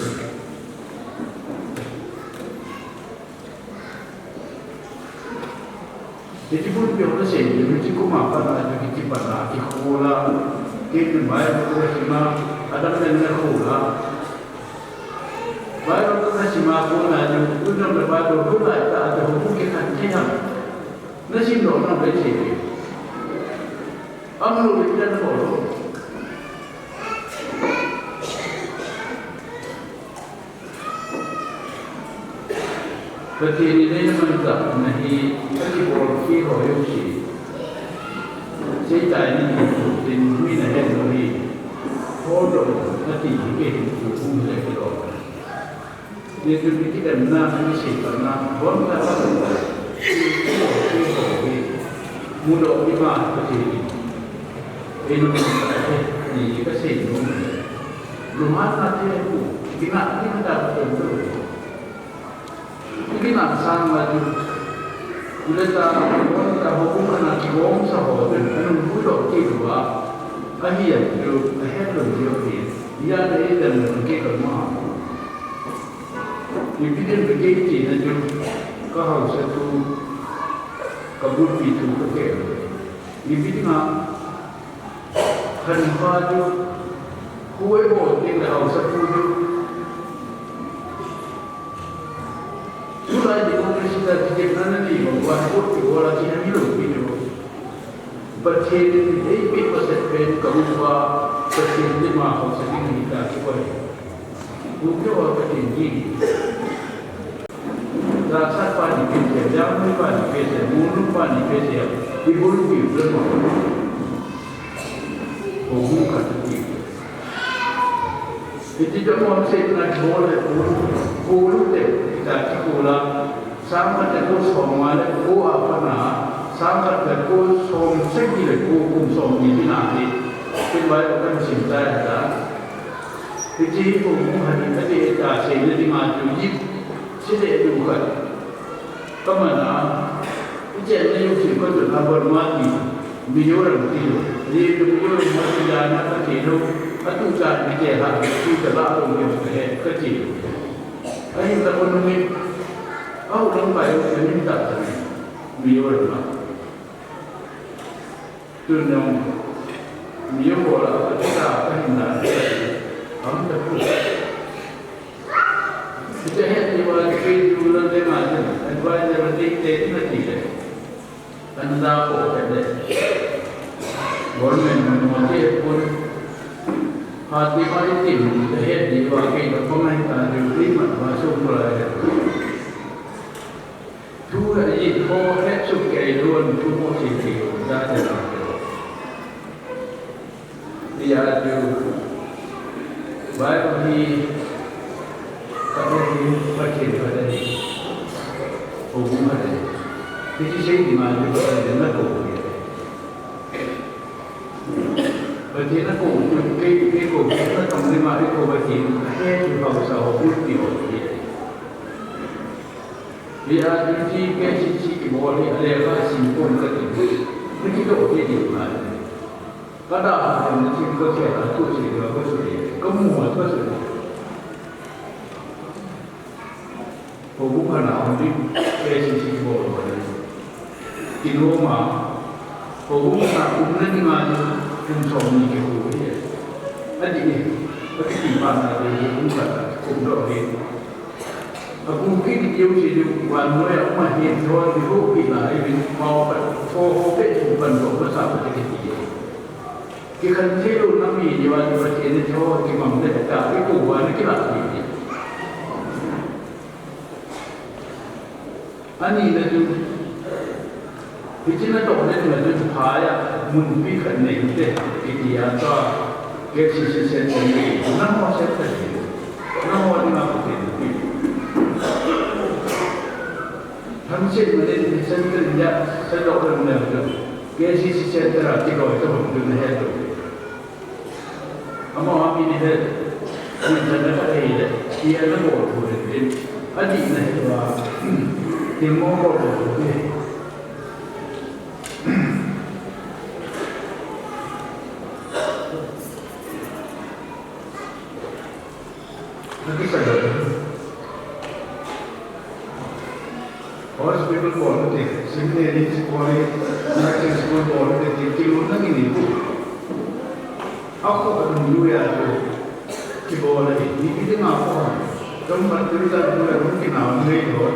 Hiche gulpi ho nasei, hiche kum a pat a, hiche pat a, kikhol a, kei chun Bible kasim a, adang dang nakhol a. Bible kasim a kona chu, kum dang le Bible khol a, ta, ta, houbung kikhen thei ham. Nasim lou nam le sei. Am lou le tan ho. Pathen in eina manchahna hi, akibol khel ho jouse, Satan in ahin tup in, min ahet lou hi, holdoh in ati hi, kei hin tu hung le kilom. Hichu mi kidemna, mi seipatna, bon ta ta ta. Mudoh ding a Pathen in eina manchah ahi, ti kasei nom e. Lunghanna thei ahi, kinah ding ta Pathen tu. Kinah sanga chu, chule ta, ta houbung khat a kigongsa ho chun, anung mudoh kit uva, ahi a chu, ahet lou diu ahi, hijeh a eidem lou kei kama. Ipi dinga kei tina chu, ka haosatu, ka gulpi thu ka keh. Ipi dinga, khanpa chu, kho eibol teng le haosapu chu, Tulai democracy ta kikepna nanei bang uva, vote kibol a kiham hilou pi chu. Pathen in eipeh masat pen ka upa, Pathen dima haosa ding ahi tia kibol. Hu keu a Pathen ding. Jachat pa ni pen se, Jamui pa ni pen se, Monu pa ni pen se, i bol pi u le ma. Houbung khat ti. Hiti chun amonsetna kibol le, kibol u te, hita kikol a, sang khat le ko somnga le ko a pat a, sang khat le ko somsagi le ko kum somni tina hi, kin bai ko kan sim tai ta. Hiti hi ko mu hani ka te ta sei le ding a tu yi, si le tu khat. Ka man a, i chenna jouse ka chun a Burma ti, Mizoram ti lou. Ajeh chu Mizoram a ti dan a ka ti lou. Atu chan mi te ha, tu ta la lou nge ka he, ka ti lou. Ahinla ko nung in, a u lam ka jong ka nin ta ta ni, Mizoram a. Tun jong, mi jong bol a, ka ti ta, ka hin na, am ta pu. Hiche het diu va, kei tu la te ma te, advisor la te, te na ti le. An da ko te le. Government man mo te pun. Ha ti ma ti, hiche het diu va, kei ta ko ngai ta, diu ti ma, ma su ko la he. Thu hi, ho het su kei lou, thu ho sei kei lou, da te na kei lou. Hijeh a chu, Bible hi, Pathen hi, Pathen khat ahi. Houbung khat ahi. Hiche sei ding a chu, Pathen na kou hi. Pathen na kou chu, kei, kei kou, na tong ding a, kei kou Pathen, ahe chu haosa ho, bulpi ho hi. Hijeh a chu hiche K C C kibol hi alekha sim pon kati. Hiti toh kei ding ngai. Ka da ha na thim ka khe a tu si ka ko su le. Ka mu ma ka su le. Houbung khat a um ding K C C kibol ho le. Kinom a, houbung khat a umna dinga kum somni kikhu hi. Adih e, akiti pa na ding hi kum khat a kum doh hi. Akum kiti jouse chu vannoi a um ahi, thon kikhu kit na hi, pao khat, tho ho pe chu pan doh masa pa kiti. Kikhen thei louna mi ni uva Pathen in eiho kimang le ta, eikou uva ana kilah mi ni. Anina chu, hiche natohna dinga chu phai a munpi khat nei u hite, kiti a chu, K C C center nei, nangho center nei, nangho dinga Pathen in apeh. Thangsetna in center in ja, sadoh lou na chu, K C C center a kiloi ta hon chu nahe lou. Ama, ama min hi, min chan na ka thei le, tia na bol thu le, adih na hi wa, tin mo bol thu le. Na kisa lo. Hospital bol te, seminary bol te, nursing school bol te, ti, kilutna ngi nei. Akhoh a dungjuia chu kibol ahi, ipi dinga kho ham. Chomkhat tu ta tu le hung kinau ngei lou.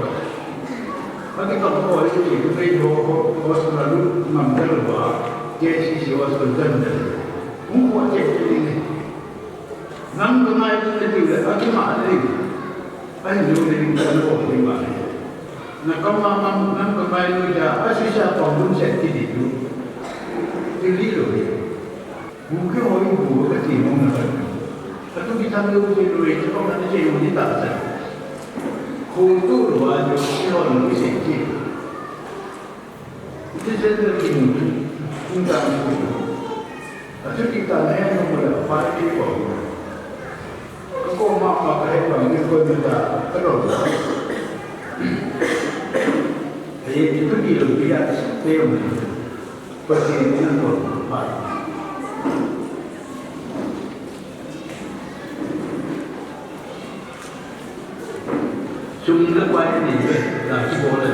Akikam kho ahi, tu ngei lou, hospital lut ngam talou a, K C C hospital jan talou. Hung kho cheh cheh ding ahi. Nang ka ngailu na tiu le, akima le. Ahin lu le, ka lo le ma le. Na kama ma, nang ka ngailu ja, asisa pang lungset kiti tu. Ti li lo le. Bu ke hoi bu ka ti mo na ka. Ka tu ki tham lo ke lo e, ka ma na je lo ni ta sa. Ko tu lo a jo, si lo ni se ki. Hiche center kimu chu, kum tah ni kum. Achuti tah na hin nung le, pai ti ko. Ka ko ma ma ka he pa ni ko ni ta, ka lo. Aye, ti tu ni lo, ti ya, ti ya mo. Pathen in nang ko, pai. Sum le pai nei ve, la kibol le.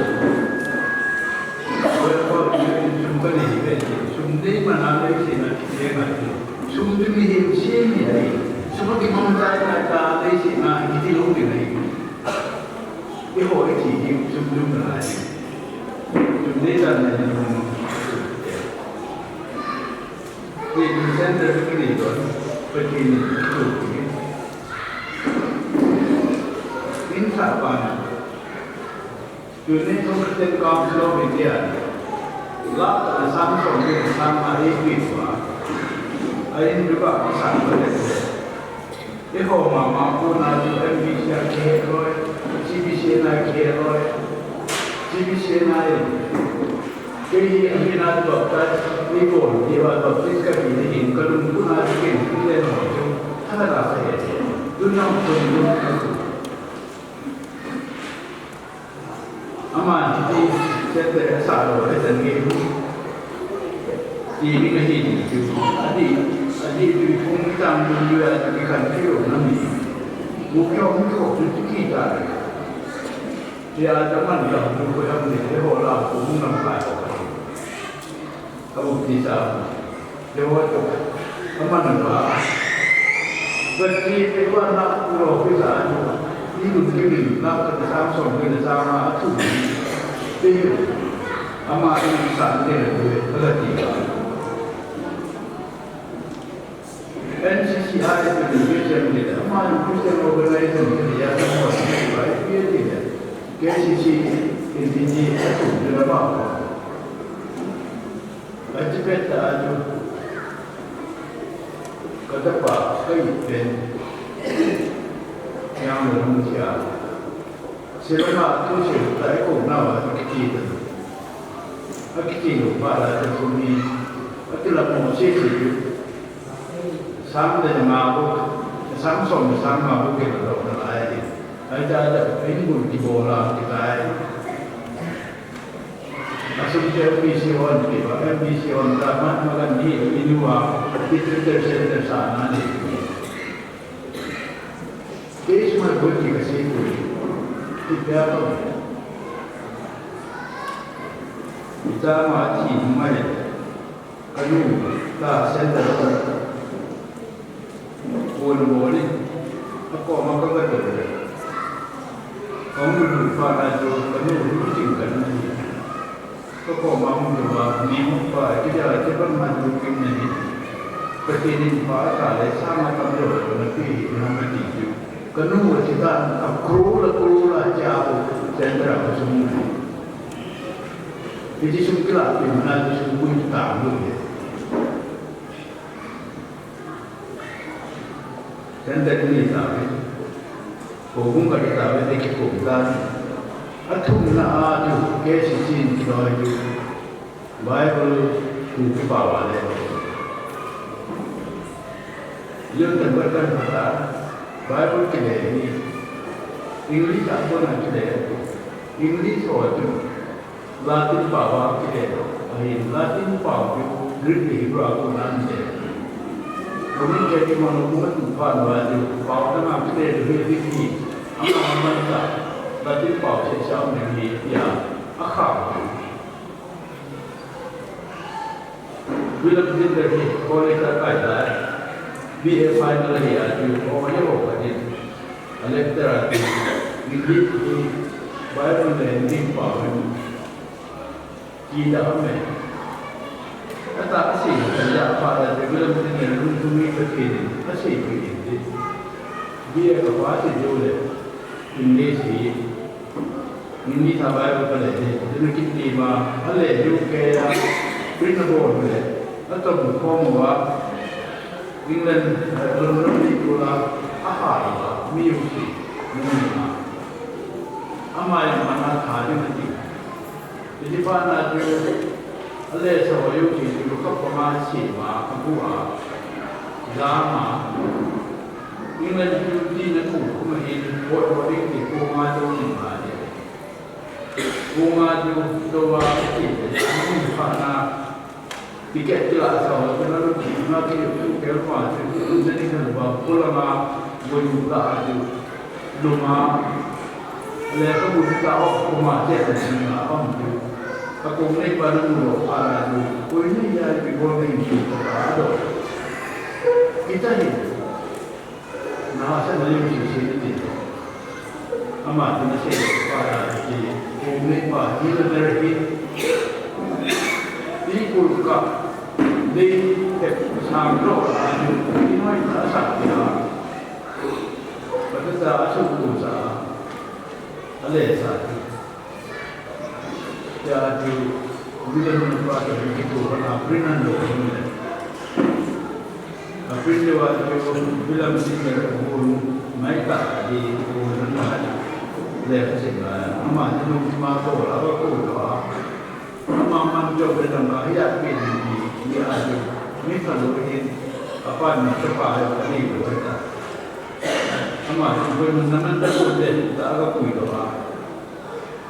Sum ka nei ve, sum nei mana leiset a kiti ngai. Sum chu mihem sem ahi. Sum a kimang tai tai ta leiset a kiti lou ding ahi. Eiho iti hi sum chu nalai. Sum nei ta nei. Training center kiti don, Pathen in kiti. In sa pa na. Tuni Christian Council of India, lakh khat le sang som le sang nga eipi tua. A in ruba sang le. Eiho mama kona chu M B C a kihe loi, C B C na kihe loi, C B C na e. Kei hi a min a baptize ni bol, ni va baptize ka hi ni hin ka lung kona chu ken ken le no chu, tha la sa he. Tu nang tu tu. Ama hiti center asah lou le chan nge. Ti ni ka hi ni chu. Adi, adi tu phung tang tu yu a tu kan ki lo na mi. Mu kyo mu kyo tu ki ta. Ti a ta man ka mu ko yam ni le ho la ko mu nam ka. Ka baptize a, le ho to, ka man ba. Baptize te ko na ku lo baptize a, ni lu ki ni na ka ta sang som ni na sang ma a tu. Te, ama ni sa ni le, ka la ti ba. N C C I is a Christian leader. Ama Christian organization leader, ya, K C C, N C C, atum leader ba. Achi pet ta aju. Katapa, kai pen. Yang le hung chia. Sila ma tu se ta ko na wa kiti ta. Akiti lo pa la ta ko ni. Akila mo se se. Sang le nga ko. Sang som sang nga ko ke lo na ai. Ai ta ta in bul ki bola ki tai. Asum che M B C hon pi ba, M B C hon ta Mahatma Gandhi, Inua, Literature Center sa na ni. Kei sum a bol ki ka sei poi. Ti pia to. Ita ma ti mai. Ka nu ta center ta. Bol bol ni. Ako ma ka ba to. Ka nu pa na jo, ka nu ting ka ni. Ka ko ma mu ba ni mo pa ki ja ke ba ma ju kin ni. Pathen in pha ata le sang atam lou le na pi hi na ma ti chu. Ka nu a chi ta a crore a crore a cha ko center a sum. Pi chi sum kila pi na chi sum kun ta lu ye. Center ni ta ve. Ko bung ka ta ve te ki ko ta. A thum na a chu ke si chin ki lo ju. Bible tu kipa va le. Yun tan ba tan ba ta. Bible kile ni. English a ko na kile. English ho tu. Latin pao a kile. Ahin Latin pao tu Greek le Hebrew a ko na ni le. Ko ni ke ki ma no ko tu pa no a tu. Pao ta na kile ni ni. Ama man ta. Latin pao se sa me ni ya. A kha. William Tyndale hi college a kai lai, B A final hi a chu, o, ye o ka din. A lecturer a chu, English hi Bible le Hindi pao hin, ti da me. Ata a sei, ka ya pa da, William Tyndale lungthim hi Pathen in a sei pi in ti. B A ka pa ti jo le, English hi, English a Bible ka le, dina kiti ma, a le U K a, print a bol le, a to bu ko mo wa, England, eh, London ni ko la, a ha i wa, mi u si, mu ni ma. A ma ya ma na tha dina ti. Ti ti pa na ti, a le sa wa u si, ti ko ka pa ma si ma, ka bu a, da ma. England ti ti na ku, ku ma hin, ko, ko ding ti ko ma to ni ma ni. Ko ma to, to wa ti, ti pa na, ti ke ti la sa wa, ko na lu ti na ti, ku ke ma ti, ku ni ka ba, ko la ma, ko yu la ti, lu ma, le ka bu ta o, ko ma ti, ti na, am ti. Ka ko nei pa na mu lo, pa na lu, ko ni ya, ti ko nei ti, ta do. Kita ni. Na sa na lim si si ni ti. Ama tu na se pa da ti. Ko me pa ni na der hi. Ti ko ka. Dei te sang ro la ni. Ti noi ta sa ti ha. Pa ta sa a su ku sa. A le sa ti. Ya chu, William na pa chu, ki tu na print an lo ni. A print le wa chu, William Tyndale ko mai ta di ko na le ka se na. Ama ni no ma to la ko lo. Ama man jo be na ma ya pe ni ni a chu. Ni ka lo ni. A pa ni ka pa ya ni lo ta. Ama chu ko na man ta ko de ta ka ku lo a.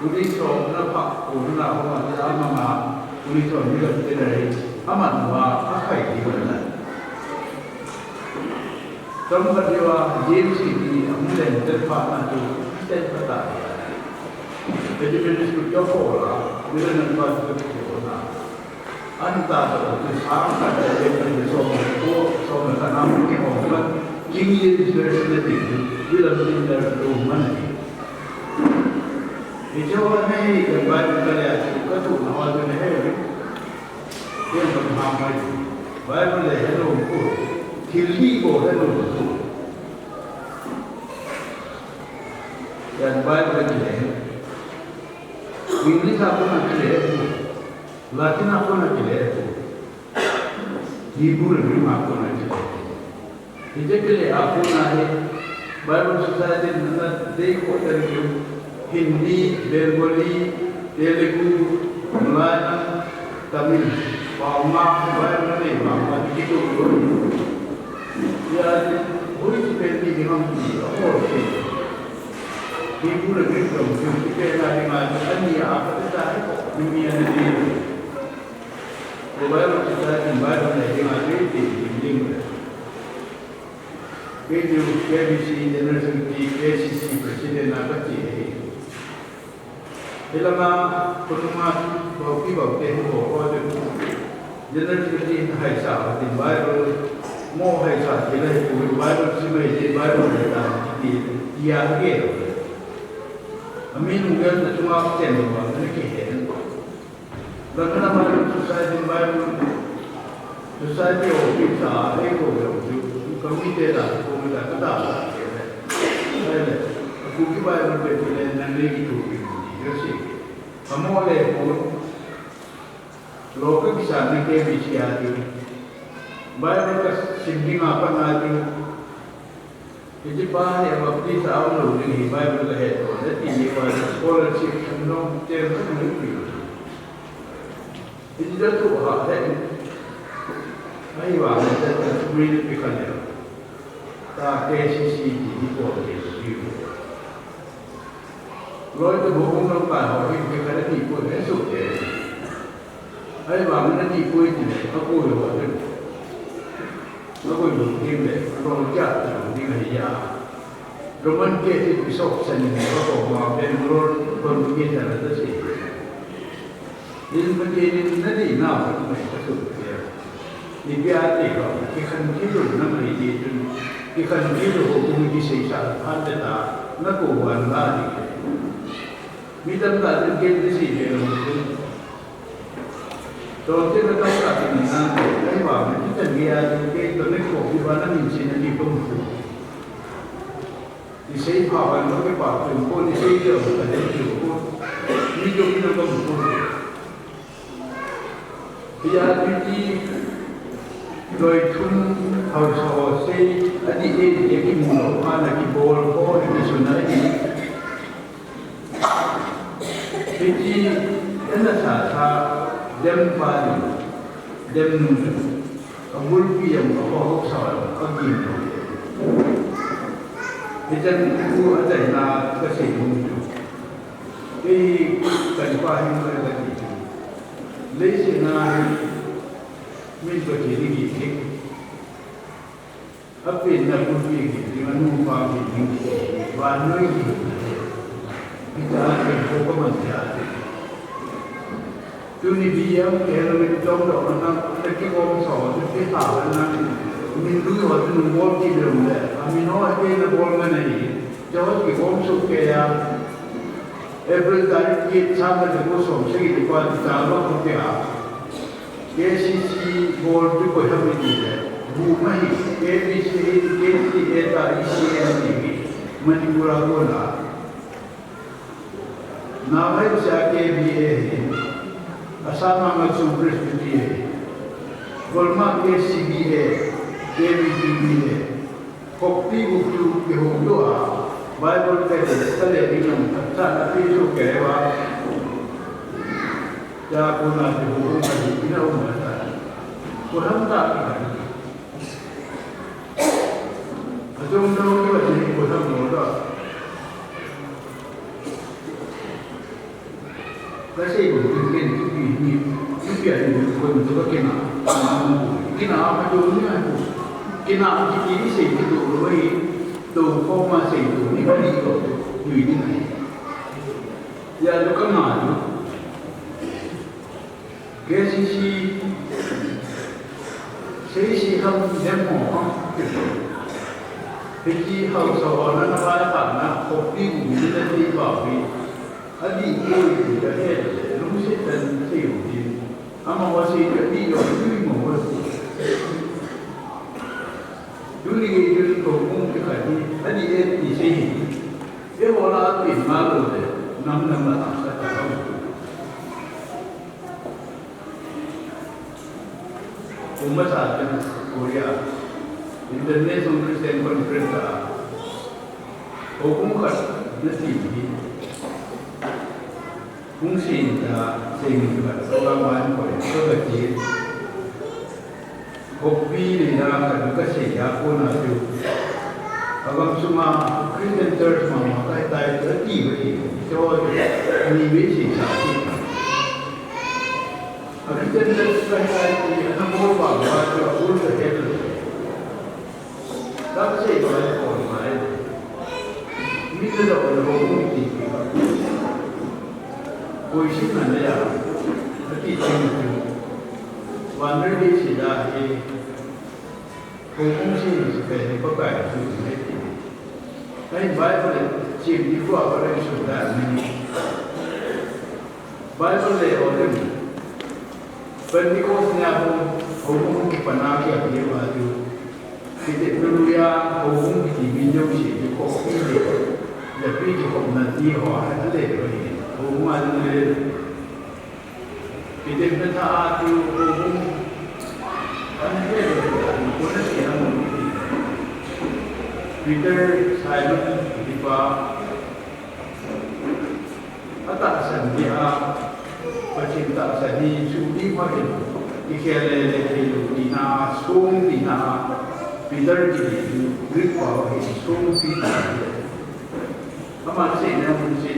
Uli so na pa, ko na ho ma ta ma ma, uli so ni lo te na ri, ama no wa, a kai di wa na. Tam ka di wa, James ni, a mu len te pa na tu, te pa ta. Pe di pe ni su yo ko la, ni lo na pa tu ko na. An ta to, tu sa ka ta le ni so mo ko, so mo ka na mo ke ho ka, King James Version le di, William Tyndale tu ma na di. Hiche ho nei kan Bible ka le a chu ka tu na ho chu nei he. Ken kan ha mai. Bible le hello ko. Thil hi ko hello ko. Yan Bible ki le. English a ko na ki le. Latin a ko na ki le. Hebrew le Greek a ko na ki le. Hijeh chun a kona hi Bible Society in ana dei khoh tah chu Hindi, Bengali, Telugu, Malayalam, Tamil, pao nga Bible ana nei vang uva kitoh lou. Hijeh chun hoiche pen ti ding ham ti ahol thei. Hebrew le Greek jong chu kipen a dinga chu ani a khat ta hi, mi ana nei. Bible Society in Bible nei dinga chu ti ding ding. Kei chu K B C General Secretary, K C C President a ka che ahi. Hilanga khonunga bou kibou te hi bou ho chu General Secretary in haisa a tin Bible mo haisa ti le pu Bible sim mai ti Bible le ta ti ti a ke. Ami nung gel na chunga chen lo na ki he. Lakna Bible Society Bible Society office a eikou jong chu, committee la, committee la, ka da la, ke le. Ai le, a Kuki Bible bep le, nang le kithopi, ka sei. Ka mo le ko, lo ka kisa na K B C a chu. Bible ka sim ding a pat na chu. Hiche pa hi a Baptist a um lou ding hi Bible ka het lou, na ti ni pa scholarship sum jong chen ka mu pi. Hiche chu ha he. Ahivang in ta ta sum ri pi kha le. Ta K C C ti hi bol ke lou diu. Loi tu bol um lamkai ho hi, hi khat a ti poi, he su te. Ahivang in a ti poi ti le, a koi ho te. A koi lou ding le, a lou ja ta lou ding ahi ya. Roman Catholic Bishop Seminary, a ko ma Bangalore, Bangalore ke ta la ta se. In Pathen in na deina u mai ka su tia. Ipi a ti lou, kikhen thei lou na mai ti chun, kikhen thei lou ho kum kiseisa phat le ta, na ko van la di. Mi tamtah chun ken kisei ve lou chun. Chonse ka tamtah ti na, ahivang in kichan gei a chun kei to ne ko ki va na min sin a ti pum pu. Ni sei pha wan lo ke pa tum ko, ni sei ke o ka de ki ko. Ni jo ki na ko ko. Hia ti ti loi thum hausa ho sei, a di e di ki mu lo, ma na ki bol ko, ki su na di. Hiti, ena sa sa, dem pa di, dem nu di. A bulpi jong, a ko hok sa jong, a gim jong. Hitan ku a tai na ka sei mu chu. Kei kan pa hin ka ka ti chu. Leiset na hin min ko ti ni ki ki. A pen na bulpi ki ti ma nu pa ki ni ki. Vannoi ki. Hita a pen ko ka man ti a. Tuni B M ke na min jong jong na, na kigom so, na kitha na, min lui ho tu nung bol kit le um le. A min ho a ke na bol ngai na hi. Jong kigom so ke ya. April tarik get sang na ko som sagi le pa ti ta lo ko ke a. K C C bol tu ko ha mi ti le. Bu ma hi, K B C, K C A ta E C N ti hi. Manipur a ko na. Navai cha K B A hi, Assam a Ngachung Presbytery hi, Golma K C B A, K B T B A, Khokpi gup chu kihou lou a, Bible te ka le ding nang cha na pi chu ke wa. Ya ko na kihou lou ka ding na um ta. Ko ham ta ka. Achung dong ni ba ni ko tham lo da. Ka sei ko tin ken tu pi ni, tu pi ani ko ni to ka kena. Kena a ka to ni a ko. Kena ki ti ni sei ki to lo bai. To ko ma sei to ni ba ni ko. Ni ni na. Ya to ka ma ni. K C C, sei sei ham dem ho ham. Hiti hausa ho na na bai pa na, Khokpi gup ni na ti ba pi. A di ko i da he, lungset tah in sei u ti. Ama wa sei ka di yo, tu mo wa sei. Tu ni ke tu ko kung ke ka di, a di e ti sei. E ho la a pi ma lo de, nam nam la ta sa ta. Kum masa chu Korea International Christian Conference a, houbung khat na ti hi, hung sin ta, sin khat, program an koi, so ka ti, Khokpi nei na khat ka sei a kona chu. Agam sunga Christian Church mama kai tai ka ti ba ti. Cho ni be si sa ti. A Christian Church kai tai ti ana bol ba ba chu a bol ka he lo. Ka sei ba ko mai. Mi te lo lo ko ti ti. Koi si na ya. A ti ti. Wan re si da he. Ko kung si ni si pe ni ko kai si ni ti. Ai Bible si ni ko a ko le su da ni. Bible le o le. Pentecost ni a ko Houbung kipan a kiapi uva chu, kitepna noiya houbung kiti mi jouse chu khopi le japi kikhopna ti ho a le uva hi. Houbung a le, kitepna tha a chu houbung an le le, kona se a mo kiti. Peter Simon kiti pa, atahsan dia, Pathen tahsan hi suhmil pha in, ikhel le le theilou tina, song tina, Peter kiti chu Greek pao hi song tina. Aman seina mun chu,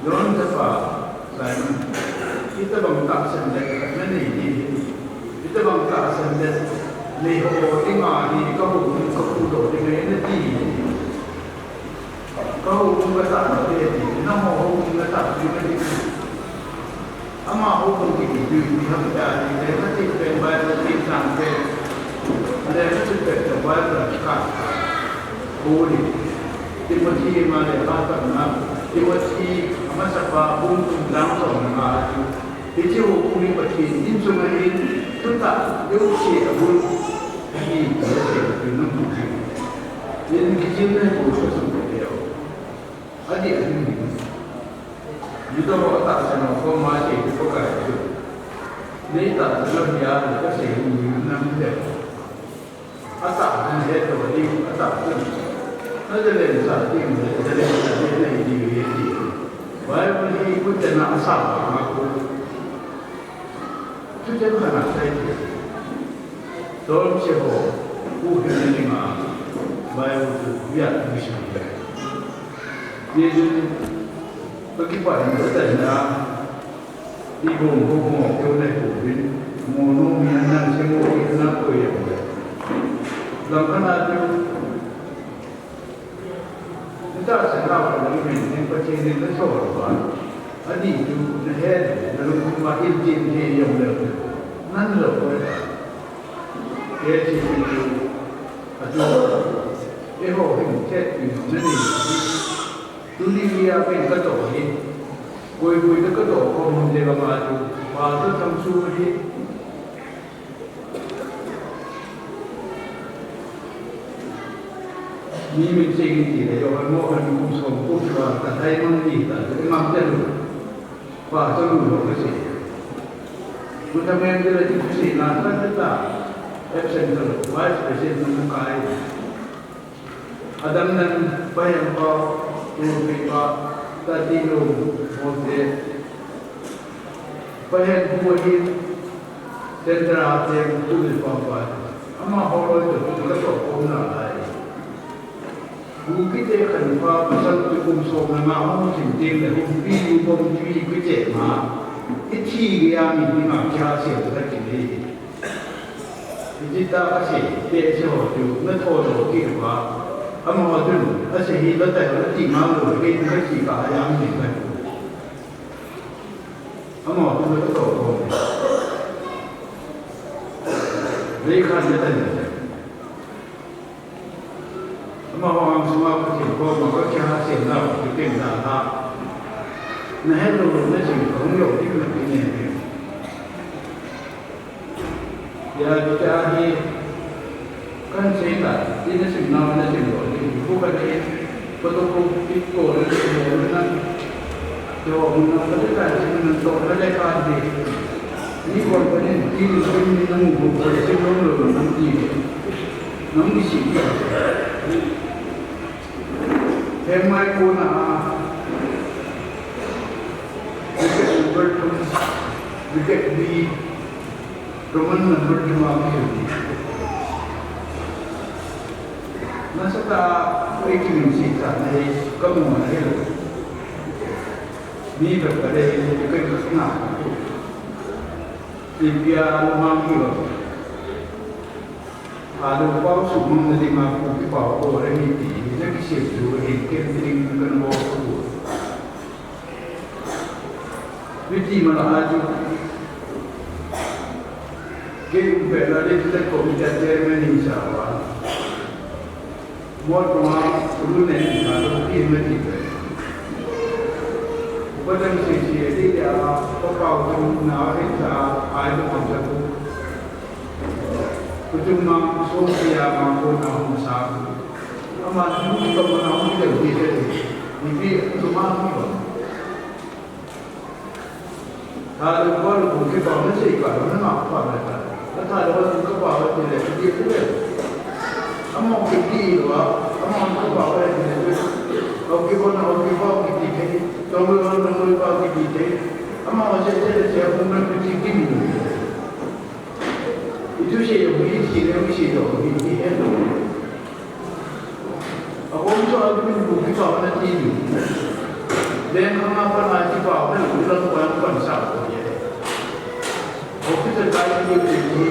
John chapa Simon, itobang tahsan le nanei ding, itobang tahsan le nei ho dinga hi ka houbung ka phudoh ding ahi nati. Ka houbung ka tahdoh ding ati, nangho houbung na tahdoh ding ati. Ama houbung kiti chu ipi ham tia ahile, ka thil pen Bible thil chang pen, le ka thil pen Bible ka, Paul in Timothy ma le ha tamna, Timothy amasapa bung thum chang somle nga a chu, hiche houbung hi Pathen in chunga hin thutah jouse abul ahi ti asei chu nang mu thei. In kijil na ko so sum ko leo. Adih ahi. Juda ho atahsan ho koma asei chu Pakai chu, nei tahsan lou hia, kasei u nang le. Atah nahet lou ding, atah chu, na jalen sa ding le, jalen sa ding nahi ding ahi ti. Bible hi kutena asah vanga ko. Thucheng khat asei ti. Tolse ho, u hin ni ma, Bible chu via tu si. Ye jun, pa ki pa hin ta na, i bom bom mo keu le ko bin, mo no mi an nang se mo ki na ko ye. Lam kana tu, Tahsan a lungthim in Pathen in nasol uva, adih chu nahet, nalungthim a intin he jong leu, nan lou uva. Hiche chu, atu, eiho hin chet pin nanei. Tuni nia pen katoh hi, koi koi katoh khom le gam a chu, pa chu thangsu hi. Mi min ching in ti le, Johan mo kan kum som kum chua, ka thai mang ni ta, tu imam te lu. Pa to lu lo ka si. Ku ta men de le tu si na ta ta ta. Absent ta lo, vice president nu kai. Adam nan, Pahen pa, tu pi pa, ta ti lu, mo te. Pahen pu ahin, Sandra te tu le pa pa. Amaho loi toh tu la toh khom nalai. Kuki te khanpa pasal chu kum som le nga hung chim teng le humpi lu bom chu i kicheh ma. I thi geiya mi dinga kihasem khat kinei. Hiche tah a kasei, teh se ho chu, na tho lo kit uva. Amaho chun, asei hi lou tai, lou ti mang lou, kei chu kasei ka ayang ding kai. Amaho chun na tho lo. Lei khan na tan. Amaho ang sunga Pathen koma kakihasem nau, kipeng na ha. Na het lou lou na jing, kahung jong ding na pi ne. Ya, kita hi, kan sei ta, ti na sim nau, na sim lou, ti bu ka dei, photocopy ko na sim lou na, yo, na ka dei ka sim na to, na dei ka dei. Ni ko ka dei, ti ni ko ni na mu ko ka sim lou lou na ti. Na mu si. He mai ko na, wicket number two, wicket B, Roman number two a kihil. Nasatah a, koi kimin sih tah nahi, kamu nahi lo. Mi bep ka dei, ka dei ka na. Ipi a lungmang hi lo. Alou pao sumang na dinga Kuki pao ko re hi ti, na kisem tu hi, ken ti ding kan mo ko. Miti mala aju. Kei um pet na le tu ko mi ta chairman ni sa wa. Mo ko ma ru ne ni ka lo ki me ti pe. Ko Patang sisi, ati dia, papau tu na, hita, ai tu pang saku. Kutung mang, so sia mang ko na hong sa. Ama tu ka mo na hong dia dia dia. Ni bi tu ma ni ba. Tha lu pa lu kipau na sei pa, na ma pa na ta. Tha lu pa lu kipau na sei le, dia tu le. Ama kiti lu, ama kipau na sei le. Au kipau na, au kipau kiti kiti. Tong lu na, tong lu pa kiti kiti. Ama wa sei sei le, sei ku na kiti kiti. Itu sei yo, ini sei yo, ini sei yo, ini sei yo. Akom chu a dun bu kipau na ti ni. Leng khang a pan a kipau na lu lang pan pan sa ko ye. Officer kai ni ti ni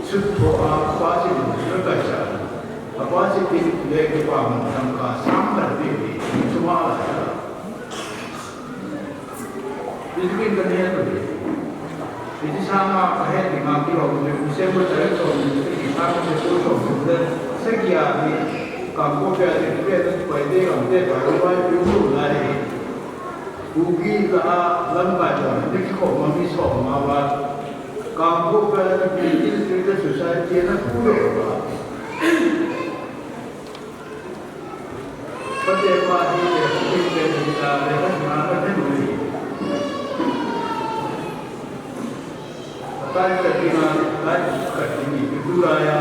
sut ko a pa si ni ka kai sa. A pa si ti le kipau na tang ka sang ka ti ni. Chu ma la. Between ka ne to. Iti sanga ka he ni ma kilo ni, December tarik som ni, iti sanga se ko som ni, sagi a ni, Kangpokpi a ni, pe ni, pai de, kam de, pai de, pai de, pai de, pai de. Kuki la a, lam kai to, ni ki ko ma mi som ma wa. Kangpokpi a ni, Building Sector Society na ku lo wa. Pate pa hi le, pate pa hi le, pate pa hi le. Patai ka ding a, tai ka ding ni, tu la ya.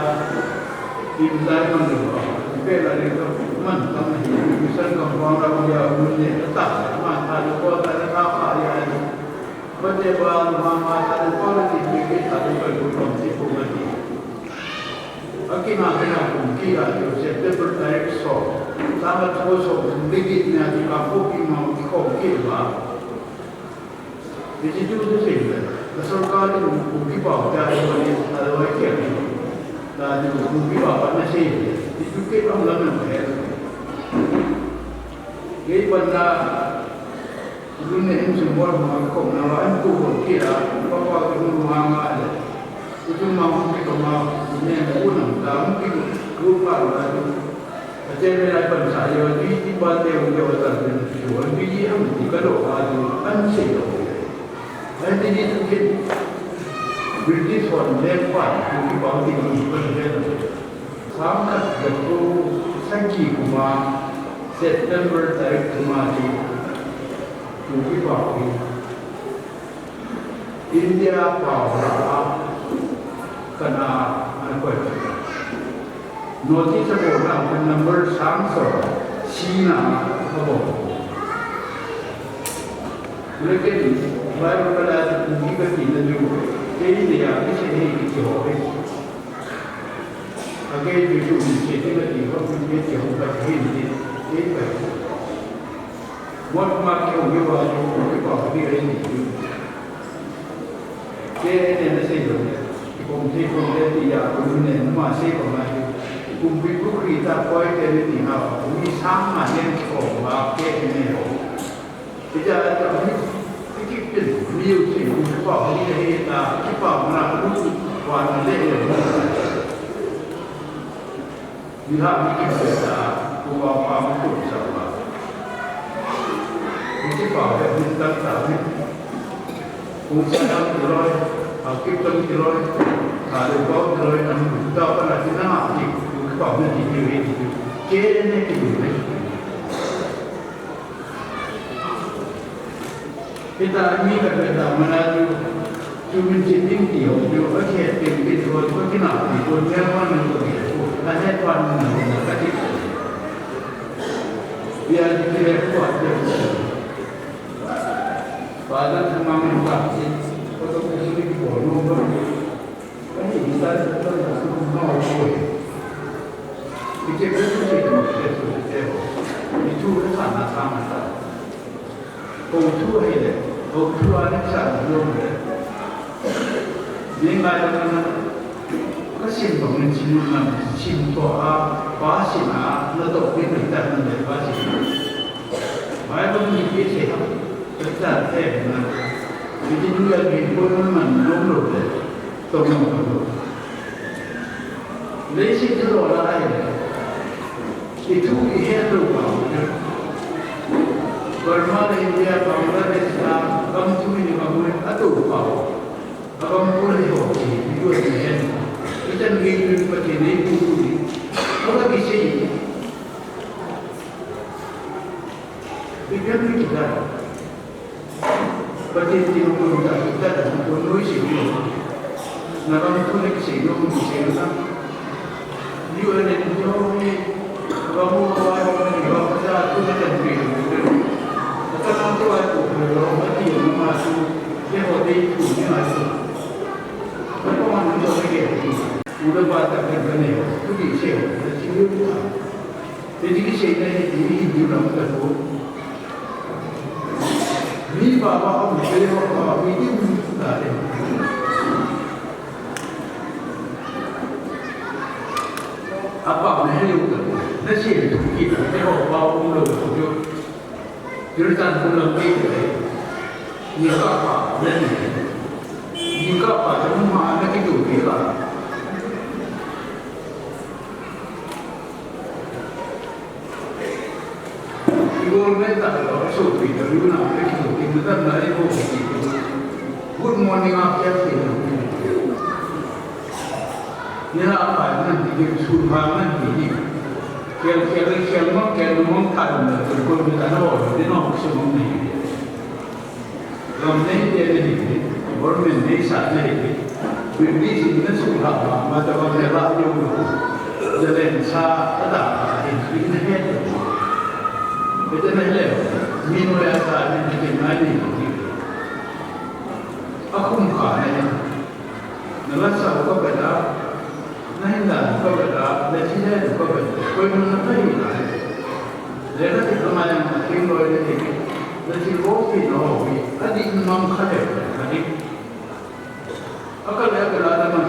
Tin tai man lo. Pe la ni ka man ka ma hi, tu san ka pa la ya, mun ne ta. Ma ta lo ko ta ka pa ya. Pate pa ma ma ta lo ko ti ni ta lo ka ko ti ko ma ni. Akina kina kum kila, September tarik som, sanga thum som, kum digi na ti ka kum ki ma ki kum ki ba. Ni ti tu tu se, na sorkar ni kum ki ba, ja ni ma ni, na lo ai ki ni. Na ni kum ki ba, ba na se, ni tu ke am la na he. Ye ban na, Lun ne in sum bol hung a kikop na va in ku bol kit a, pa pa ki hung hung a nga le. Ku tum ma hung ki kop ma, ne ma u nam ta hung ki ku pa la tu. A che me lai pan sa yo, di di pa te u yo ta tu, tu, di di am ti ka lo pa tu, an se yo. An di di tu ki, British hon le pa, tu ki pa ti ki pa le. Sang khat le ko sagi kuma September tarik kuma chu tu kipau hi India pau la a kana ana koi. Notice a bol na kan number sang so si na a bol. Lekin Bible ka la tu ki ka ti na ju ke India ki se ni ki ho ke. Ake ju ju ni che te ka ti ho, ni che ho ka ti ni, te ka. Mot ma ke ho ye wa ju ko ke pa ni re ni ju. Ke ne na se jo ne. Ko te ko te ti ya ko ne ma se ko ma ju. Kum pi ku kri ta ko te ni ti na ko mi sang ma ne ko ma ke ne ho. Ija ta mi, ikipin, mi u si, u pa, mi he ta, kipa, mana, u, wa, na, le, le, mi ha, mi kipin ta, u, wa, pa, mi, ku, sa, wa. Mi kipa, he, mi, ta, ta, mi. U, sa, ta, mi, loi, a, kipin, mi, loi, a, le, pa, mi, loi, a, mi, ta, pa, na, ti, na, ti, u, kipa, mi, ti, ti, ti, ti. Ke, ne, ti, ne. Hita mi ka pe ta mana tu, tu min chi ting ti ho tu, a che ting ti ho tu, ki na ti ho, che ma ni ko ti ho, a he pa ni na ho na ka ti. Ya ti le ko a ti. Pa da ta ma ni ka ti, ko to ko ni ko no ko. Ani, mi ta ta ta na su ma ho ko. Ki che ko ti ko ti ko ti ho. Ni tu ka sa na sa ma ta. Ko thu hei le, ko thu a ne sa lo le. Ni ngai la na, ka sim bang ni sim na, sim to a, pa sim a, na to ni ni ta na le pa sim. Mai bang ni ke se ha, ka ta te na. Ni ti ni ya ni ko na man no lo le, to no lo. Leiset hi lo la ahi. I thu i het lou pa. Burma le India, Bangladesh, Abang pun ho ki, video ni hen. Kita ni tu pati ni tu tu ni. Kalau kisei. Bikin ni kita. Pati ni tu tu kita tu tu ni si tu. Na abang pun ni kisei, ni kisei na. Mi baba a um te ho, a mi ding ta te. Apa me he u ta. Na si tu ki ta te ho pa um lo tu jo. Jur tan ku lo ki ta. Ni ka pa, na ni. Ni ka pa ta ma na ki tu ki la. Igol me ta lo, so pi ta lu na pe ki to ki ta na e ko ki. Good morning, a kya ki. Ni na pa nan ti ki, su ma nan ti ki. Kya, kya, kya ma, kya no mo ta na ko mi ta no, ni no su mo ni. Gam nei te nei hi, government nei sa nei hi, British in na sung ha ma, ma ta bang ne la yo lo. Jalen sa ta ta hi, hi na he. Bete na le, mi no ya sa ni ki na ni. A khum kha na he. Na la sa ka ba da, na hin da ka ba da, na chi le ka ba da. Koi mun na ta hi na. Le na ti ka ma yang na ting loi le ti. Na chi lo ti no hi. A di mang kha le, a di. A ka le ka la na man.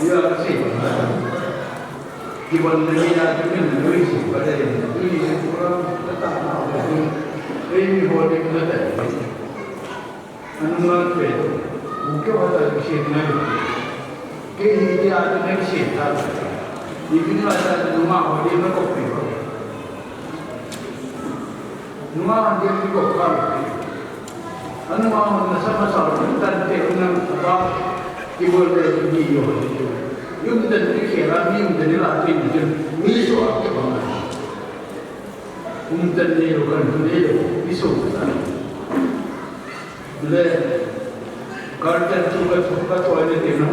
Ya ka si ba na. Ki ban le ya ka min na loi si ba le. Ni ni ku ra ta ta na. Ei mi ho de na ta. Anunga pe, u ke wa ta ki se na. Ke hi ti a ti na ki se ta. Ni bi na ta nunga ho di na ko pe ho. Nunga ho di ki ko ka. Anunga ho na sa ma sa ta te na ba ki bo le ni yo. Yum ta ni ke la ni yum ta ni la ke ni. Ni so a ke ba na. Um ta ni lo kan ni lo. Ni so ta. Le, garden tu ka tu ka tu ane te na,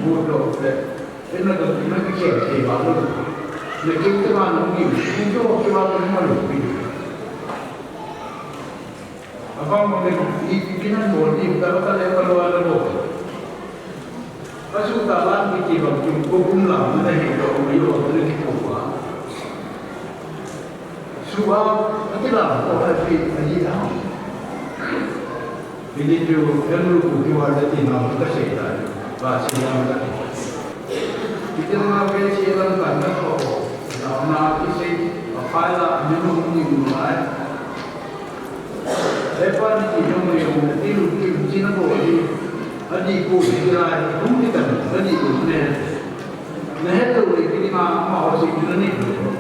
bu do le. Ena ka, ena ki ke ke ba lo. Le ki te ba no ni, ni jo ke ba no ma lo ni. Apa mo le, i, i kinan mo ni, ta ka le ka lo ala lo. Ka su ta lan ki ki ba ki ko kum la, na hi ko yo, na ki ko ba. Su a, a ki la, ko ha ki, a yi a. Bili ju, em lu ku ki wa da ti na ka se ta, ba se ya ka. Ki ti na ke se la ka na ko, na na ki se, a fa la, ni no ni no ai. E pa ni ki no ni no, ti lu ki ti na ko ni. A di ko ni la, ku ni ta, a di ko ne. Na het lou le, kei dinga amaho sei na nei lou.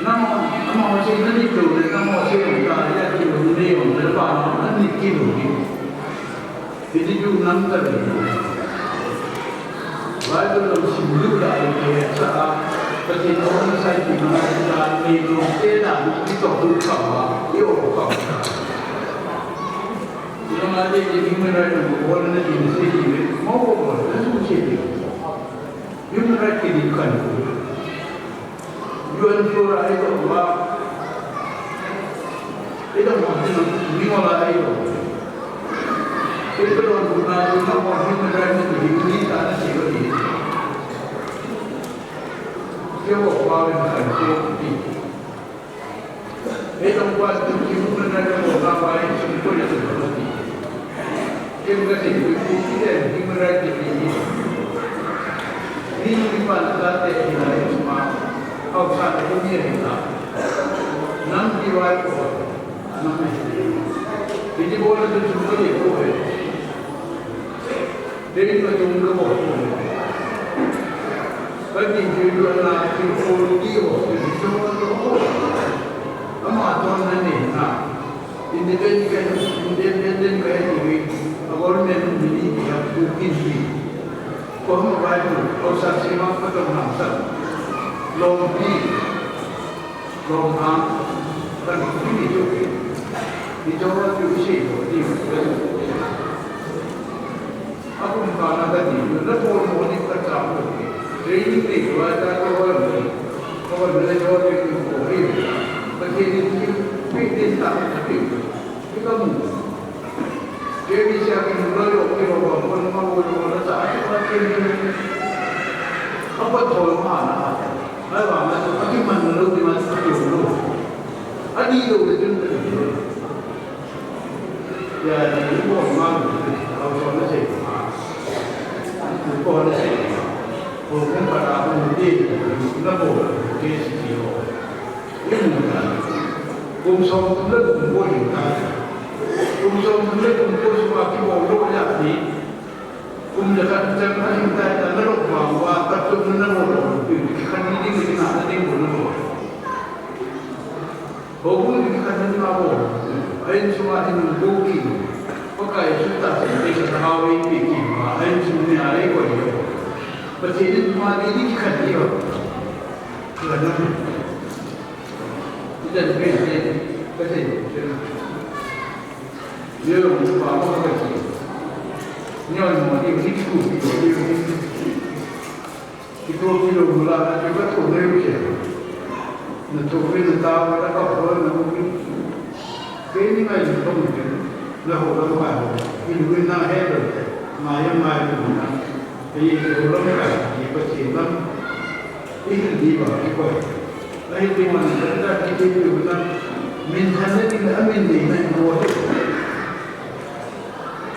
Nangho, amaho sei na nei lou le, nangho sei lou ta, ya kei lou nei lou, le pa na, na nei kei lou ni. Hiti chu nang ta le. Bible lam sim lou la le, ke cha, Pathen a hung sai ti na, ta nei lou, te na, ki to tu ka wa, yo ka wa. Ina ma de, de, human right na mo, wala na di na sei di, mo, mo, mo, na su sei di. Human right kiti khan. U N Flora ai to ba. Ai to ba, ni mo la ai to. Ai to ba, na, na mo human right ni, ni ta na si ba ni. Ke wo ba ni khan ko ni. Ei, tong kwa tu ki mu na na mo na wa i su ko ya tu na ti. Ken ka ti ku ku ki de ki mu ra ki ni. Ni ni pa na ta te ni na i ma. Au sa te ni ni na. Nam ki wa ko. Nam ni. Ni bo na tu su ko ye ko he. Dei ka chung ka bol. Ka ti ju ju na ki ko ti ho, ki ko to. Ama to na ni na. Independent ka, independent ka ni. A government Ko hung vai tu, ko sa si ma ko tong nam sa. Long pi, long ha, kan pi ni tu pi. Ni jo tu si tu ni. Aku ka na ka ni, na ko mo ni ka cha ko. Training ni ko ta ko ni. Ko na jo tu ko ri. Ka ni ni pi ni ta ka pi. Ikamu. Kemi sia kimu loi o kilo wa kon ma wo lo na sa ai ma kemi. Apa thol ma na. Ai wa ma so aki man lo di ma sa yo lo. Adi lo de tun de. Ya ni bo ma lo. Au so na se ma. Ko na se ma. Ko kan pa na ko ni de. Na bo ke si yo. Kum som thum le kum ko hin ta. Kum som thum le kum ko sunga kibol lou jeh a hi. Kum jakhat chan a hin tai ta na lou vang uva, pat chom na bol lou. Kikhen ni ding, kina na ding bol na bol. Houbung kikhen na ding a bol. A insunga hin bol ki. Pakai su ta se, te sa hao ei pi ki ma, a insung ni a ei ko ei. Pathen in ma ni ding kikhen ni ba. Kikhen na. Idan pen pen, ka sei, pen. Yo, pa, pa, ka sei. Nyo, mo, ni, ni, ku, ku, ku, ku. Ki, ku, ki, lo, la, na, ka, ka, ku, ne, ke. Na, tu, ni, na, ta, na, ka, ku, na, ku, ku. Ke, ni, ngai, ni, ku, ku. Na, ho, la, ma, ho. Ni, ni, na, he, lo, ke. Ma, ya, ma, ya, na. Ke, ye, ke, ho, la, ma, ke, ye, pa, ke, la. Ihil diuva kikoi. Ahil diuva nang kata kiti diu na. Min than na ding a min nei na in bol.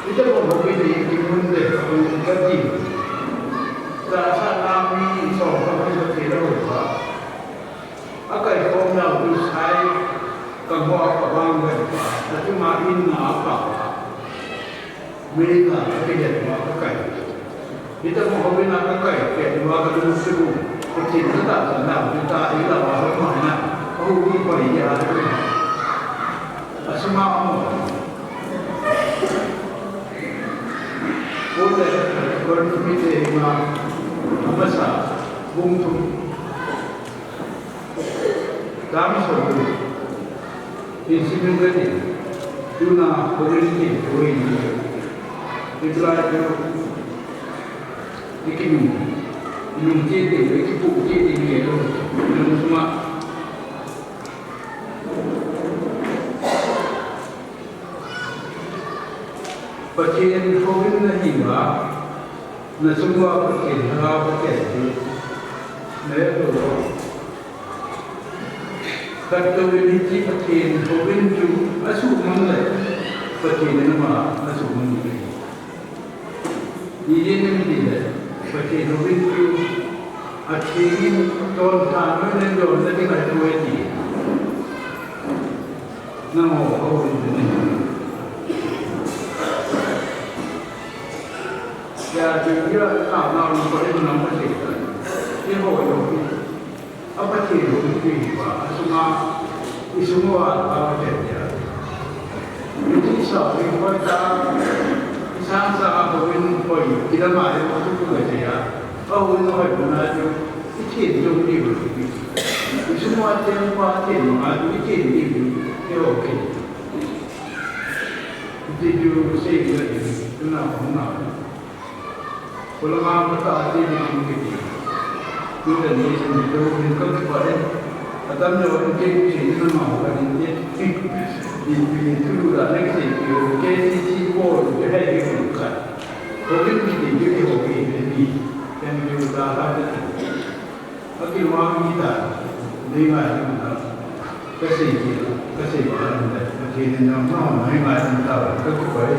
Ita ko hopi nei kimun de ka mun ka ti. Sa sa na mi so ka mun ka ti la ho ba. Akai ko na u sai ka mo ka bang ga. Ati ma in na apa. Mei ta ka kihet ma ka kai. Hita mo houbung a ka kai, ke ma ka lung sibu. Pathen ka tahsan na, hita i la wa ho ma na. Ahu ki pa i ya. Asuma amo. Ko le, ko ni te ma. Amasa, bung tu. Dam so tu. Insimin ready. Tuna already ready. Reply to. Ikinung. Inung ti ti, ikipu ti ti ni lo. Inung suma. Pathen houbung na hi ba. Na sung uva Pathen Lhagao Pathen ti. Na ya to. Khat tou in hiche Pathen houbung chu asuhmang le, Pathen in ama asuhmang le. Ijeh inem itile, Pathen houbung chu atheng in tontha noi le jonna ding ahi poi ati. Nangho houbung chu ni. Ya, chu ya, na, na, na, pa, na, na, pa, ti. Ti ho, yo, ti. A Pathen houbung chu hi ba, a sunga, i sunga, a, a, Pathen ya. Ti sa, i pa ta, i sang sa, a, houbung, hoi, i la ma, i pa tu, tu, ya. A, houbung, hoi, na, chu, i Pathen chu, ti, ti. I sunga, Pathen, pa, Pathen, ma, chu, i Pathen, ti, ti, ti, okay. Ti, ti, sei, ti, ti, na, na. Kolama kata ati ni kiti. Tuta ni sen ni tu ni kal kipare. Atam jo ni ke ni na ma ka ni te. Ni ni tu da na ke ni ke ni ti ko ni ke hai ke ni ka. Ko ni ni ni ke ko ni ni. Kan ni da ha ni. Aki lama kita, nei ngai na, ka sei ki, ka sei ba na, ka sei ni na, na, nei ngai na ta, ka ku pai.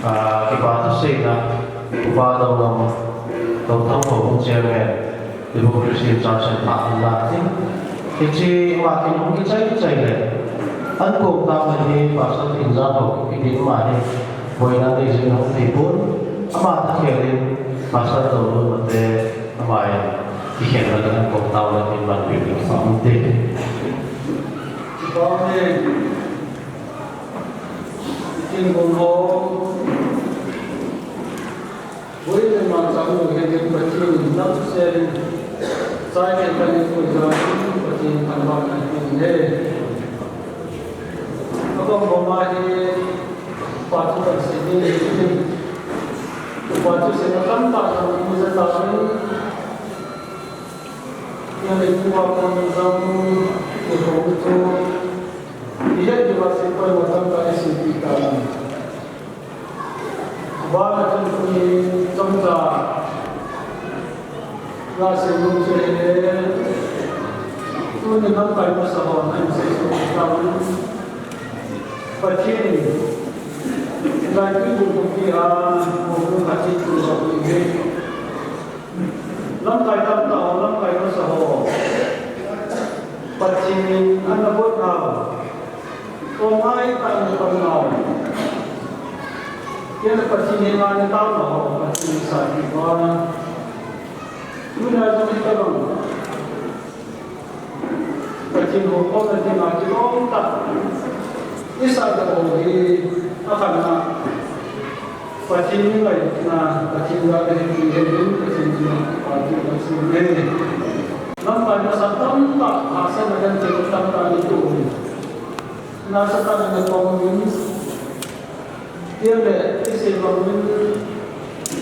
Ah, kipa thu seina, Upa Donglam, Dongthang Houbung Chairman, Democracy Church and Park in la tin. Hiche ama kin hung kichai chai le. An kong tang le hi Pastor Thingjat ho kidin ama hi. Boina te jin hung thei pon. Ama ta khel in Pastor Tolun mate ama in kikhel le an kong tang le tin man pi ni pa mun te. Amen. Tin kon ho, vui le mangcha mu hi din Pathen in nang sen, sai ke ta ni ko ja, Pathen thangvah na ni he. Abang boma hi, pa chu kan si ni, pa chu si na tam ta na mu ja ta ni. Ina le tua kon jong, ni ko chu, ni he ni va si ko ma tam ta ni si pi ta ni. Vana chun tuni chomcha la sei nom chu ahile, tuni lamkai masa ho nahin sei nom chu ahile, Pathen in Laitui Bung Kumpi a, Bung Kumpi a, Pathen thu ho hi, lamkai tamtah ho, lamkai masa ho, Pathen in ana botnau, tongai tah in ana tongnau. Hiche Pathen henga ana taonau ho, Pathen in asah diu ahi. Tuna jong hitobang Pathen houkhomna dinga kilom tah isah diu hi, akhatna, Pathen ngaina, Pathen jal a hin kihen ding, Pathen jal a kipa thu kasei e. Lamkai masa tamtah, hahsatna genthei tamtah itoh uvin. Nasatah in natong uvin. Tile, isei bang uvin,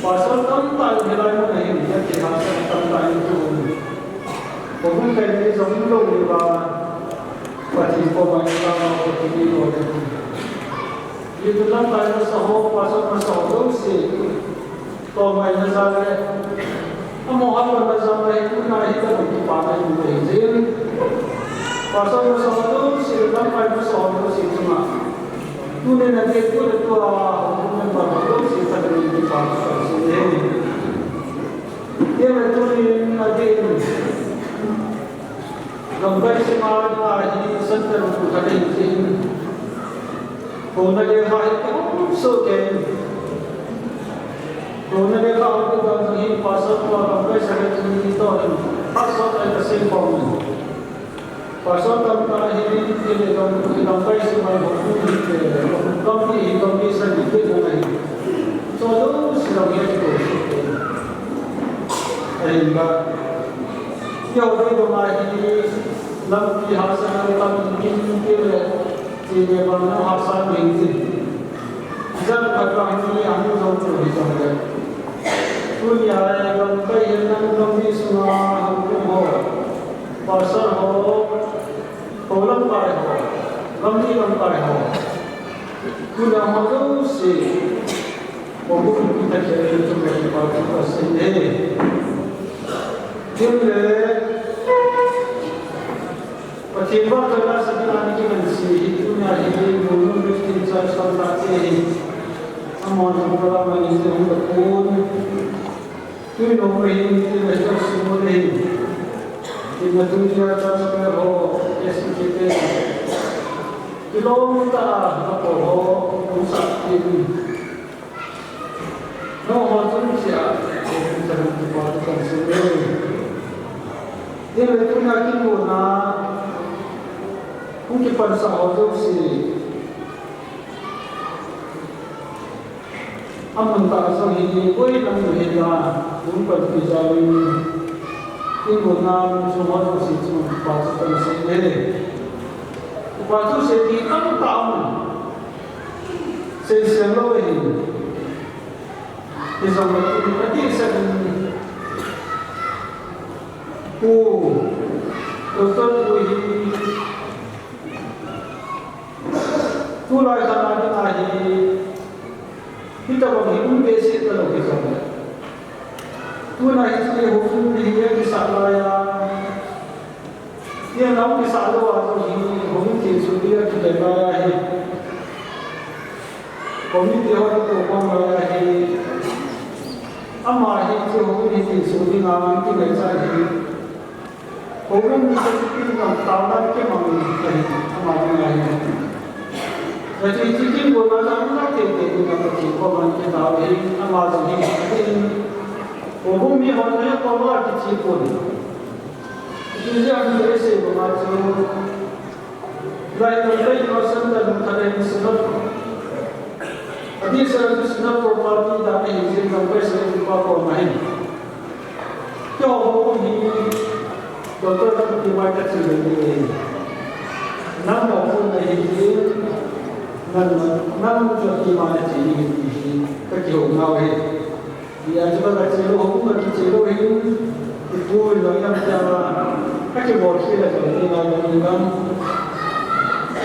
pastor tamtah in hilai mun a hin, hahsatna tamtah itoh uvin. Houbung kei ni jong lou uva, Pathen koma i tao, Pathen i lou le. Hiche lamkai masa ho, pastor masa ho jouse, tongaina jal le, amaho halna jal le, tuna hitobang kipana imu ahi jeh in, pastor masa ho jouse, lamkai masa ho jouse chunga, tuni nading, tuni tua, houbung member ho jouse, tuni kipa thu kasei e. Tuni nading in, Lamkai sunga hi centre khat ahi jeh in, kouna lekha hi kaum soh kei in. Kouna lekha hung kidong hi pastor pa Lamkai secretary toh hin, pastor a kasei khom in. Pastor tamtah hi, tile Lam-, Lamkai sunga hi, Lamkai hi, Lamkai sa ni, tile Lamkai. So, those Lamkai to, ahinla. Keiho dei banga hi lampi hahsatna tam in tin le, tin le bang na hahsat ning tin. Jan khat bang hi amu jong chu hijongle, tunia lamkai hi, lampi sunga hung um ho, pastor ho, ho lamkai ho, lampi lamkai ho, tuna ho jouse, Houbung Pathen in chunga kipa thu kasei e. Tin le, Pathen vahchoina sa dinga ana kiman se hi, tunia hi, Monu Christian Church Santa te hi, amahon program a nge hung tapon. Tui nom ahin, tin le church sung ahin. Tin le tunia church choir ho, S D K te. Kilom tah a, apao ho, hung sah tin. Nangho jouse a, Pathen kipa thu kasei e. Tile tuna kigona, hung kipansah ho jouse. Amun tah jong hi, koi lang nu hin la, hung panpi jal in. Kigona, mun chung ho jouse chunga kipa thu kasei e. Kipa thu seipeh tamtah aum. Seisel lou ahi. Hijongle tuni adih sah in, Pu, Doctor Pu hi, tulai khat a dinga hi, hitobang hi um behseh talou hijongle, tuna hiche houbung hi akisah laiya, Tia nau kisah lou a jong hi, houbung thilsoh ding a kikhen lai ahi. Committee ho kitoh khom lai ahi. Ama hi hiche houbung hi thilsoh ding a, an kingaichat hi. Houbung mi khat in jong taona kimang ahi, ama ding ahi. Hiche, hiche kigona jong na tete ding a Pathen koma kitao ahi, ama jong hi. Houbung mi hon jong hi koma kithi pon. Hijeh a hi eisei banga chu, lai tong lai innocent a lungthat ahi se lou. Adih seh a chu Synod Property dan ahi jeh in Doctor Seventy-five koma hin. Keiho houbung hi Doctor Seventy-five kachi lou ding ahi. Nang mopohna ahi jeh in, nang, nang chu keima nachi ding ahi ti hi kakihou nau ahi. Hijeh chun kachi lou, houbung kachi lou hin, ipu in lou jong tia, kakibol khel a jong ding ngai lou ding ham.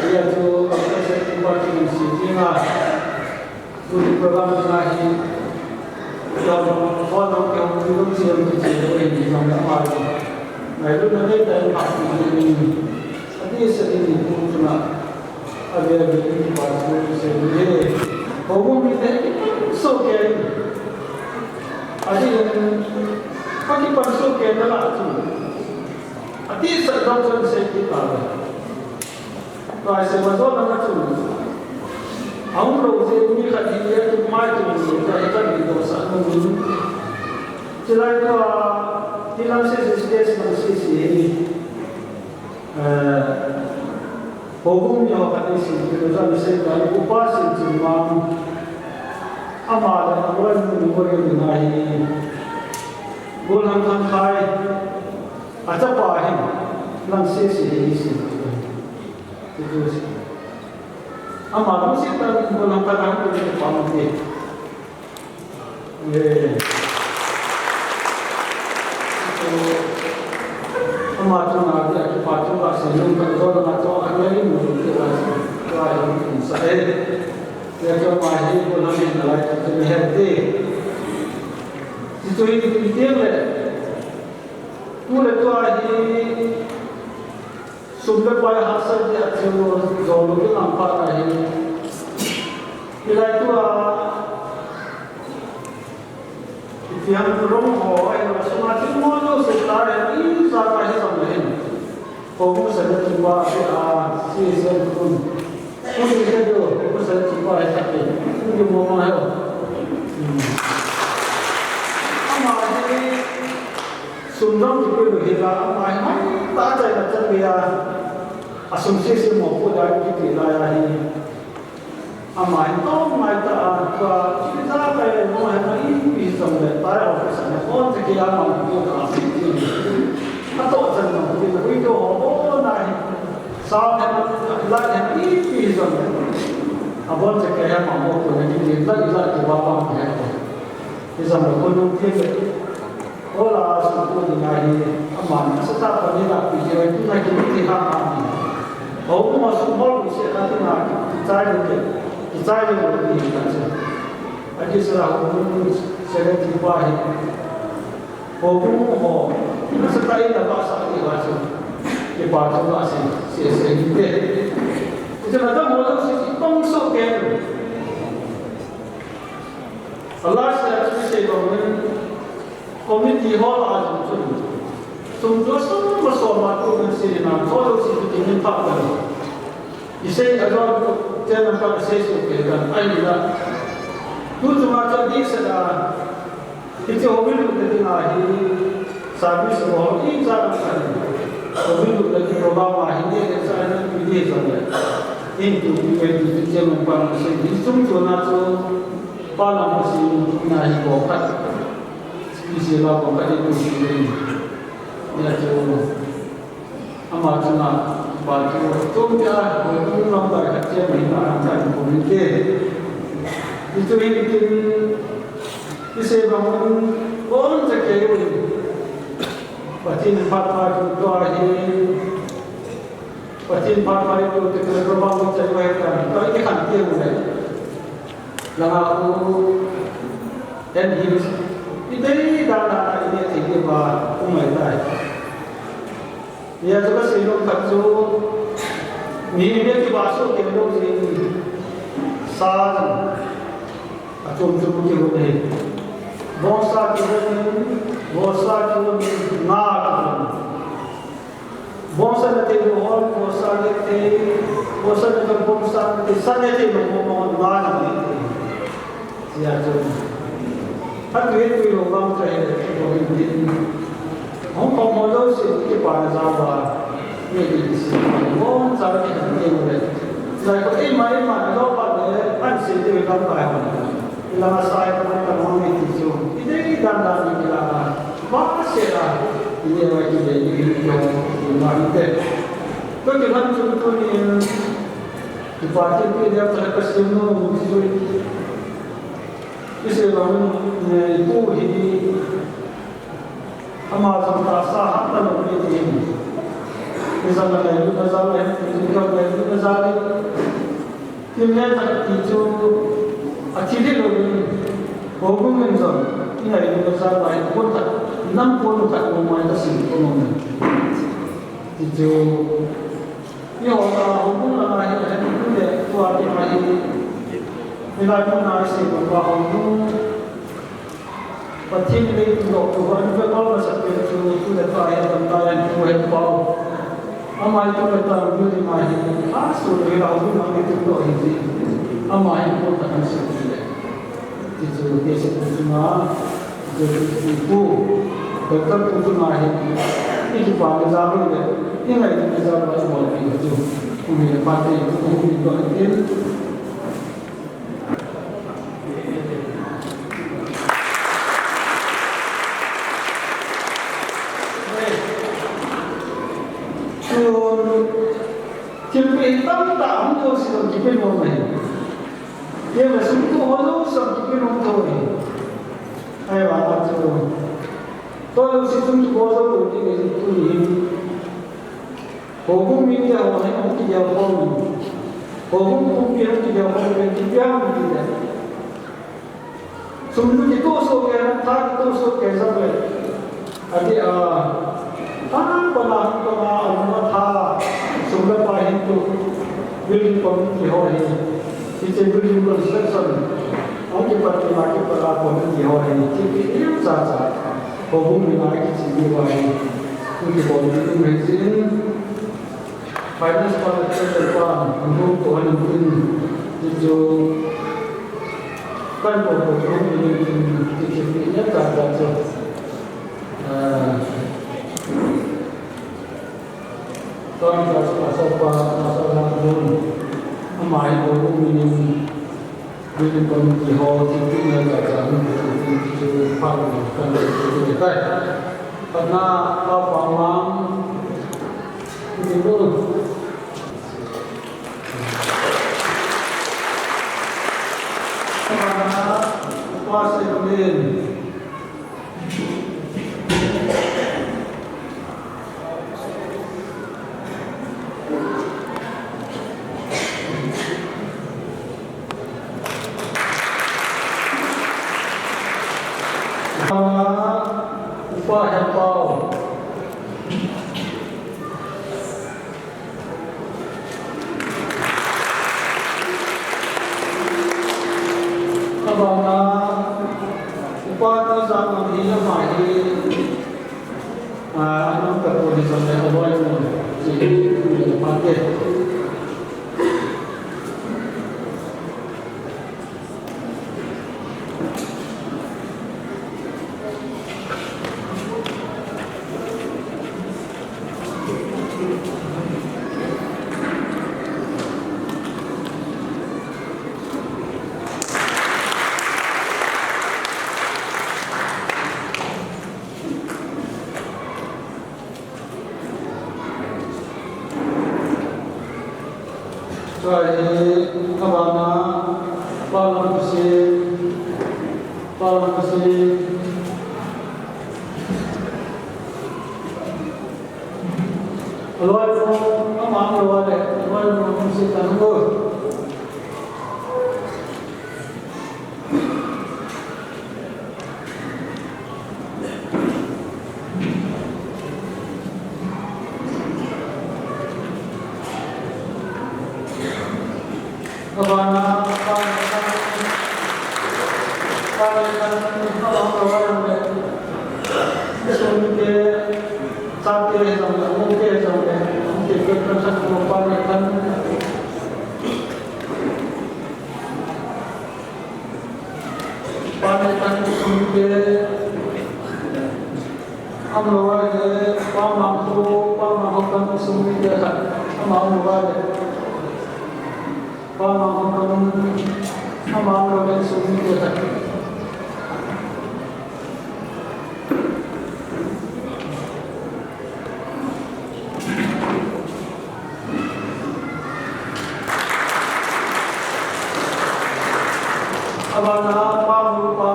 Hijeh chun Doctor Seventy-five kinungse ding a. Tuni program dinga hi, jong, phone jong kihong, kihong, kihong, kihong, kihong, kihong, kihong, ngailutna neitah in phat ding, adih seh in ipu chunga, ave ave in kipa thu sei ding ahi. Houbung mite kipan soh kei. Adih in, akipan soh kei na lah chu. Adih seh dong chun sei kit tauve. Tua hi sema jona ma chun. Ahung lou jeh mi khat hi atu mai tu ni ta hi ka video sa nu ni. Chulai tua, ti lang seh seh stage lang seh seh hi. Eh, houbung ni ho khat ni seh, ti lang seh ka, upa seh chin mang. Ama le, ama le, ni mo ni ngai hi. Golhang Thangkhai. Achapa hin, lang seh seh hi seh. Ti chu seh. Ama lungset tah in Golhang Thangkhai hi pa mo te. Eh. Ama chunga dia kipa thu kasei nom ka, Golhang a chu a ngai mo te ka seh. Ka seh. Tua hi Golhang in nalai tu te he te. Ti chu hi ti te le. Tu le tua hi sum le pai hahsat dia chu jong lou kilang phat ahi. Hilai tua, ipi ham rong ho ahi, sunga thil mo jouse tar ahi, ijat a hi jong le hin. Houbung sa le tupa ahi a, C S M kun. Kun ni te do, houbung sa le tupa ahi ta ke. Kun ni mo ma ho. Hmm. Ama hi Sum jong kipe lou hel a, ama hi hoitah a achaina chan gei a, asum sese mopo dan kiti lai ahi. Ama hi tong ngai tah a, tua, ijakai mo hi ama ipi jong le, tai office a na kon te ki ama mo ka ti ti. Atoh chan mo ti na, ui to ho, o na hi. Sa hi ama, la hi ama ipi jong le. Abon te ki ama mopo na kiti, la ila ki ba ba ki he. Ijam lo ko nung ti le. Ola, sum pu dinga hi, aman, asatah a pan in api jeh in, tuna kiti ham ahi. Houbung a sum hol u se kha tuna, kichai lou te, kichai lou ti kha chu. Adih seh a houbung secretary pa hi. Houbung ho, asatah in abahsah ti kha chu. Kipa thu kasei, sei, sei te. Chu na dam ho lou se, pang soh kei. Alah seh a chu sei bang in, committee hol a jong chun. Sum chu sum ma sum ma tu kan sei na, thou lou sei tu kin pha kan. I sei a jong tu, chen na kan sei su ke kan, ai la. Tu chu ma chu dih seh a, hiche houbung te dinga hi, service ho, ijat a kan. Houbung te program a hi, ne, ne, sa, ne, tu, ne, sa, ne. In tu, tu, tu, tu, chen na kan sei, ni sum chu na chu, Pa lam a si na hi bou khat. Special a bou khat i tu si rin. Nia chu ama chunga pa chu tum pia, bou tum lam tai khat che mai na ang kan pu min te. I chu hin tin i se bang un kon che ke un. Pathen phat phat tu to hi. Pathen phat phat tu te ko ba mu chai wai ta. To i khan ti u le. Langa khu, en hi, i dei dan dan a i neh thei diu va, um mai tai. Hia chu ka sei nom khat chu, mi neh kivah soh kei lou jeh in, sa jong, a chom chom kihon ahi. Bongsa kihon in, bongsa kihon in, nga kihon. Bongsa na thei lou hon, bongsa na thei, bongsa na thei, bongsa na thei, sa na thei lou hon, hon, nga na thei. Sia chu. Hatu hi tui lou vang cha hi le, ko hin din. Hong kong mo lou si, kipa na za va. Ni di si, mo cha ki han ni le. Lai ko ei ma, ei ma, lo pa, An sei te ve tam tai hon. Ila sai ka ta hon ni ti chu. I dei dan dan ni la. Ba se la. Ni wa ki dei ni ki hon. Ni ma ni te. Ko ki lan chu tu ni. Ki pa ki pi de ta ka sim no ni chu. Ki se la ni tu hi. Ama jong tahsa hatah lou ni ti hin. Izan a ngailut na jal le, izan a ngailut na jal le. Tin le tak ti chu a thi le lou ni. Houbung in jong, i ngailut na jal le, pon tak, nam pon tak lou mai ta sin ko nom. Ti chu, i ho ta houbung la ngai, he tu le, tua ti mai. Ni lai mun na si ko pa houbung. Pathen in eitundoh tou, a nu le pa masat pen chu, tu le pa hi atam lai a tu hi pau. Ama hi tu le pa building a hi, a su le la hu ma hi tundoh hi ji. Ama hi pu ta kan su le. Ti chu ti se pu chu ma, ti chu ti pu. Doctor pu chu ma hi, i ki pa le ja le, i ngai le ja le mo ti chu. Ku mi le pa te, ku mi doh tin. Chun, thilpeh tamtah hung jouse jong kipe nom ahi. Tia sum tu ho jouse jong kipe nom thou ahi. Ahivanga chu, tua jouse chun kibol jou lou ding ahi tuni hin. Houbung mite ho hin hung kigel khom in. Houbung pumpi hung kigel khom in, kipia hung kigel. Sum nu kitoh soh kei, tha kitoh soh kei jong le. Adeh a, tha bana hung tong a, alung a tha, sum le pai hin tu. Building committee ho hi. Hiche building construction. Hung kipat kei ma kipat a committee ho hi. Kipi im cha cha. Houbung mi ma kichi mi va hi. Hung kibol mi um hi jin. Finance Committee pa, an hung to an tin, ti chu, kan ko ko chu hung in tin, ti chu pi nia ta ta chu. Ah, kan ka chu a so pa, a so la dun. Ama hi ko hung in, Building committee ho, thilpeh neo cha cha hung pe tu, ti chu phat kan pe tu tai. Patna, pa pa mang, ti chu. Patna, pa se min. Upa Hepao. Abana, Upa Nalsang Lamhina ma hi, ah, anam ka pon hi jong le aloi mo, chi hi, ni le pa te. Chua hi, abana, Pa Lamkhusim, Pa Lamkhusim. Aloi mo, ama aloi le, aloi mo, Lamkhusim ta mo. Pa Neitang sum te, aum lou a le, Pa Mangkho, Pa Mangkho kan sum te khat, ama aum lou a le. Pa ma hung kong, ama lo le sung ni te ta. Abana pa mu pa.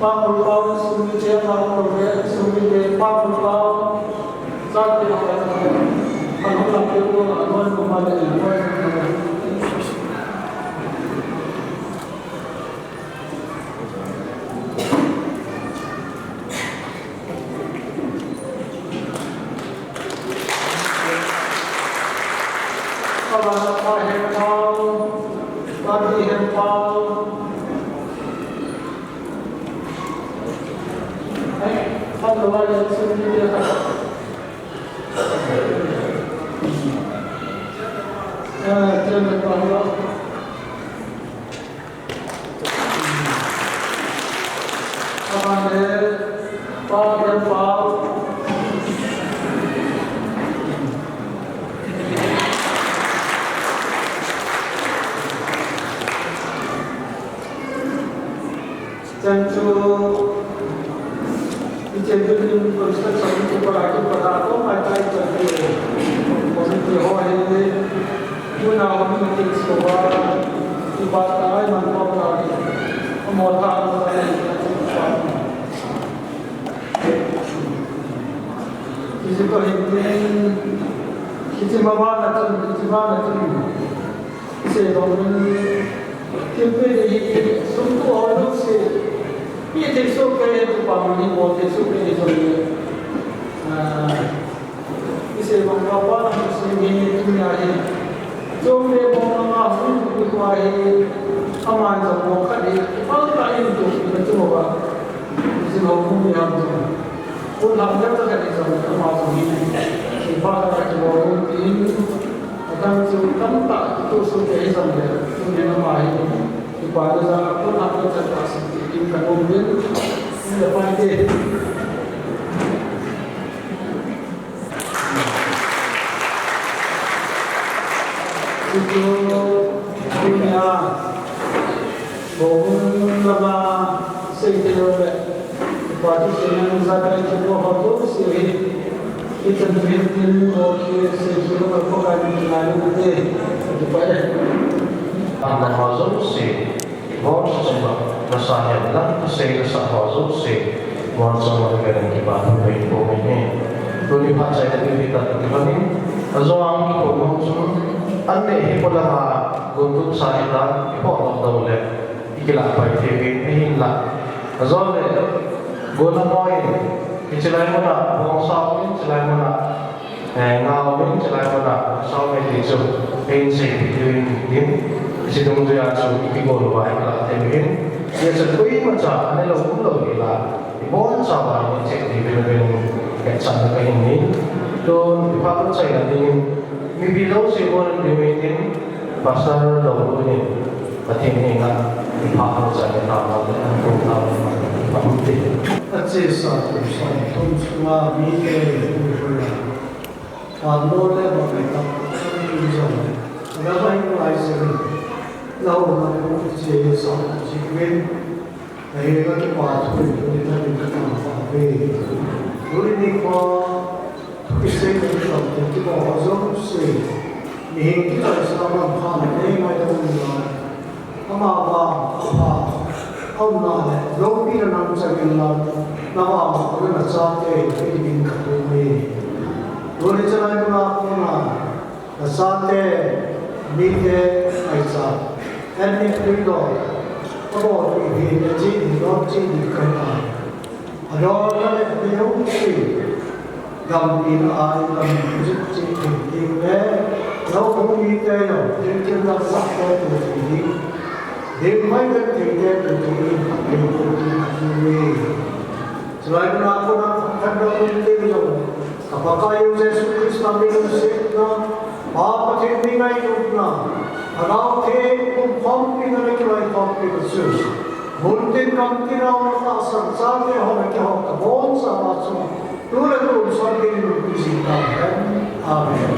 Pa mu pa, sung ni te pa mu le, sung ni te pa mu pa. Sa te pa. Ano la te ko, ano ko ma le, ano. Chan chu, hiche building construction chu para chu para ko mai tai chan chu. Committee ho hi, tuna ho meeting so ba, ki ba ta ai man ko ta. Mo ta mo ta. Hiche ko hin tin, hiche ma ba na chun, hiche ba na chun. Sei bang in, thilpeh hi sum tu ho lou se, pi thei soh kei tu pa man hi bol thei soh kei jong le. Ah, isei bang pa pa lam sum hi tunia hi. Jong le bang anga hung tu pa hi, aman jong bang khat hi, pal ta in tu, na tu ba. Isei bang hung ni ham jong. Kun ham jong khat hi jong, ama jong hi. Ipa khat hi bol tin. Adang chu tamtah kitoh soh kei hijongle, tunin ama hi, kipa thu jal a kon hah le chan tah sih tin kahin um uvin, le pai te. Hichu, tunia, Bou hun lama sei thei lou le, pa tu sei nang jat a i kipo ho jouse hi, hichan chu hin tin, okay, sei thei lou le, Pakai min in kingai ute, kipah e. Nangho jouse, bou chunga nasa hen lang, thusei nasah ho jouse, bou chunga nangho kipa thu kahin phong e. Tuni phat chaina ding hitan kiti bangin, ajo ang kipo mang chun, an neh hi polanga, gon tun sa hitan, kipo lou le. I kilah pai thei uvin, ahinlah. Ajole, gon a hoi, hiche lai muna, bong sao in, hiche lai muna, eh, ngao in, hiche lai muna, sao in ti chu, eihin seipeh diu ahi tin, hiche dungjuia chu, i kigol uva, i kilah thei uvin. Hiche koima cha, anelou umlou hila, i bonchauva, i check diuvin, uvin, hetchetna kahin nei. Tun, i phat chaina dingin, mipi jouse bol diu ahi tin, Pastor Lolun in Pathen henga ipha hou chaina tao le, an kum tao le, phamte. Achesa kum som thum sunga mite huhhing a, phalmo le bang aitah, phalmo jong le, ana vai lai jing, nahouna pu chesa jing uvin, ahinla kipa thu in, tuni tah in kathangvah uve. Tuni nikho, Kisei ni tah in kipa ho jouse, mihem kichaisang lam pha le nei ngai ta um lai. Amavang, apha, aumna le, loupina nang chang in lang, navang, nachate, i dingin kathum e. Tuni chalai muna kona, nachate, mite, aicha, an neh tui lou, abol tui hin, aji ni lou, ji ni kai ta. Adon le miho si, gam in a in lam jit jit thei ding le, lou hung mite jong, thil thil lam sak te tu thei ding, ding mai kan thei te tu thei ding, thei tu thei ding. Chulai muna kona khat lou hung te jong, ka Pakai u Jesu Christa min lungsetna, Pa Pathen min ngailutna, Lhagao Theng pumkhompina le kiloi khompina chu, muntin kamtin a um tahsan chate ho le keiho kabonchauva chunga, tu le tun sottah in um jing tahen. Amen.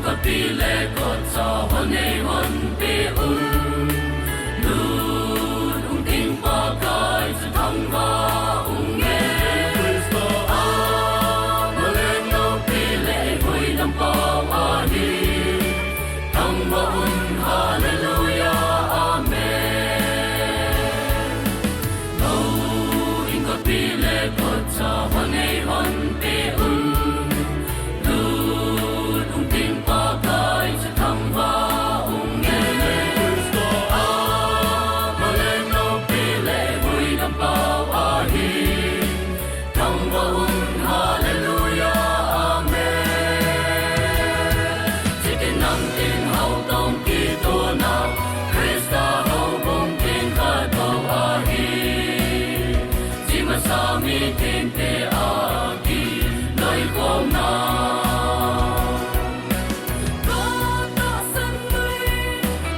Pi le kotcha hon nei hon pe un. Lut ung ting Pakai chu thangvah ung e. Ama lenglopi le huhhingpu ahi. Thangvah un, Hallelujah, Amen. Lut ung ting Pakai chu thangvah ung e. Lut ung ting Pakai chu thangvah ung e. Ama lenglopi le huhhingpu ahi. Thangvah un, Hallelujah, Amen. Chuti nangin houtong kitohna Christa houbung kin khat bou ahi. Chimasa mi tinte a kiloikhomna. Ka tahsan nui,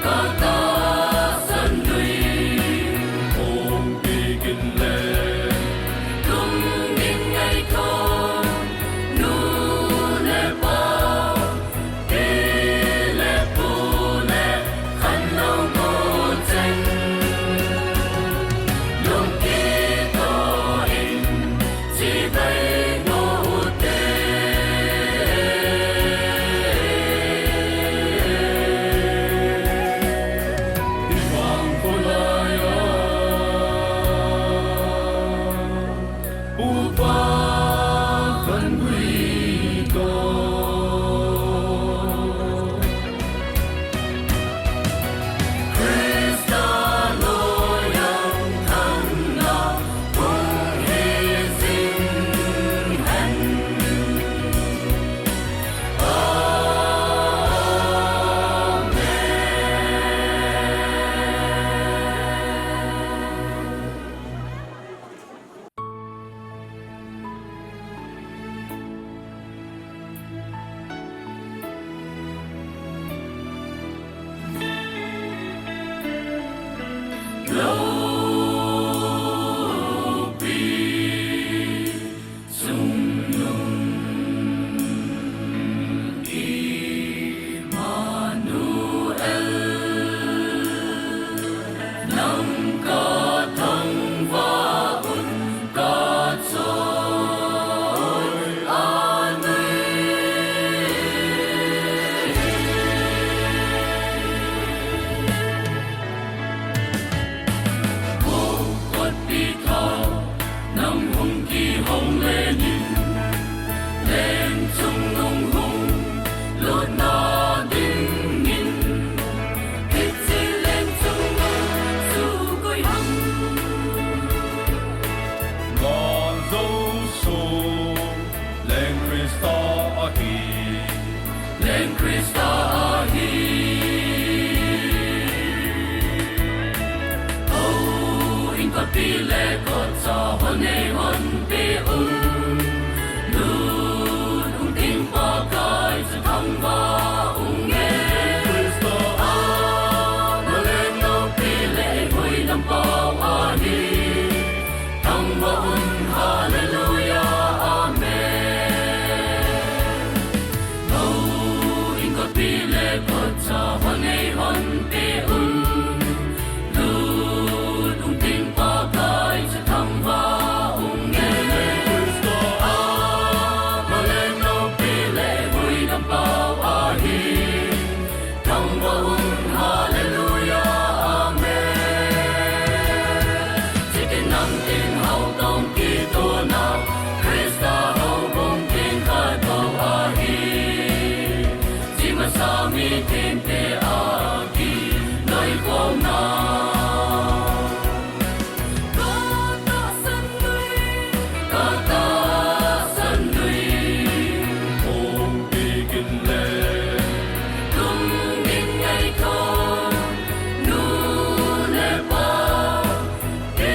ka tahsan nui. Hung pigin le, lungin ngaito, nu le pa, pi le pu le khanlou gu cheng. Lungkitoh in chibai mo u te. Hivang kholai a, upa khan gui ko. Christa loiyang thangna hung hi jing hen. Amen. Loupi chungnung Immanuel, nang ka thangvah un, ka choi a nui. Kotpi thah nang hung kihong le nin, leng chungnung hung lutna dingin, hiche leng chungnung chu koi ham? Nga Joshua, leng Christa ahi. Leng Christa ahi. Houin kotpi le kotcha hon nei hon pe un. Lut ung ting Pakai chu thangvah ung e. Ama lenglopi le huhhingpu ahi. Thangvah un, Hallelujah, Amen. Houin kotpi le kotcha hon nei hon pe un. Lut ung ting Pakai chu thangvah ung e. Ama lenglopi le huhhingpu ahi. Thangvah un, Hallelujah, Amen. Chuti nangin houtong kitohna Christa houbung kin khat bou ahi. Chimasa mi tinte a kiloikhomna. Ka tahsan nui, ka tahsan nui. Hung pigin le, lungin ngaito, nu le pa, pi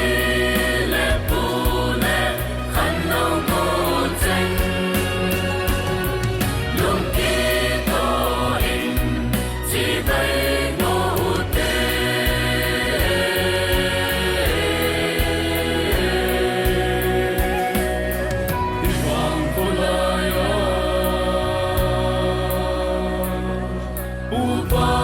le pu le khanlou gu cheng. Lungkitoh in chibai Upa